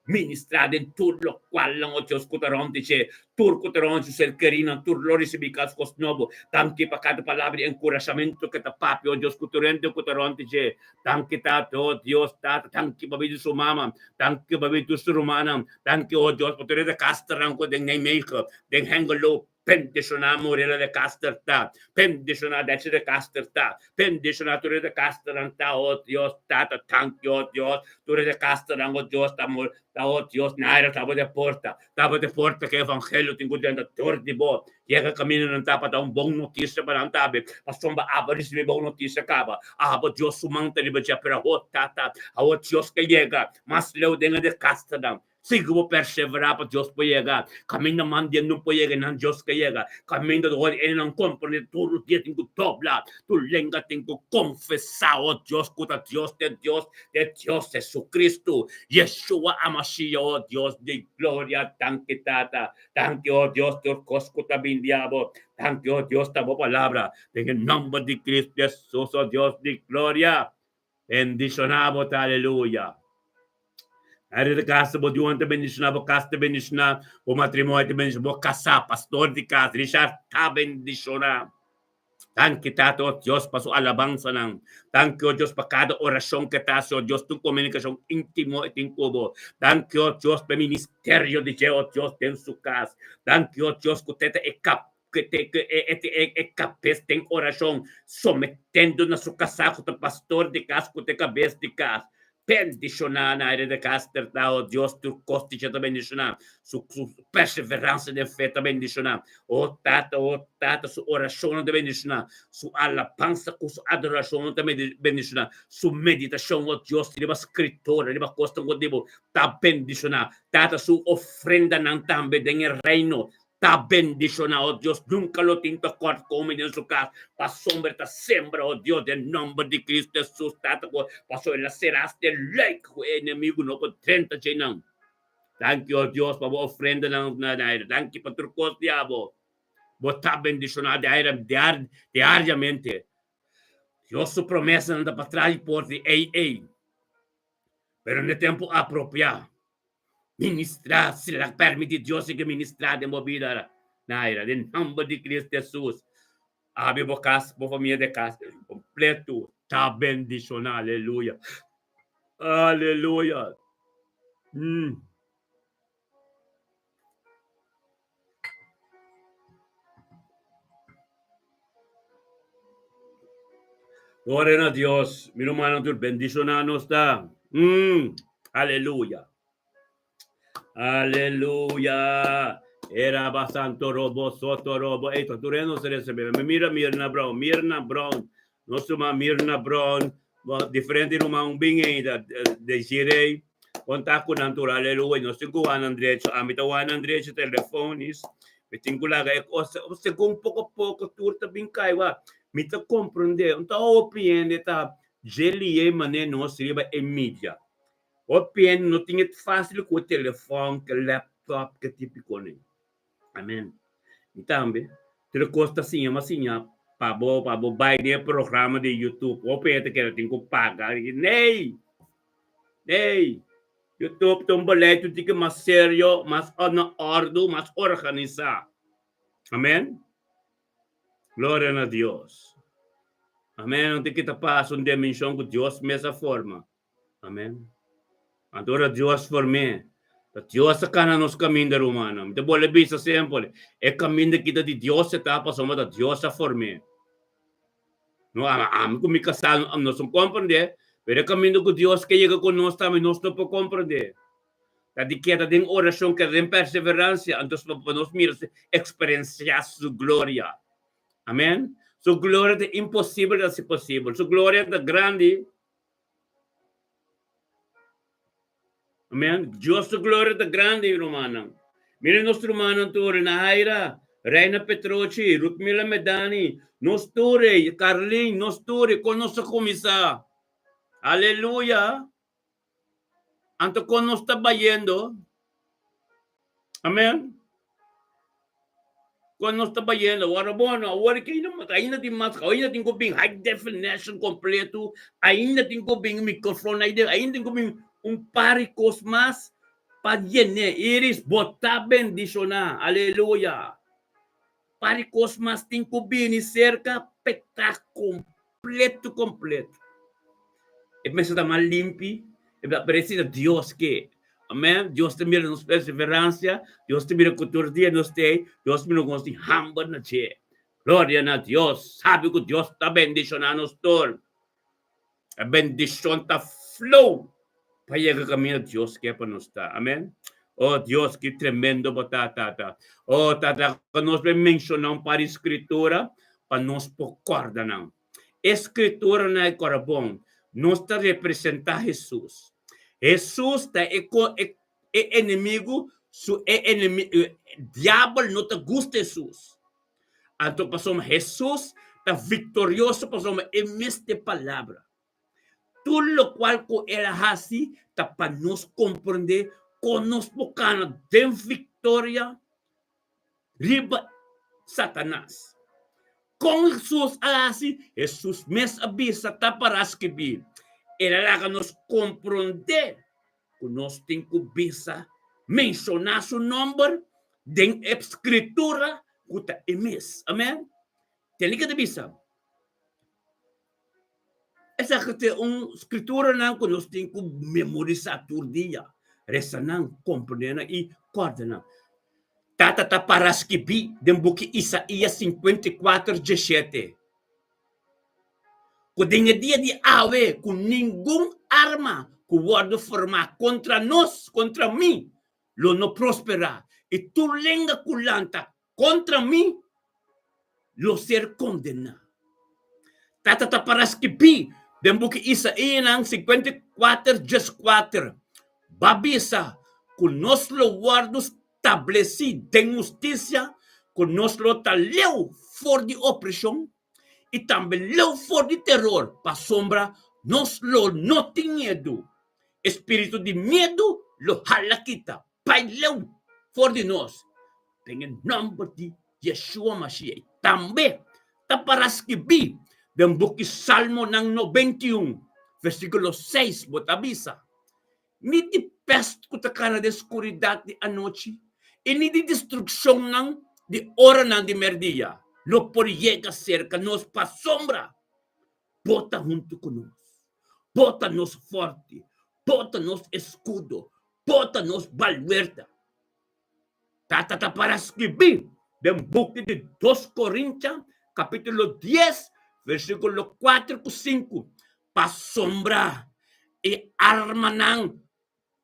Ministrá den tur lokualnan, oh Dios, ku ta rònt di dje, tur ku ta rònt su ser kerínan, tur lo risibí kas kos nobo. Danki pa kada palabra di enkurashamentu ku ta papia, oh Dios, ku tur hende ku ta rònt di dje. Danki, Tata, oh Dios, Tata, danki pa bida di su mama, danki pa bida di tur su rumannan, danki, oh Dios, pa tur e dekasternan ku den Nijmegen, den Hengelo, Bendishoná Morela de Caster ta, bendishoná Detsy de Caster ta, bendishoná tur e de Casternan ta, oh Dios, Tata, tanki, oh Dios, tur e de Casternan, oh Dios, ta mor, ta, oh Dios, Naira ta bo de porta, ta bo de porta ku e evangelio tin ku drenta dor di bo, yega kamindanan ta pa da un bon notisia pa nan tambe, pasobra abo risibí bon notisia kaba, abo Dios su man ta riba dje, pero awor, Tata, awor Dios ke yega mas leu den e de Casternan. Sigui bo perseverá pa Dios por yega. Kaminda man di no por yega, nan Dios ke yega. Kaminda di ora e nan komprendé tur los dia tin ku dobla, tur lenga tin ku konfesá, o Dios ku ta Dios de Dios de Dios Jesucristo, Yeshua Amashia, o Dios di gloria, danki Tata, danki o Dios tur kos ku ta bin di abo, danki o Dios ta bo palabra, den e nomber di Cristo Jesus, o Dios di gloria. Bendishoná bo ta, aleluya. Ari di kasa bo dion ta bendishoná, bo kas ta bendishoná, bo matrimonio ta bendishoná, bo kasá, pastor di kas, Richard ta bendishoná. Danki Tata, oh Dios, pa su alabansanan. Danki, oh Dios, pa kada orashon ke ta hasi, oh Dios, tur komunikashon íntimo e tin ku bo. Danki, oh Dios, pa e ministerio di dje, oh Dios, den su kas. Danki, oh Dios, ku te ta e kap Ke te ke e e e e kabes den orashon, sometendo na su kasá ku ta pastor di kas ku ta e kabes di kas. Bendishoná na aire di kas terta, o Dios, tur kos di dje ta bendishoná. Su su perseveransia den fe ta bendishoná. O Tata, o Tata, su orashonnan ta bendishoná. Su alabansa ku su adorashonnan ta bendishoná. Su meditashon, o Dios, riba Skritura, riba kosnan ku di bo, ta bendishoná. Tata, su ofrendanan tambe den e Reino Ta bendiciona, oh Dios, nunca lo tin tekort come den su cas, pasobra ta sembra, oh Dios, den nomber di Cristo Jesus, Tata, cu pasobra el a cera hasta e luik cu e enemigo no por drenta djeinan. Danki, oh Dios, pa bo ofrendanan na aire. Danki pa tur cos di abo. Bo ta bendiciona diariamente. Dios su promesanan ta patras di porta di ei ei, pero n'e tempo apropiá. Ministrá, si la permití Dios sigui ministrá den bo bida, Naira, den nomber di Cristo Jesus. Abi bo kas, bo famia de kas kompleto ta bendishoná. Aleluya. Aleluya. Mm. Gloria na Dios. Mi rumannan tur bendishoná nos ta. Mm. Aleluya. Aleluya. Era basanto robo soto robo. Ey, tur nos recibe. Mi mira Mirna Brown, Mirna Brown. Nos ruman Mirna Brown, diferente ruman bin ei da Desiree, kontak ku nan tur, aleluya. Nos tin ku wak nan drecho. Ami ta wak nan drecho telefonis. Mi tin ku laga e kos segun poko poko tur ta bin kai wak. Mi ta komprende, un ta hopi hende ta dje lié manera nos riba e media. Hopi hende no tin e fásil ku e telefòn, ku e laptop, ku e típiko nen. Amen. Mi tambe. Tur e kos ta siña, m'a siña pa bo, pa bo bai den e programa di YouTube. Hopi hende ta kere tin ku paga. Ney! Ney! YouTube ta un beleid un tiki mas serio, mas na ordu, mas organisá. Amen. Gloria na Dios. Amen. Un tiki ta pasa un dimenshon ku Dios mes a forma. Amen. Anto ora Dios form'é, ta Dios a kana nos kaminda, rumannan. Mi ta bolbe bisa semper, e kaminda ki ta di Dios e ta pasobra ta Dios a form'é. No, ami ku mi kasá nos no komprendé, pero e kaminda ku Dios ke yega ku nos tambe nos no por komprendé. Ta di keda den orashon, keda den perseveransia, anto pa nos mira eksperensiá su gloria. Amen. Su gloria ta imposibel di hasi posibel. Su gloria ta grandi. Amen. Dios su gloria ta grandi, rumannan. Mira nos rumannan tur na Haira. Reina Petrochi, Rutmila Medani, nos tur ei, Carlin, nos tur ei, kon nos a kuminsá? Aleluya! Anto kon nos ta bayendo? Amen. Kon nos ta bayendo? Awor bueno, awor ke ainda tin mas, ainda tin ku bin high definition kompleto, ainda tin ku bin mikrofon, ainda tin ku bin un par di kos mas pa yene. Iris, bo ta bendishoná. Aleluya. Par di kos mas tin ku bini serka pa e ta kompleto kompleto. E mester ta mas limpi, e ta paresi na Dios ke. Amen. Dios ta mira nos perseveransia, Dios ta mira ku tur dia nos ta ei, Dios ta mira ku nos tin hamber na dje. Gloria na Dios. Sabi ku Dios ta bendishoná nos tur. E bendishon ta flow pa yega kaminda Dios ke pa nos ta. Amen. Oh Dios, ki tremendo bo ta, Tata. Oh Tata, ku nos por menshoná un par di skritura pa nos por kòrda nan. E skrituranan e kòrda bon, nos ta representá Hesus. Hesus ta e e enemigu su e enemi diabel no ta gusta Hesus. Anto pasobra Hesus ta viktorioso pasobra e mes ta e palabra. Tur lokual ku el a hasi ta pa nos komprendé kon nos por kana den viktoria riba Satanas. Kon Hesus a hasi? Hesus mes a bisa ta para skibí. El a laga nos komprondé ku nos tin ku bisa menshoná su nòmber den e Skritura ku ta e mes. Amèn. Tene ke ta bisa. Esaki ta un skrituranan ku nos tin ku memorisá tur dia, resa nan, komprendé nan i kòrda nan. Tata ta para skibí den buki Isaías 54, 17, ku den e dia di awe ku ningun arma ku wòrdu formá kontra nos, kontra mi, lo no prosperá, i tur lenga ku lanta kontra mi lo ser kondená. Tata ta para skibí den buki Isaíanan 54, 14, Ba bisa ku nos lo wòrdu stablesí den hustisia, ku nos lo ta leu for di opreshon i tambe leu for di teror, pasobra nos lo no tin miedu. E spiritu di miedu lo hala kita bai leu for di nos den e nòmber di Yeshua Mashiach. Tambe ta para skibí den buki Salmonan 91, versíkulo 6, bo ta bisa, Ni di pèst ku ta kana den skuridat di anochi i ni di destrukshonnan di oranan di mèrdia lo por yega serka nos pasobra Bo ta huntu ku nos. Bo ta nos fòrti. Bo ta nos eskudo. Bo ta nos baluerta. Tata ta para skibí den buki di Dos Korintia, kapítulo dies, versíkulo kuater ku sinku, Pasobra e armanan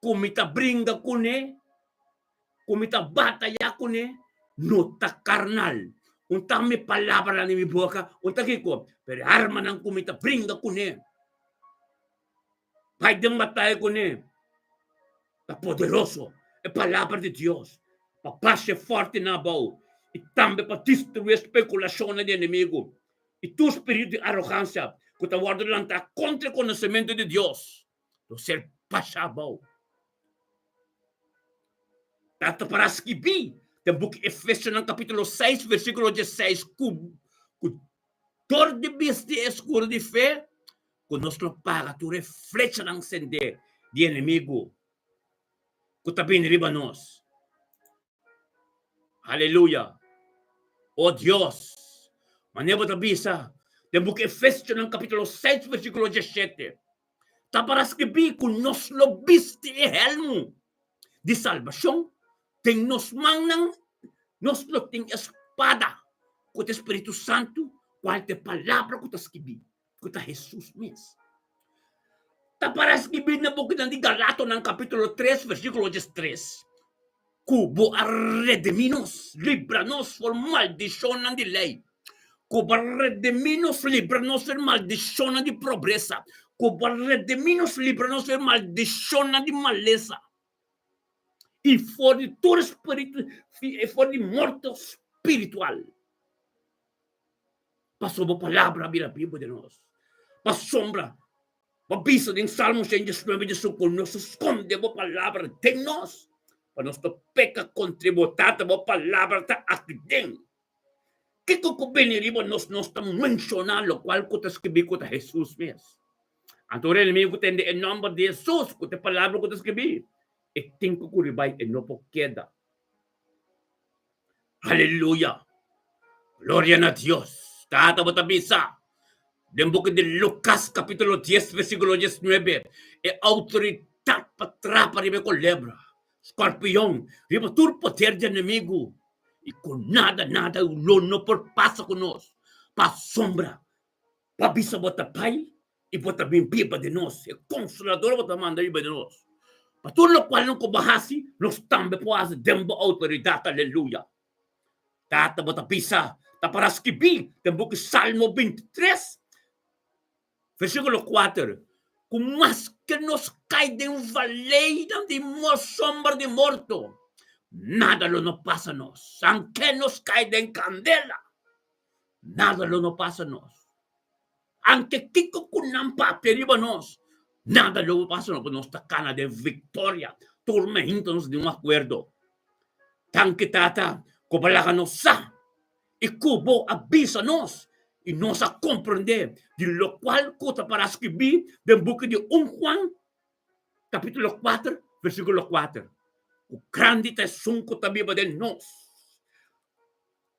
ku mi ta bringa kuné, ku mi ta batayá kuné, no ta karnal. Un ta mi palabranan di mi boka, un ta kiko, pero e armanan ku mi ta bringa kuné, bai den bataya kuné, ta poderoso. E palabra di Dios pa basha e fòrtinan abou i tambe pa destruí e spekulashonnan di enemigu i tur spiritu di arogansia ku ta wòrdu lantá kontra e konosementu di Dios. Lo ser pasá abou. Ta ta para skibí den buki Efesionan kapítulo 6 versíkulo 16 ku ku dor di bisti e eskudo di fe ku nos lo paga tur e flechanan sendé di enemigu ku ta bini riba nos. Aleluya! O Dios! Manera bo ta bisa den buki Efesionan kapítulo 6 versíkulo 17. Ta para skibí ku nos lo bisti e hèlmu di salbashon den nos mannan, nos lo tin e spada ku ta e Spiritu Santu, kual ta e Palabra ku ta skibí, ku ta Hesus mes. Ta para skibí na bukinan di Galatonan kapítulo 3 versíkulo 13, ku bo a redimí nos, libra nos for maldishonnan di lei, ku bo a redimí nos, libra nos for maldishonnan di pobresa, ku bo a redimí nos, libra nos for maldishonnan di malesa i for di tur spiritu, for di morto spiritual. spiritual. Pasobra bo palabra a bira bibu den nos. Pasobra bo bisa den Salmo 119 djesun ku nos a skonde bo palabra den nos pa nos no peka kontra bo. Tata, bo palabra ta aki den. Kiko ku bini riba nos, nos ta menshoná lokual ku ta skibí ku ta Hesus mes. Anto ora enemigu tende e nòmber di Hesus ku ta e palabra ku ta skibí, e tin ku kuri bai, e no por keda. Aleluya! Gloria na Dios! Tata bo ta bisa den buki di Lukas kapítulo dies versíkulo diesnuebe, E outoridat pa trapa riba e kolebra, skorpion, riba tur poder di enemigu, i ku nada, nada lo no por pasa ku nos, pasobra pa bisa bo ta bai i bo ta bin biba den nos, e Konsolador bo ta manda riba den nos. Pa tur lokual nan ku bo hasi, nos tambe por hasi den bo outoridat. Aleluya! Tata, bo ta bisa, ta para skibí den buki Salmo 23, Versíkulo kuater, Ku maske nos kai den valeinan di sombra di morto, nada lo no pasa nos. Anke nos kai den kandela, nada lo no pasa nos. Anke kiko ku nan papia riba nos, nada lo pasa nos, pasobra nos ta kana den viktoria. Tur meinta nos di un akuerdo. Danki, Tata, ku bo laga nos sa i ku bo a bisa nos i nos a komprendé di lokual ku ta para skibí den buki di un Juan kapítulo kuater versíkulo kuater, ku grandi ta esun ku ta biba den nos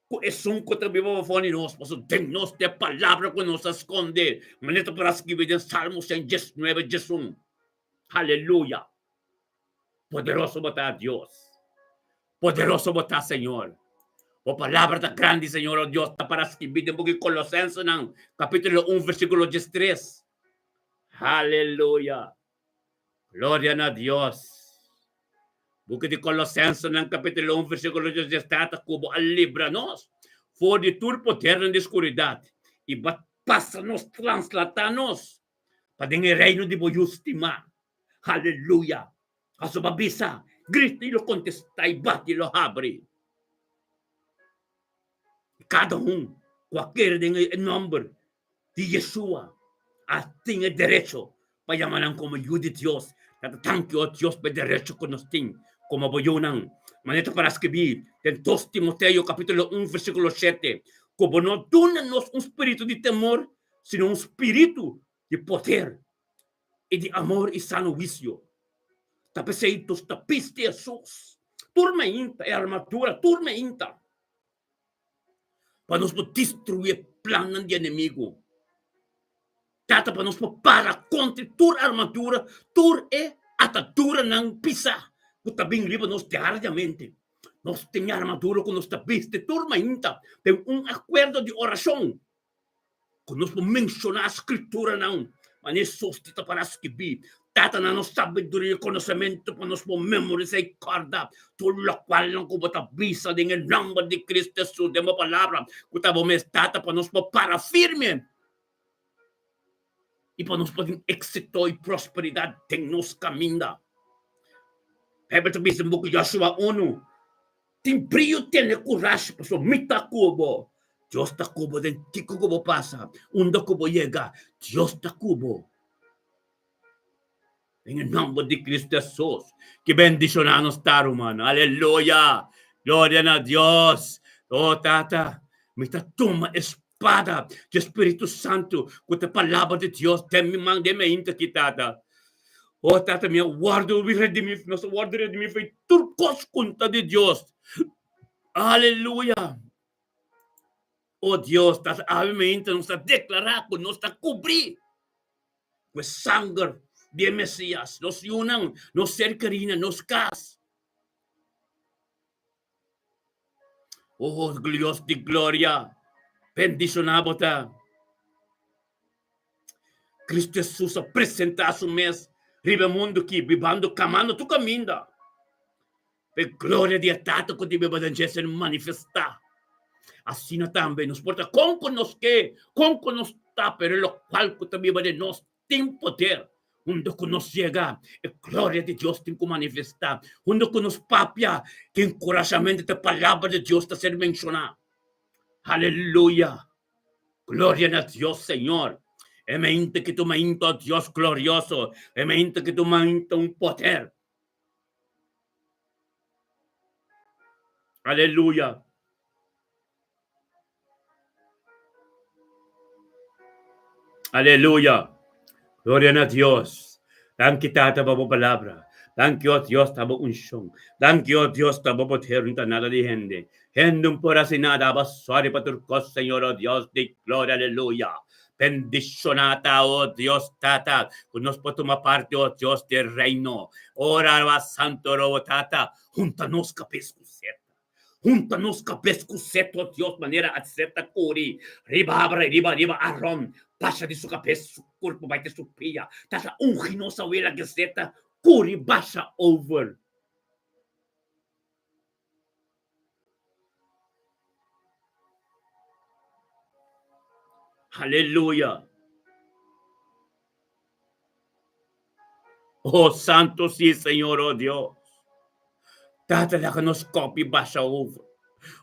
ku esun ku ta biba pafó di nos, pasobra den nos ta e palabra ku nos a skonde, manera ta para skibí den Salmo 119, 11. Aleluya! Poderoso bo ta, Dios. Poderoso bo ta, Señor. Bo palabra ta grandi, Señor, o Dios, ta para skibí den buki Kolosensenan, kapítulo un, versíkulo diestres. Aleluya! Gloria na Dios! Buki di Kolosensenan, kapítulo un, versíkulo diestres, ta ku bo a libra nos for di tur podernan di skuridat i bo a pasa nos, translatá nos pa den e reino di bo Yu stimá. Aleluya! Pasobra bo a bisa, Grita i lo kontestá i bati i lo habri. I kada un ku a kere den e nòmber di Yeshua a tin e derecho pa yama nan komo yu di Dios. Ta ta danki, o Dios, pa e derecho ku nos tin komo bo yunan. Manera ta para skibí den dos Timoteo kapítulo un versíkulo shete, ku bo no duna nos un spiritu di temor, sino un spiritu di poder i di amor i sano huisio. Ta p'esei nos ta bisti Hesus tur mainta, e armadura tur mainta, pa nos por destruí e plannan di enemigu. Tata, pa nos por para kontra tur armadura, tur e ataduranan pisá ku ta bin riba nos diariamente. Nos tin e armadura ku nos ta bisti tur mainta den un akuerdo di orashon. Ku nos por menshoná skrituranan manera Hesus ta para skibí, Tata, na nos sabiduria i konosementu pa nos por memorisá i kòrda tur lokualnan ku bo ta bisa den e nòmber di Kristu Hesus den bo Palabra ku ta bo mes, Tata, pa nos por para firme i pa nos por tin éksito i prosperidat den nos kaminda. Beibel ta bisa den buki Joshua unu, Tin brio tene kurashi pasobra mi ta ku bo. Dios ta ku bo den kiko ku bo pasa, unda ku bo yega, Dios ta ku bo. Den e nomber di Cristo Jesus, ki bendiciona nos ta, ruman. Aleluya! Gloria na Dios! Oh, Tata, mi ta tuma e spada di Spiritu Santu, ku ta e Palabra di Dios, den mi man, den mi ainda aki, Tata. Oh, Tata, mi a wòrdu redimí, nos a wòrdu redimí for di tur kos ku ta di Dios. Aleluya! Oh Dios, Tata, awe mainta nos ta deklará ku nos ta kubrí ku e sanger di e Mesías, nos yunan, nos ser kerinan, nos kas. Oh, Dios di gloria, bendishoná bo ta. Cristo Jesus a presentá su mes riba e mundu aki, bibando, kamando tur kaminda, pa e gloria di e Tata ku ta biba den dje ser manifestá. Asina tambe nos por ta kon ku nos ke, kon ku nos ta, pero e lokual ku ta biba den nos tin poder. Unda ku nos yega, e gloria di Dios tin ku manifestá. Unda ku nos papia, ki enkurashamentu ta e Palabra di Dios ta ser menshoná. Aleluya! Gloria na Dios, Señor. E mainta ki tu mainta, oh Dios glorioso. E mainta ki tu mainta un poder. Aleluya. Aleluya. Gloria na Dios. Danki Tata pa bo palabra. Danki oh Dios ta bo unshon. Danki oh Dios ta bo poder no ta nada di hende. Hende un por hasi nada aba sorry pa tur kos Señor oh Dios di gloria aleluya. Bendiciona ta oh Dios Tata ku nos por tuma parti oh Dios di reino. Ora aba santo robo Tata hunta nos kabes ku seta. Hunta nos kabes ku seto Dios manera a seta kuri riba abra riba riba Aron basha di su kabes su kurpo bai te su pia tata ungi nos awela ke seta kuri basha over. Aleluya. Oh santo si Señor oh Dios. Tata laga nos kopi basha over.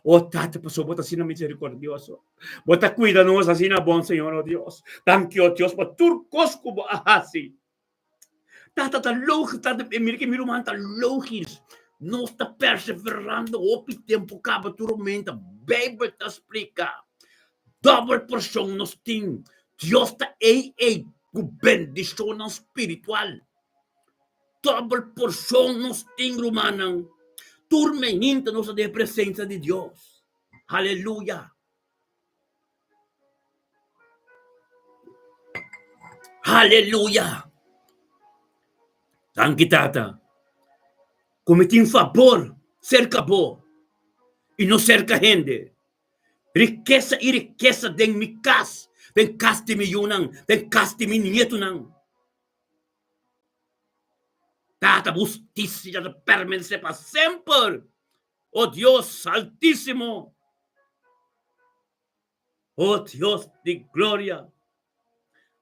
Oh Tata pasobra bo ta asina misericordioso. Bo ta cuida nos asina bon Señor oh Dios. Danki oh Dios pa tur cos cu bo a haci. Tata ta logis, tata e mira ke mi ruman ta logis. Nos ta perseverando hopi tempo kaba tur momento. Bijbel ta splika. Dobel porshon nos tin. Dios ta ei ei ku bendishonnan spiritual. Dobel porshon nos tin, rumannan. Tur meinta nos ta den e presensia di Dios. Aleluya! Aleluya! Danki Tata, ku mi tin fabor serka bo i no serka hende. Rikesa i rikesa den mi kas, den kas di mi yunan, den kas di mi nietunan. Tata, bo hustisia ta permanesé pa semper, o Dios Altísimo. O Dios di gloria,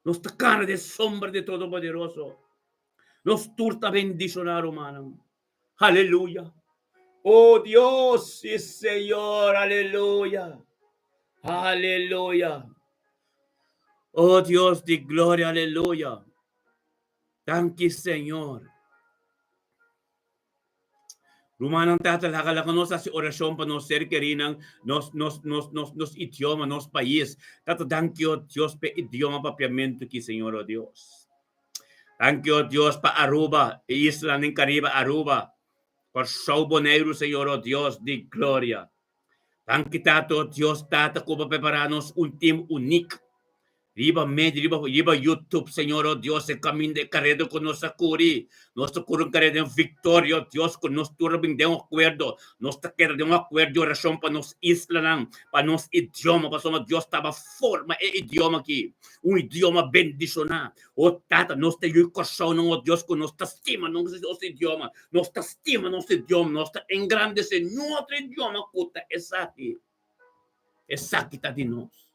nos ta kana den sombra di Todopoderoso. Nos tur ta bendishoná, rumannan. Aleluya. Oh Dios, sí Señor, aleluya. Aleluya. Oh Dios di gloria, aleluya. Danki Señor. Rumannan tata laga laga nos hasi orashon pa nos ser kerinan, nos nos nos nos nos idioma, nos pais. Tata danki oh Dios p'e idioma papiamentu ki Señor oh Dios. Danki oh Dios pa Aruba, e islanan den Caribe Aruba, Kòrsou, Boneiru Señor oh Dios di gloria. Danki Tata oh Dios Tata ku bo a prepara nos un team unik riba medio riba riba YouTube Señor oh Dios e kaminda e kareda ku nos a kuri nos ta kuri un kareda den viktoria oh Dios ku nos tur a bin den un akuerdo nos ta keda den un akuerdo di orashon pa nos islanan pa nos idioma pasobra Dios taba forma e idioma aki un idioma bendishoná O Tata, nos ta yu Kòrsounan, o Dios, ku nos ta stima nos idioma, nos ta stima nos idioma, nos ta engrandesé niun otro idioma ku ta esaki. Esaki ta di nos.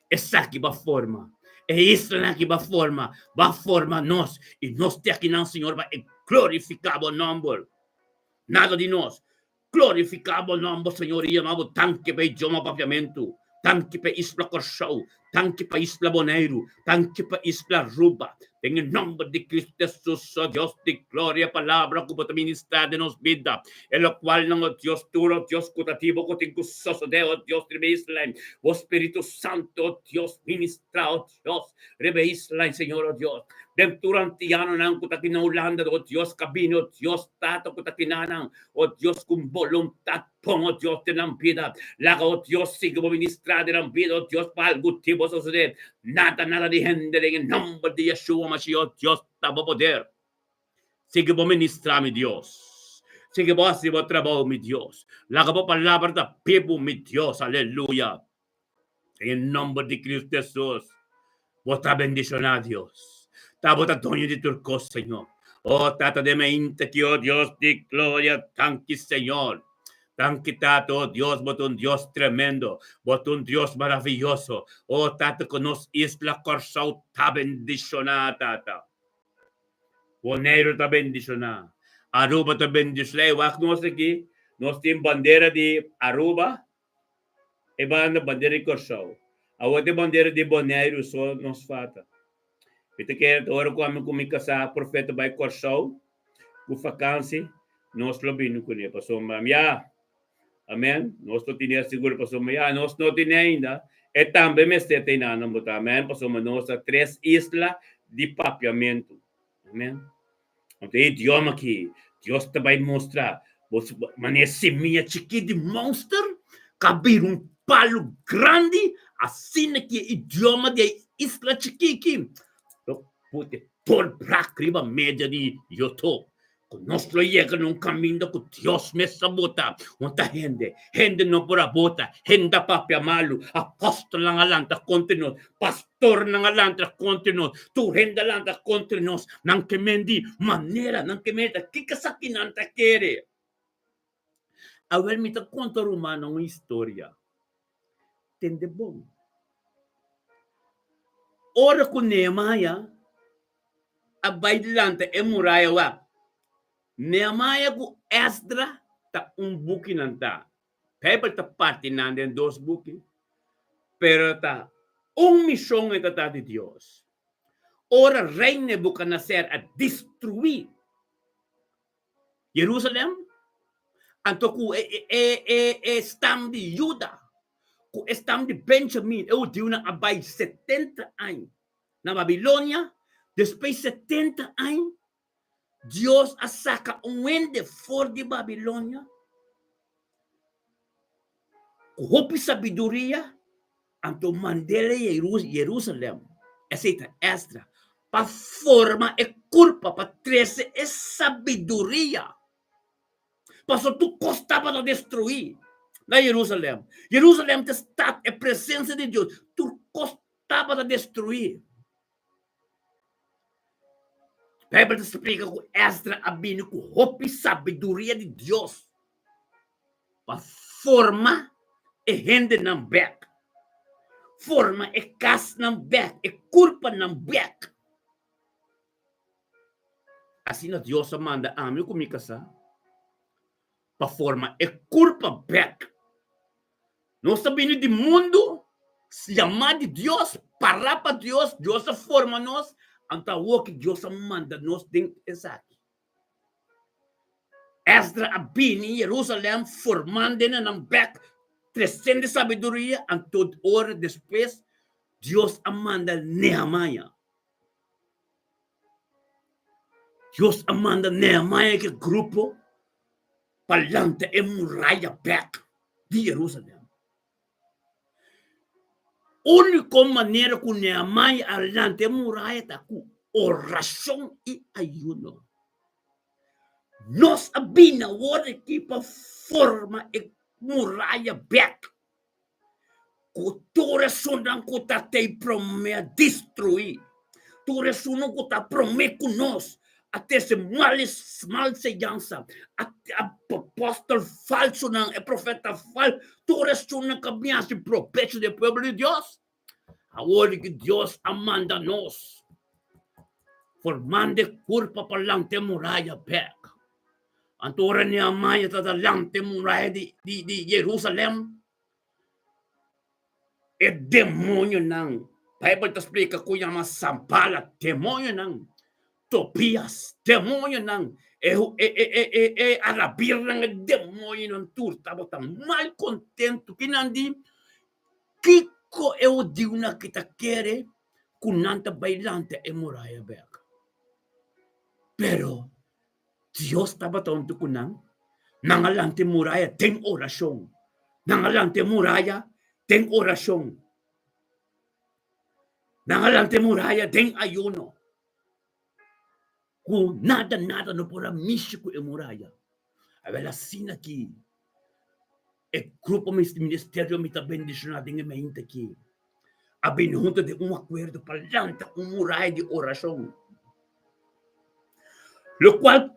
Esaki ba forma. E islanan aki ba forma, ba forma nos. I nos te akinan, Señor, pa e glorifiká bo nòmber. Nada di nos. Glorifiká bo nòmber, Señor, i yama bo danki pa idioma Papiamentu, danki pa isla Kòrsou, danki pa isla Boneiru, danki pa isla Aruba. Den e nòmber di Kristu Hesus, o Dios di gloria, e palabra ku bo ta ministrá den nos bida, e lokualnan, o Dios, tur, o Dios, ku ta di bo ku tin ku sosodé, o Dios, riba e isla ei. Bo Spiritu Santu, o Dios, ministrá, o Dios, riba e isla ei, Señor, o Dios. Den tur antianonan ku ta aki na Hulanda, o Dios, ka bini, o Dios, Tata ku ta aki na nan, O Dios, ku un boluntat pon, o Dios, den nan bida. Laga, o Dios, sigui bo ministrá den nan bida, o Dios, pa algu tipo sosodé. Nada, nada di hende den e nòmber di Yeshua Mashiach, o Dios, ta bo poder. Sigui bo ministrá, mi Dios. Sigui bo hasi bo trabou, mi Dios. Laga bo palabra ta bibu, mi Dios. Aleluya. Den e nòmber di Kristu Hesus, bo ta bendishoná, Dios. Ta bo ta doño di tur kos, Señor. O Tata den mainta ki, o Dios di gloria, danki, Señor. Danki, Tata, o Dios, bo ta un Dios tremendo. Bo ta un Dios maraviyoso. O Tata, ku nos isla Kòrsou ta bendishoná, Tata. Boneiru ta bendishoná. Aruba ta bendishoná. Ey wak nos aki, nos tin bandera di Aruba, e banda bandera di Kòrsou. Awor ta e bandera di Boneiru so nos falta. Mi ta kere ta ora ku ami ku mi kasá profeta bai Kòrsou ku fakansi, nos lo bini kuné pasobra ya, amen, nos lo tine sigur pasobra ya nos no tine ainda, e tambe mester ta einan bo ta, amen, pasobra nos ta tres isla di papiamentu, amen. Anto e idioma aki Dios ta bai mustra bo manera semia chikí di monster ka bira un palu grandi, asina ki e idioma di e isla chikí aki lo pute dorbrak riba medio di youtube. Ku nos lo yega na un kaminda ku Dios mes a bota. Un ta hende, hende no por a bota, hende a papia malu, apòstelnan a lanta kontra nos, pastornan a lanta kontra nos, tur hende a lanta kontra nos. Nan ke men di manera, nan ke men ta kiko esaki nan ta kere. Awel mi ta konta rumannan un historia. Tende bon. Ora ku Nehemiah a bai lanta e muraya wak. Nehemiah ku Esdra ta un buki nan ta. Bijbel ta parti nan den dos buki, pero ta un mishon e ta ta di Dios. Ora rei Nebuchadnezzar a destruí Jerusalem, anto ku e stam di Juda ku e stam di Benjamin, e hudiunan a bai 70 aña Na Babilonia, despues 70 aña, Dios a saca un hende for di Babilonia cu hopi sabiduria, anto mand'el Jerusalem, esey ta Esdra, pa forma e curpa, pa trece e sabiduria. Pasobra tur cos tabata destrui na Jerusalem. Jerusalem ta stad, e presencia di Dios, tur cos tabata destruí. Bijbel ta splika ku Esdra a bini ku hopi sabiduria di Dios pa forma e hendenan bèk, forma e kasnan bèk, e kurpanan bèk. Asina Dios a manda ami ku mi kasá pa forma e kurpa bèk. Nos ta bini di mundu, yamá di Dios, pará pa Dios, Dios a forma nos, anto awor ki Dios a manda nos den esaki. Esdra a bini Jerusalem formando nan bèk, tresiendo sabiduria, anto ora despues Dios a manda Nehemiah. Dios a manda Nehemiah ku e grupo pa lanta e muraya bèk di Jerusalèm. Úniko manera ku Nehemiah a lanta e muraya ta ku orashon i ayuno. Nos a bini awor aki pa forma e muraya bèk ku tur esunnan ku ta tei promé a destruí, tur esunnan ku ta promé ku nos a trese mal mal señansa, a apòstel falsonan, e profeta fal, tur esunnan ku a bin hasi probecho di e pueblo di Dios. Awor ku Dios a manda nos formando e kurpa pa lanta e muraya bèk. Anto ora Nehemiah ta lanta e muraya di di Jerusalem, e demonionan, Bijbel ta splika ku yama Sanbalat, demonionan, Tobias, demonionan, e e e e e arabirnan, e demonionan tur tabata mal kontentu. Kinan di, Kiko e hudiunan aki ta kere ku nan ta bai lanta e muraya bèk? Pero Dios tabata huntu ku nan. Nan a lanta e muraya den orashon. Nan a lanta e muraya den orashon. Nan a lanta e muraya den ayuno. Ku nada, nada no por a mishi ku e muraya. Awel asina aki e grupo ministerio mi ta bendishoná den e mente aki a bini huntu den un akuerdo pa lanta un muraya di orashon. Lokual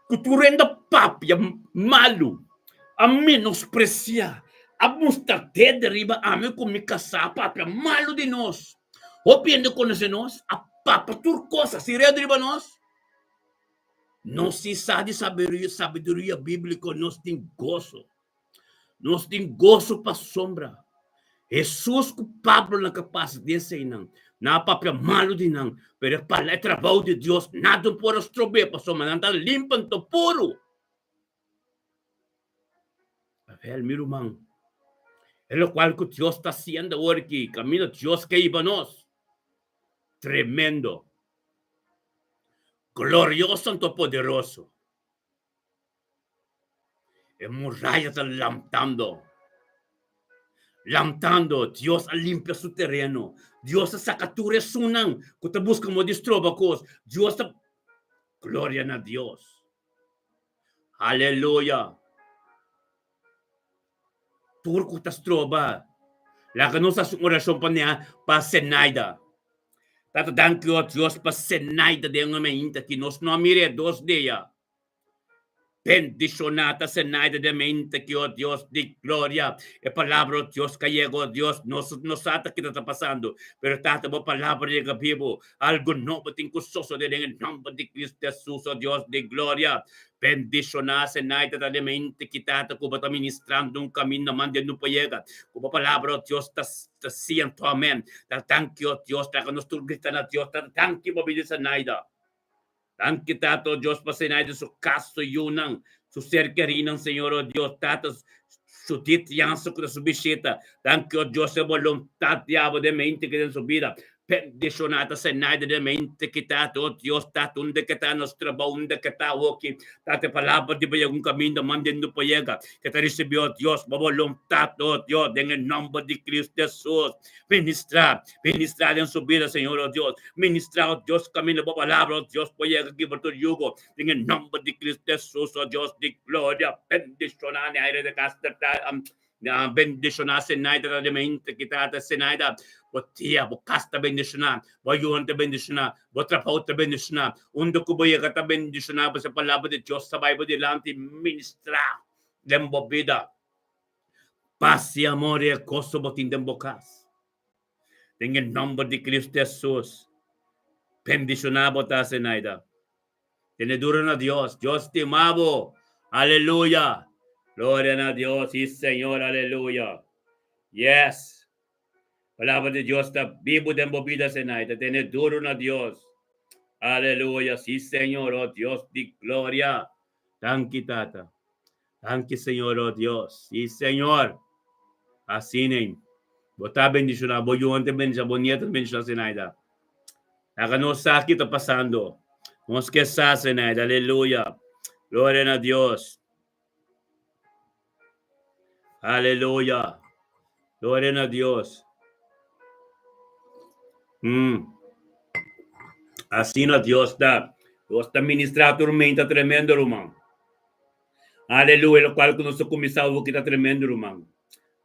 ku tur hende a papia malu, a menospresiá, a mustra dede riba ami ku mi kasá, a papia malu di nos. Hopi hende konosé nos, a papia tur kos hasi redu riba nos. Nos si sa di sabiduria bíbliko, nos tin goso. Nos tin goso pasobra Hesus ku Pablo nan kapas di eseinan. Nan a papia malu di nan, pero e pala e trabou di Dios nada no por a strob'é pasobra nan ta limpi anto puru. Awel, mi ruman, e lokual ku Dios ta hasiendo awor aki, kaminda Dios ke hiba nos, tremendo, glorioso anto poderoso. E muraya ta lantando. Lantando. Dios a limpia su tereno. Dios a saka tur esunnan ku ta buska modo di stroba kos. Dios ta. Gloria na Dios. Aleluya. Tur ku ta stroba. Laga nos hasi un orashon pa nea pa Zenaida. Tata danki o Dios pa Zenaida den e mainta aki. Nos no a mir'é dos dia. Bendishoná ta Zenaida den mainta aki o Dios di gloria. E palabra o Dios ka yega o Dios. Nos no sa ta kita ta pasando. Pero Tata bo palabra yega bibu. Algu nobo tin ku sosodé den e nòmber di Cristo Jesus o Dios di gloria. Bendishoná Zenaida ta den mente ki Tata ku bo ta ministrando un kaminda mande nu pa yega. Ku bo palabra, o Dios, ta ta siento amen. Ta danki, o Dios, laga nos tur grita na Dios, Tata, danki pa bida Zenaida. Danki, Tata, o Dios, pa Zenaida su kas, su yunan, su ser kerinan, Señor, o Dios, Tata, su titiansa ku ta su bishita. Danki, o Dios, e boluntat di abo den mente ki den su bida. Bendishoná ta Zenaida den mente ki ta oh Dios tata unda ke ta nos trabou unda ke ta awoki tata e palabra di bo yega un kaminda mandendo pa yega ke ta risibi oh Dios bo boluntat oh Dios den e nomber di Cristo Jesus ministra ministra den su bida Señor oh Dios ministra oh Dios kaminda bo palabra oh Dios por yega kibra tur yugo den e nomber di Cristo Jesus oh Dios di gloria bendishoná ni aire de kas ta Bendishoná Zenaida ta demente ki tata Zenaida bo tia bo kas ta bendishoná bo yunan ta bendishoná bo trabou ta bendishoná unda ku bo yega ta bendishoná pasobra palabra di Dios ta bai bo dilanti ministrá den bo bida pas i amor i e goso bo tin den bo kas den e nòmber di Cristo Hesus bendishoná bo ta Zenaida. Tene duro na Dios. Dios stima bo. Aleluya. Gloria na Dios. Sí, Señor. Aleluya. Yes. Palabra di Dios ta bibu den bo bida, Zenaida. Tene duro na Dios. Aleluya. Sí, Señor. Oh, Dios di gloria. Danki, Tata. Danki, Señor, oh Dios. Sí, Señor. Asina. Bo ta bendiciona, bo yunan ta bendiciona, bo nieto ta bendiciona, Zenaida. Laga nos sa ki ta pasando. Nos ke sa, Zenaida. Aleluya. Gloria na Dios. Aleluya. Gloria na Dios. Asina Dios ta. Dios ta ministra tur menta tremendo, ruman. Aleluya, lokual ku nos a kuminsá awor ki ta tremendo, ruman.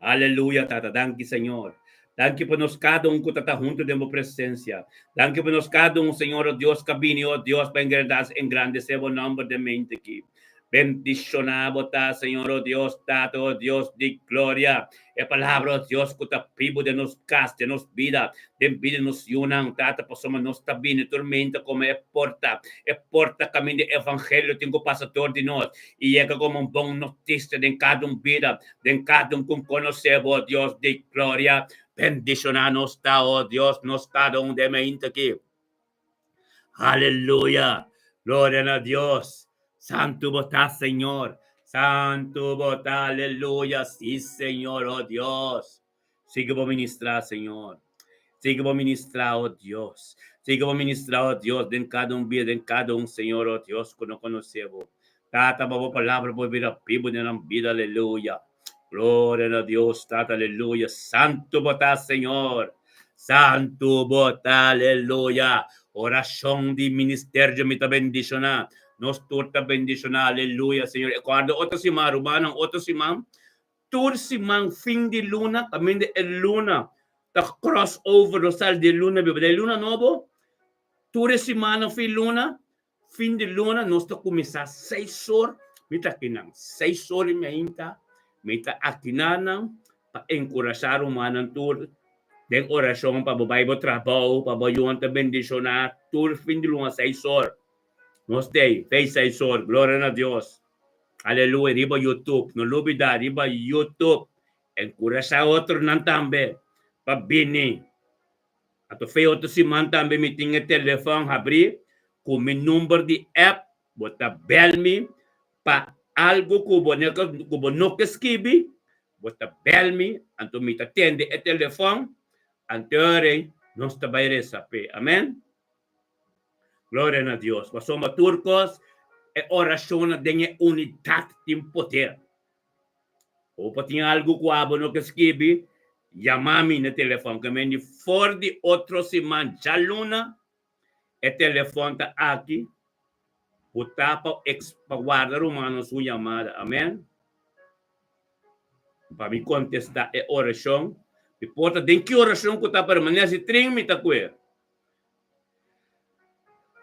Aleluya, Tata. Danki, Señor. Danki pa nos kada un ku ta ta huntu den bo presensia. Danki pa nos kada un, Señor, o Dios, ku a bini, o Dios, pa engrandesé bo nòmber den mente aki. Bendishoná bo ta, Señor, o Dios, Tata, o Dios di gloria. E palabra, o Dios, ku ta bibu den nos kas, den nos bida, den bida di nos yunan, Tata, pasobra nos ta bini tur meinta komo e porta, e porta kaminda e evangelio tin ku pasa dor di nos i yega komo un bon notisia den kada un bida, den kada un ku konosé bo, o Dios di gloria. Bendishoná nos ta, o Dios, nos kada un den meinta aki. Aleluya! Gloria na Dios! Santu bo ta, Señor! Santu bo ta, aleluya! Sí, Señor, oh Dios! Sigui bo ministrá, Señor. Sigui bo ministrá, oh Dios. Sigui bo ministrá, oh Dios, den kada un bida, den kada un, Señor, oh Dios, ku no konosé bo. Tata, pa bo palabra por bira bibu den nan bida, aleluya. Gloria na Dios, Tata, aleluya. Santu bo ta, Señor. Santu bo ta, aleluya. Orashon di ministerio mi ta bendishoná. Nos tur ta bendishoná, aleluya, Señor. E kòrda otro siman, rumannan, otro siman, tur siman fin di luna, kaminda e luna ta cross over, nos sali di e luna biba den e luna nobo, tur e simannan fin luna, Fin di luna nos ta kuminsá seis or, mi ta akinan seis or i meinta, mi ta akiná nan pa enkurashá rumannan tur den orashon pa bo bai bo trabou, pa bo yunan ta bendishoná tur fin di luna seis or. Nos t'ei, fei seis or, gloria na Dios. Aleluya, riba YouTube, no lubida, riba YouTube. Enkurashá otronan tambe pa bini. Anto fei otro siman tambe mi tin e telefòn habrí ku mi number di app, bo ta bèl mi pa algu ku bo ku bo no ke skibi, bo ta bèl mi, anto mi ta tende e telefòn, anto e nos ta bai resa p'e. Amèn. Gloria na Dios. Pasobra tur kos e orashonnan den e unidat tin poder. Opa tin algu ku abo no ke skibi, yama mi na telefòn. Ke men di for di otro siman djaluna e telefòn ta aki ku ta pa pa warda rumannan su yamada. Amen. Pa mi kontestá e orashon, mi por ta den ki orashon ku ta permanese trin mi ta kue.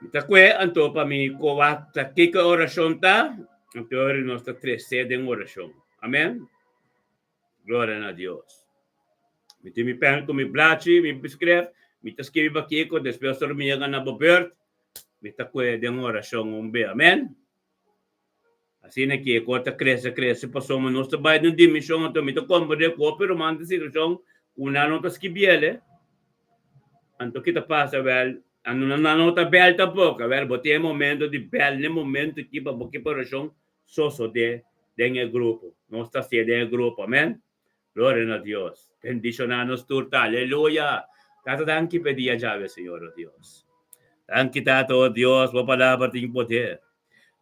Mi ta kue anto pa mi koba ta kiko e orashon ta, anto ora nos ta trese den orashon. Amen. Gloria na Dios. Mi tin mi pen ku mi blachi, mi skref, mi ta skibi pa kiko, despues ora mi yega na bo beurt, mi ta kue den orashon un be. Amen. Asina ki e kos ta krese, krese, pasobra nos ta bai den un dimenshon anto mi ta komprende ku hopi ruman den situashon ku nan no ta skibiel e. Anto ki ta pasa? Wèl, nan no ta bèl tampoko. Wèl, bo tin e momento di bèl na e momento ki pa bo ki orashon sosodé den e grupo. Nos ta hasié den e grupo. Amèn. Gloria na Dios. Bendishoná nos tur ta. Aleluya. Tata danki p'e dia djawe, Señor, o Dios. Danki, Tata, o Dios, bo palabra tin poder.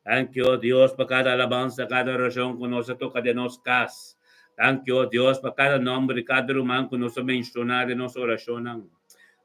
Danki, o Dios, pa kada alabansa, kada orashon ku nos a toka den nos kas. Danki, o Dios, pa kada nòmber di kada ruman ku nos a menshoná den nos orashonnan.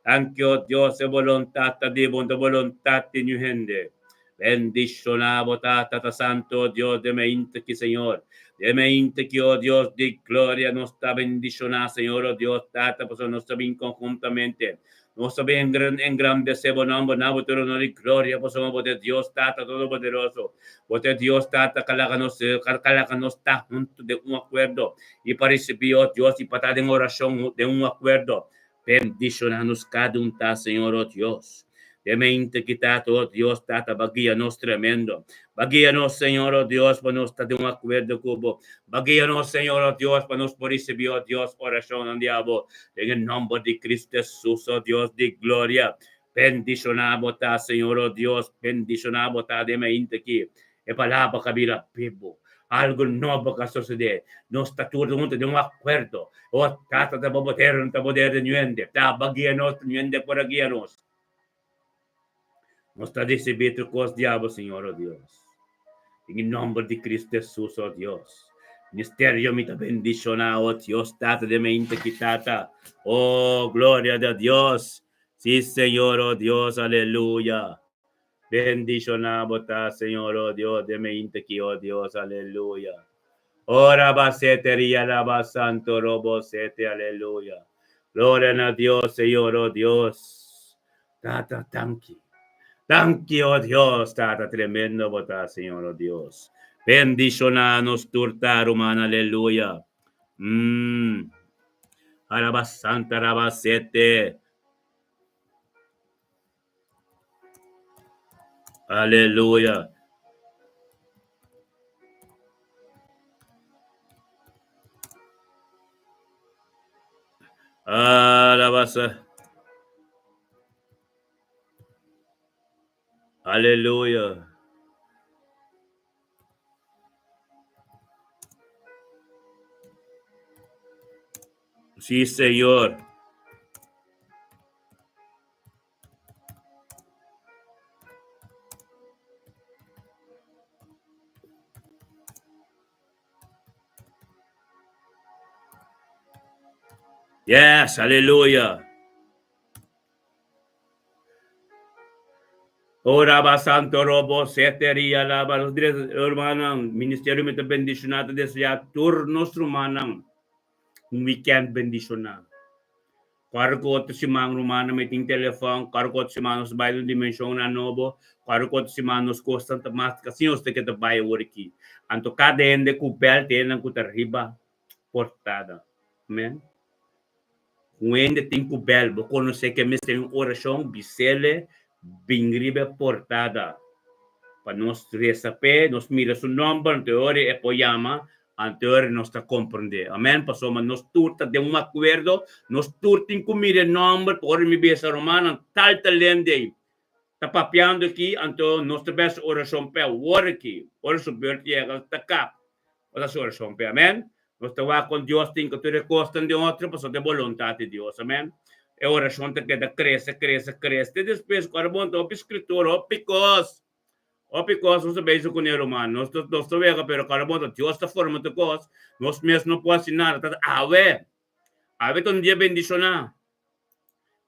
Danki, o Dios, e boluntat ta di bo, no ta boluntat di niun hende. Bendishoná bo Tata ta Santo, o Dios de meinta ki, Señor. De meinta ki, o Dios di gloria, nos ta bendishoná, Señor, o Dios Tata, pasobra nos ta bin konhuntamente. Nos ta bin engrandesé bo nòmber, na bo tur honor i gloria, pasobra bo ta e Dios Tata Todopoderoso. Bo ta e Dios Tata ka laga nos, ka laga nos ta huntu den un akuerdo i pa risibí, o Dios, i pa ta den orashon den un akuerdo. Bendishoná nos kada un ta, Señor, o Dios. De mente ki Tata, o Dios, Tata, ba guia nos tremendo. Ba guia nos, Señor, o Dios, pa nos ta den un akuerdo ku bo. Ba guia nos, Señor, o Dios, pa nos por risibí, o Dios, orashonnan di abo. Den e nòmber di Cristo Hesus, o Dios di gloria. Bendishoná bo ta, Señor, o Dios. Bendishoná bo ta den mente ki. E palabra ka bira bibu. Algu nobo ka sosodé. Nos ta tur huntu den un akuerdo. O Tata ta bo poder, no ta poder di niuende. Ta bo a guia nos, niuende por a guia nos. Nos ta risibí tur kos di abo, Señor, o Dios. Den e nòmber di Cristo Hesus, o Dios. Ministerio mi ta bendishoná, o Dios, Tata den mente ki Tata. O gloria di Dios. Sí, Señor, o Dios, aleluya. Bendishoná bo ta, Señor, oh Dios, den mente ki, oh Dios, aleluya. Ora ba sete ria la ba santo robo sete, aleluya. Gloria na Dios, Señor, oh Dios. Tata, danki. Danki, oh Dios, Tata, tremendo bo ta, Señor, oh Dios. Bendishoná nos tur ta, ruman, aleluya. Mm. Araba santa, araba sete. Aleluya. Alabanza. Aleluya. Sí, Señor. Yes, aleluya. Ora ba santo robo seteria laba nos hermanan ministerio mi ta bendiciona ta desea tur nos rumannan un weekend bendiciona. Kòrda ku otro siman rumannan mi tin telefòn, kòrda ku otro siman nos bai den un dimenshonnan nobo, kòrda ku otro siman nos kosnan ta mas kasi nos ta keda bai awor aki. Anto kada hende ku bèl ta hendenan ku ta riba portada. Amen. Un hende tin ku bèl, bo konosé ke mester un orashon, bis'ele bin riba e portada. Pa nos resa p'e, nos mira su nòmber, anto e ora e por yama, anto e ora nos ta komprendé. Amèn. Pasobra nos tur ta den un akuerdo, nos tur tin ku mira e nòmber, pa ora mi bisa rumannan tal tal hende ei ta papiando aki, anto nos ta bes orashon p'e awor aki. Ora su beurt yega, ta kap. Nos ta hasi orashon p'e. Amèn. Nos ta wak kon Dios tin ku tur e kosnan den otro pasobra ta e boluntat di Dios. Amèn. E orashon ta keda krese, krese, krese te despues ku ora bon ta hopi skritura, hopi kos, hopi kos nos ta bezig kuné ruman. Nos ta nos ta wega pero ku ora bon ta Dios ta forma tur kos, nos mes no por hasi nada. Ta awe, awe ta un dia bendishoná.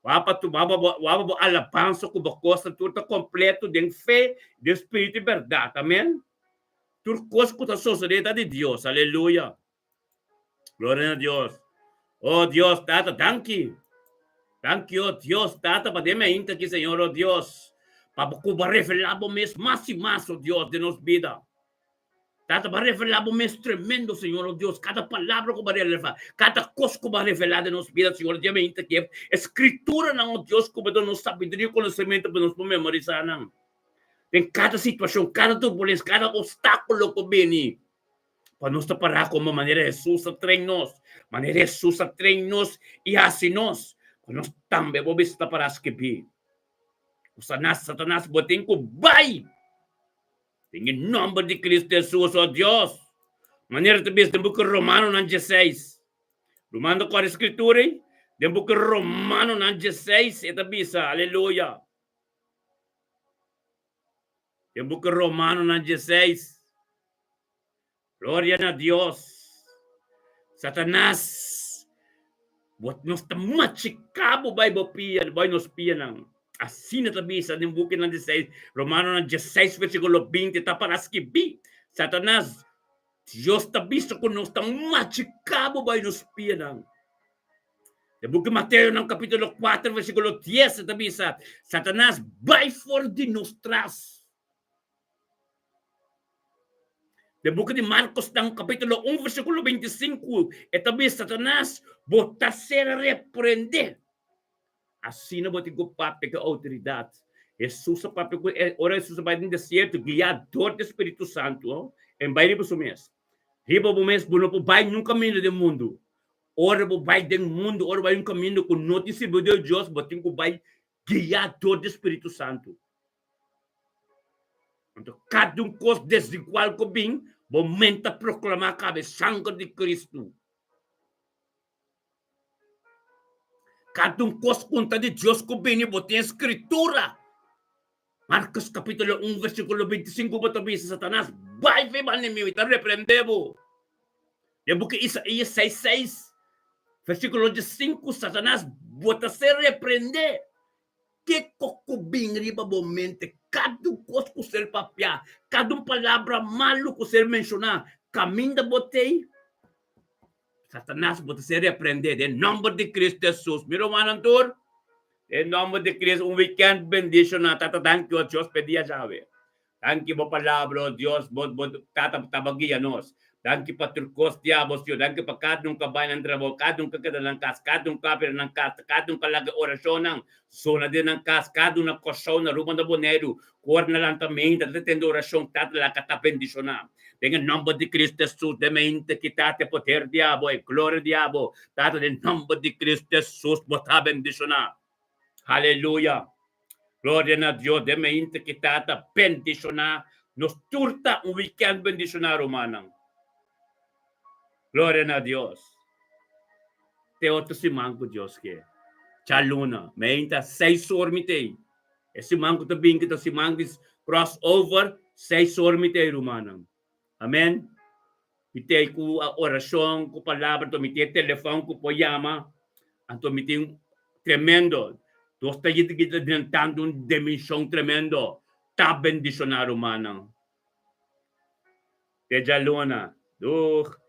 Wak pa tu wak pa bo wak pa bo alabansa ku bo kosnan tur ta kompleto den fe, den spiritu i bèrdat. Amèn. Tur kos ku ta sosodé ta di Dios. Aleluya. Gloria na Dios. Oh Dios, Tata, danki. Danki, oh Dios, Tata, pa den mainta aki, Señor, oh Dios. Pa bo ku bo revelá bo mes mas i mas, oh Dios, den nos bida. Tata, bo revelá bo mes tremendo, Señor, oh Dios. Kada palabra ku bo relevá, kada kos ku bo revelá den nos bida, Señor, den mainta aki, e skrituranan, oh Dios, ku bo duna nos sabiduria i konosementu pa nos por memorisá nan. Den kada situashon, kada turbulensia, kada obstákulo ku bini, pa nos ta pará komo manera Hesus a train nos, manera Hesus a train nos i hasi nos, pa nos tambe por bisa ta pará skibí. Ku Satanás, Satanás, bo tin ku bai! Den e nòmber di Kristu Hesus, o Dios! Manera ta bisa den buki Romanonan dieseis. Ruman ta kòrda e skritura ei? Den buki Romanonan dieseis e ta bisa, aleluya! Den buki Romanonan dieseis. Gloria na Dios. Satanas, bo nos ta machiká bo bai bo pia, bai nos pianan. Asina ta bisa den bukinan dieseis, Romanonan dieseis versíkulo 20 ta para skibí. Satanas, Dios ta bisa ku nos ta machiká bo bai nos pianan. Den buki Mateo nan kapítulo 4 versíkulo 10 ta bisa, Satanas bai for di nos tras. Den buki di Marcos nan kapítulo 1 versíkulo 25 e ta bisa, Satanas, bo ta ser reprendé. Asina bo tin ku papia ku outoridat. Hesus a papia ku e, ora Hesus a bai den desierto guiá dor di Spiritu Santu, e bai riba su mes. Riba bo mes bo no por bai niun kaminda den mundu. Ora bo bai den mundu, ora bo bai un kaminda ku no tin sirbido di Dios, bo tin ku bai guiá dor di Spiritu Santu. Anto kada un kos desigual ku bin, bo mente ta proklamá kaba e sanger di Kristu. Kada un kos ku ta di Dios ku bini, bo tin e Skritura. Marcos capítulo 1 versículo 25 bo ta bisa Satanás, bai fe banda mi, mi ta reprende bo. Den buki Isaías 6, 6, versículo 5, Satanás, bo ta ser reprende. Kiko ku bin riba bo mente? Kada un kos ku ser papiá, kada un palabra malu ku ser menshoná, kaminda bo t'ei, Satanás, bo ta ser reprendé den nòmber di Cristo Hesus. Mi rumannan tur, den nòmber di Cristo, un weekend bendishoná. Tata, danki, o Dios, p'e dia djawe. Danki bo palabra, o Dios, bo, bo Tata taba guia nos. Danki pa tur kos di abo, Señor. Danki pa kada un ku a bai nan trabou, kada un ku a keda nan kas, kada un ku a bira nan kas, kada un ku a laga e orashonnan sona den nan kas, kada un na Kòrsou, na Aruba, na Boneiru, ku ora nan lanta meinta ta tende orashon, Tata laga ta bendishoná. Den e nòmber di Cristo Hesus, den meinta ki Tata e poder di abo, e gloria di abo, Tata den nòmber di Cristo Hesus bo ta bendishoná. Aleluya! Gloria na Dios den meinta ki Tata bendishoná nos tur ta un weekend bendishoná rumannan. Gloria na Dios. Te otro siman ku Dios ke. Djaluna meinta seis or mi t'ei. E siman ku ta bin ki ta siman di cross over seis or mi t'ei rumannan. Amen. Mi t'ei ku orashon ku palabra anto mi tin e telefòn ku por yama anto mi tin tremendo. Dios ta yita kita drentando un dimenshon tremendo. Ta bendishoná rumannan. Te djaluna. Doeg.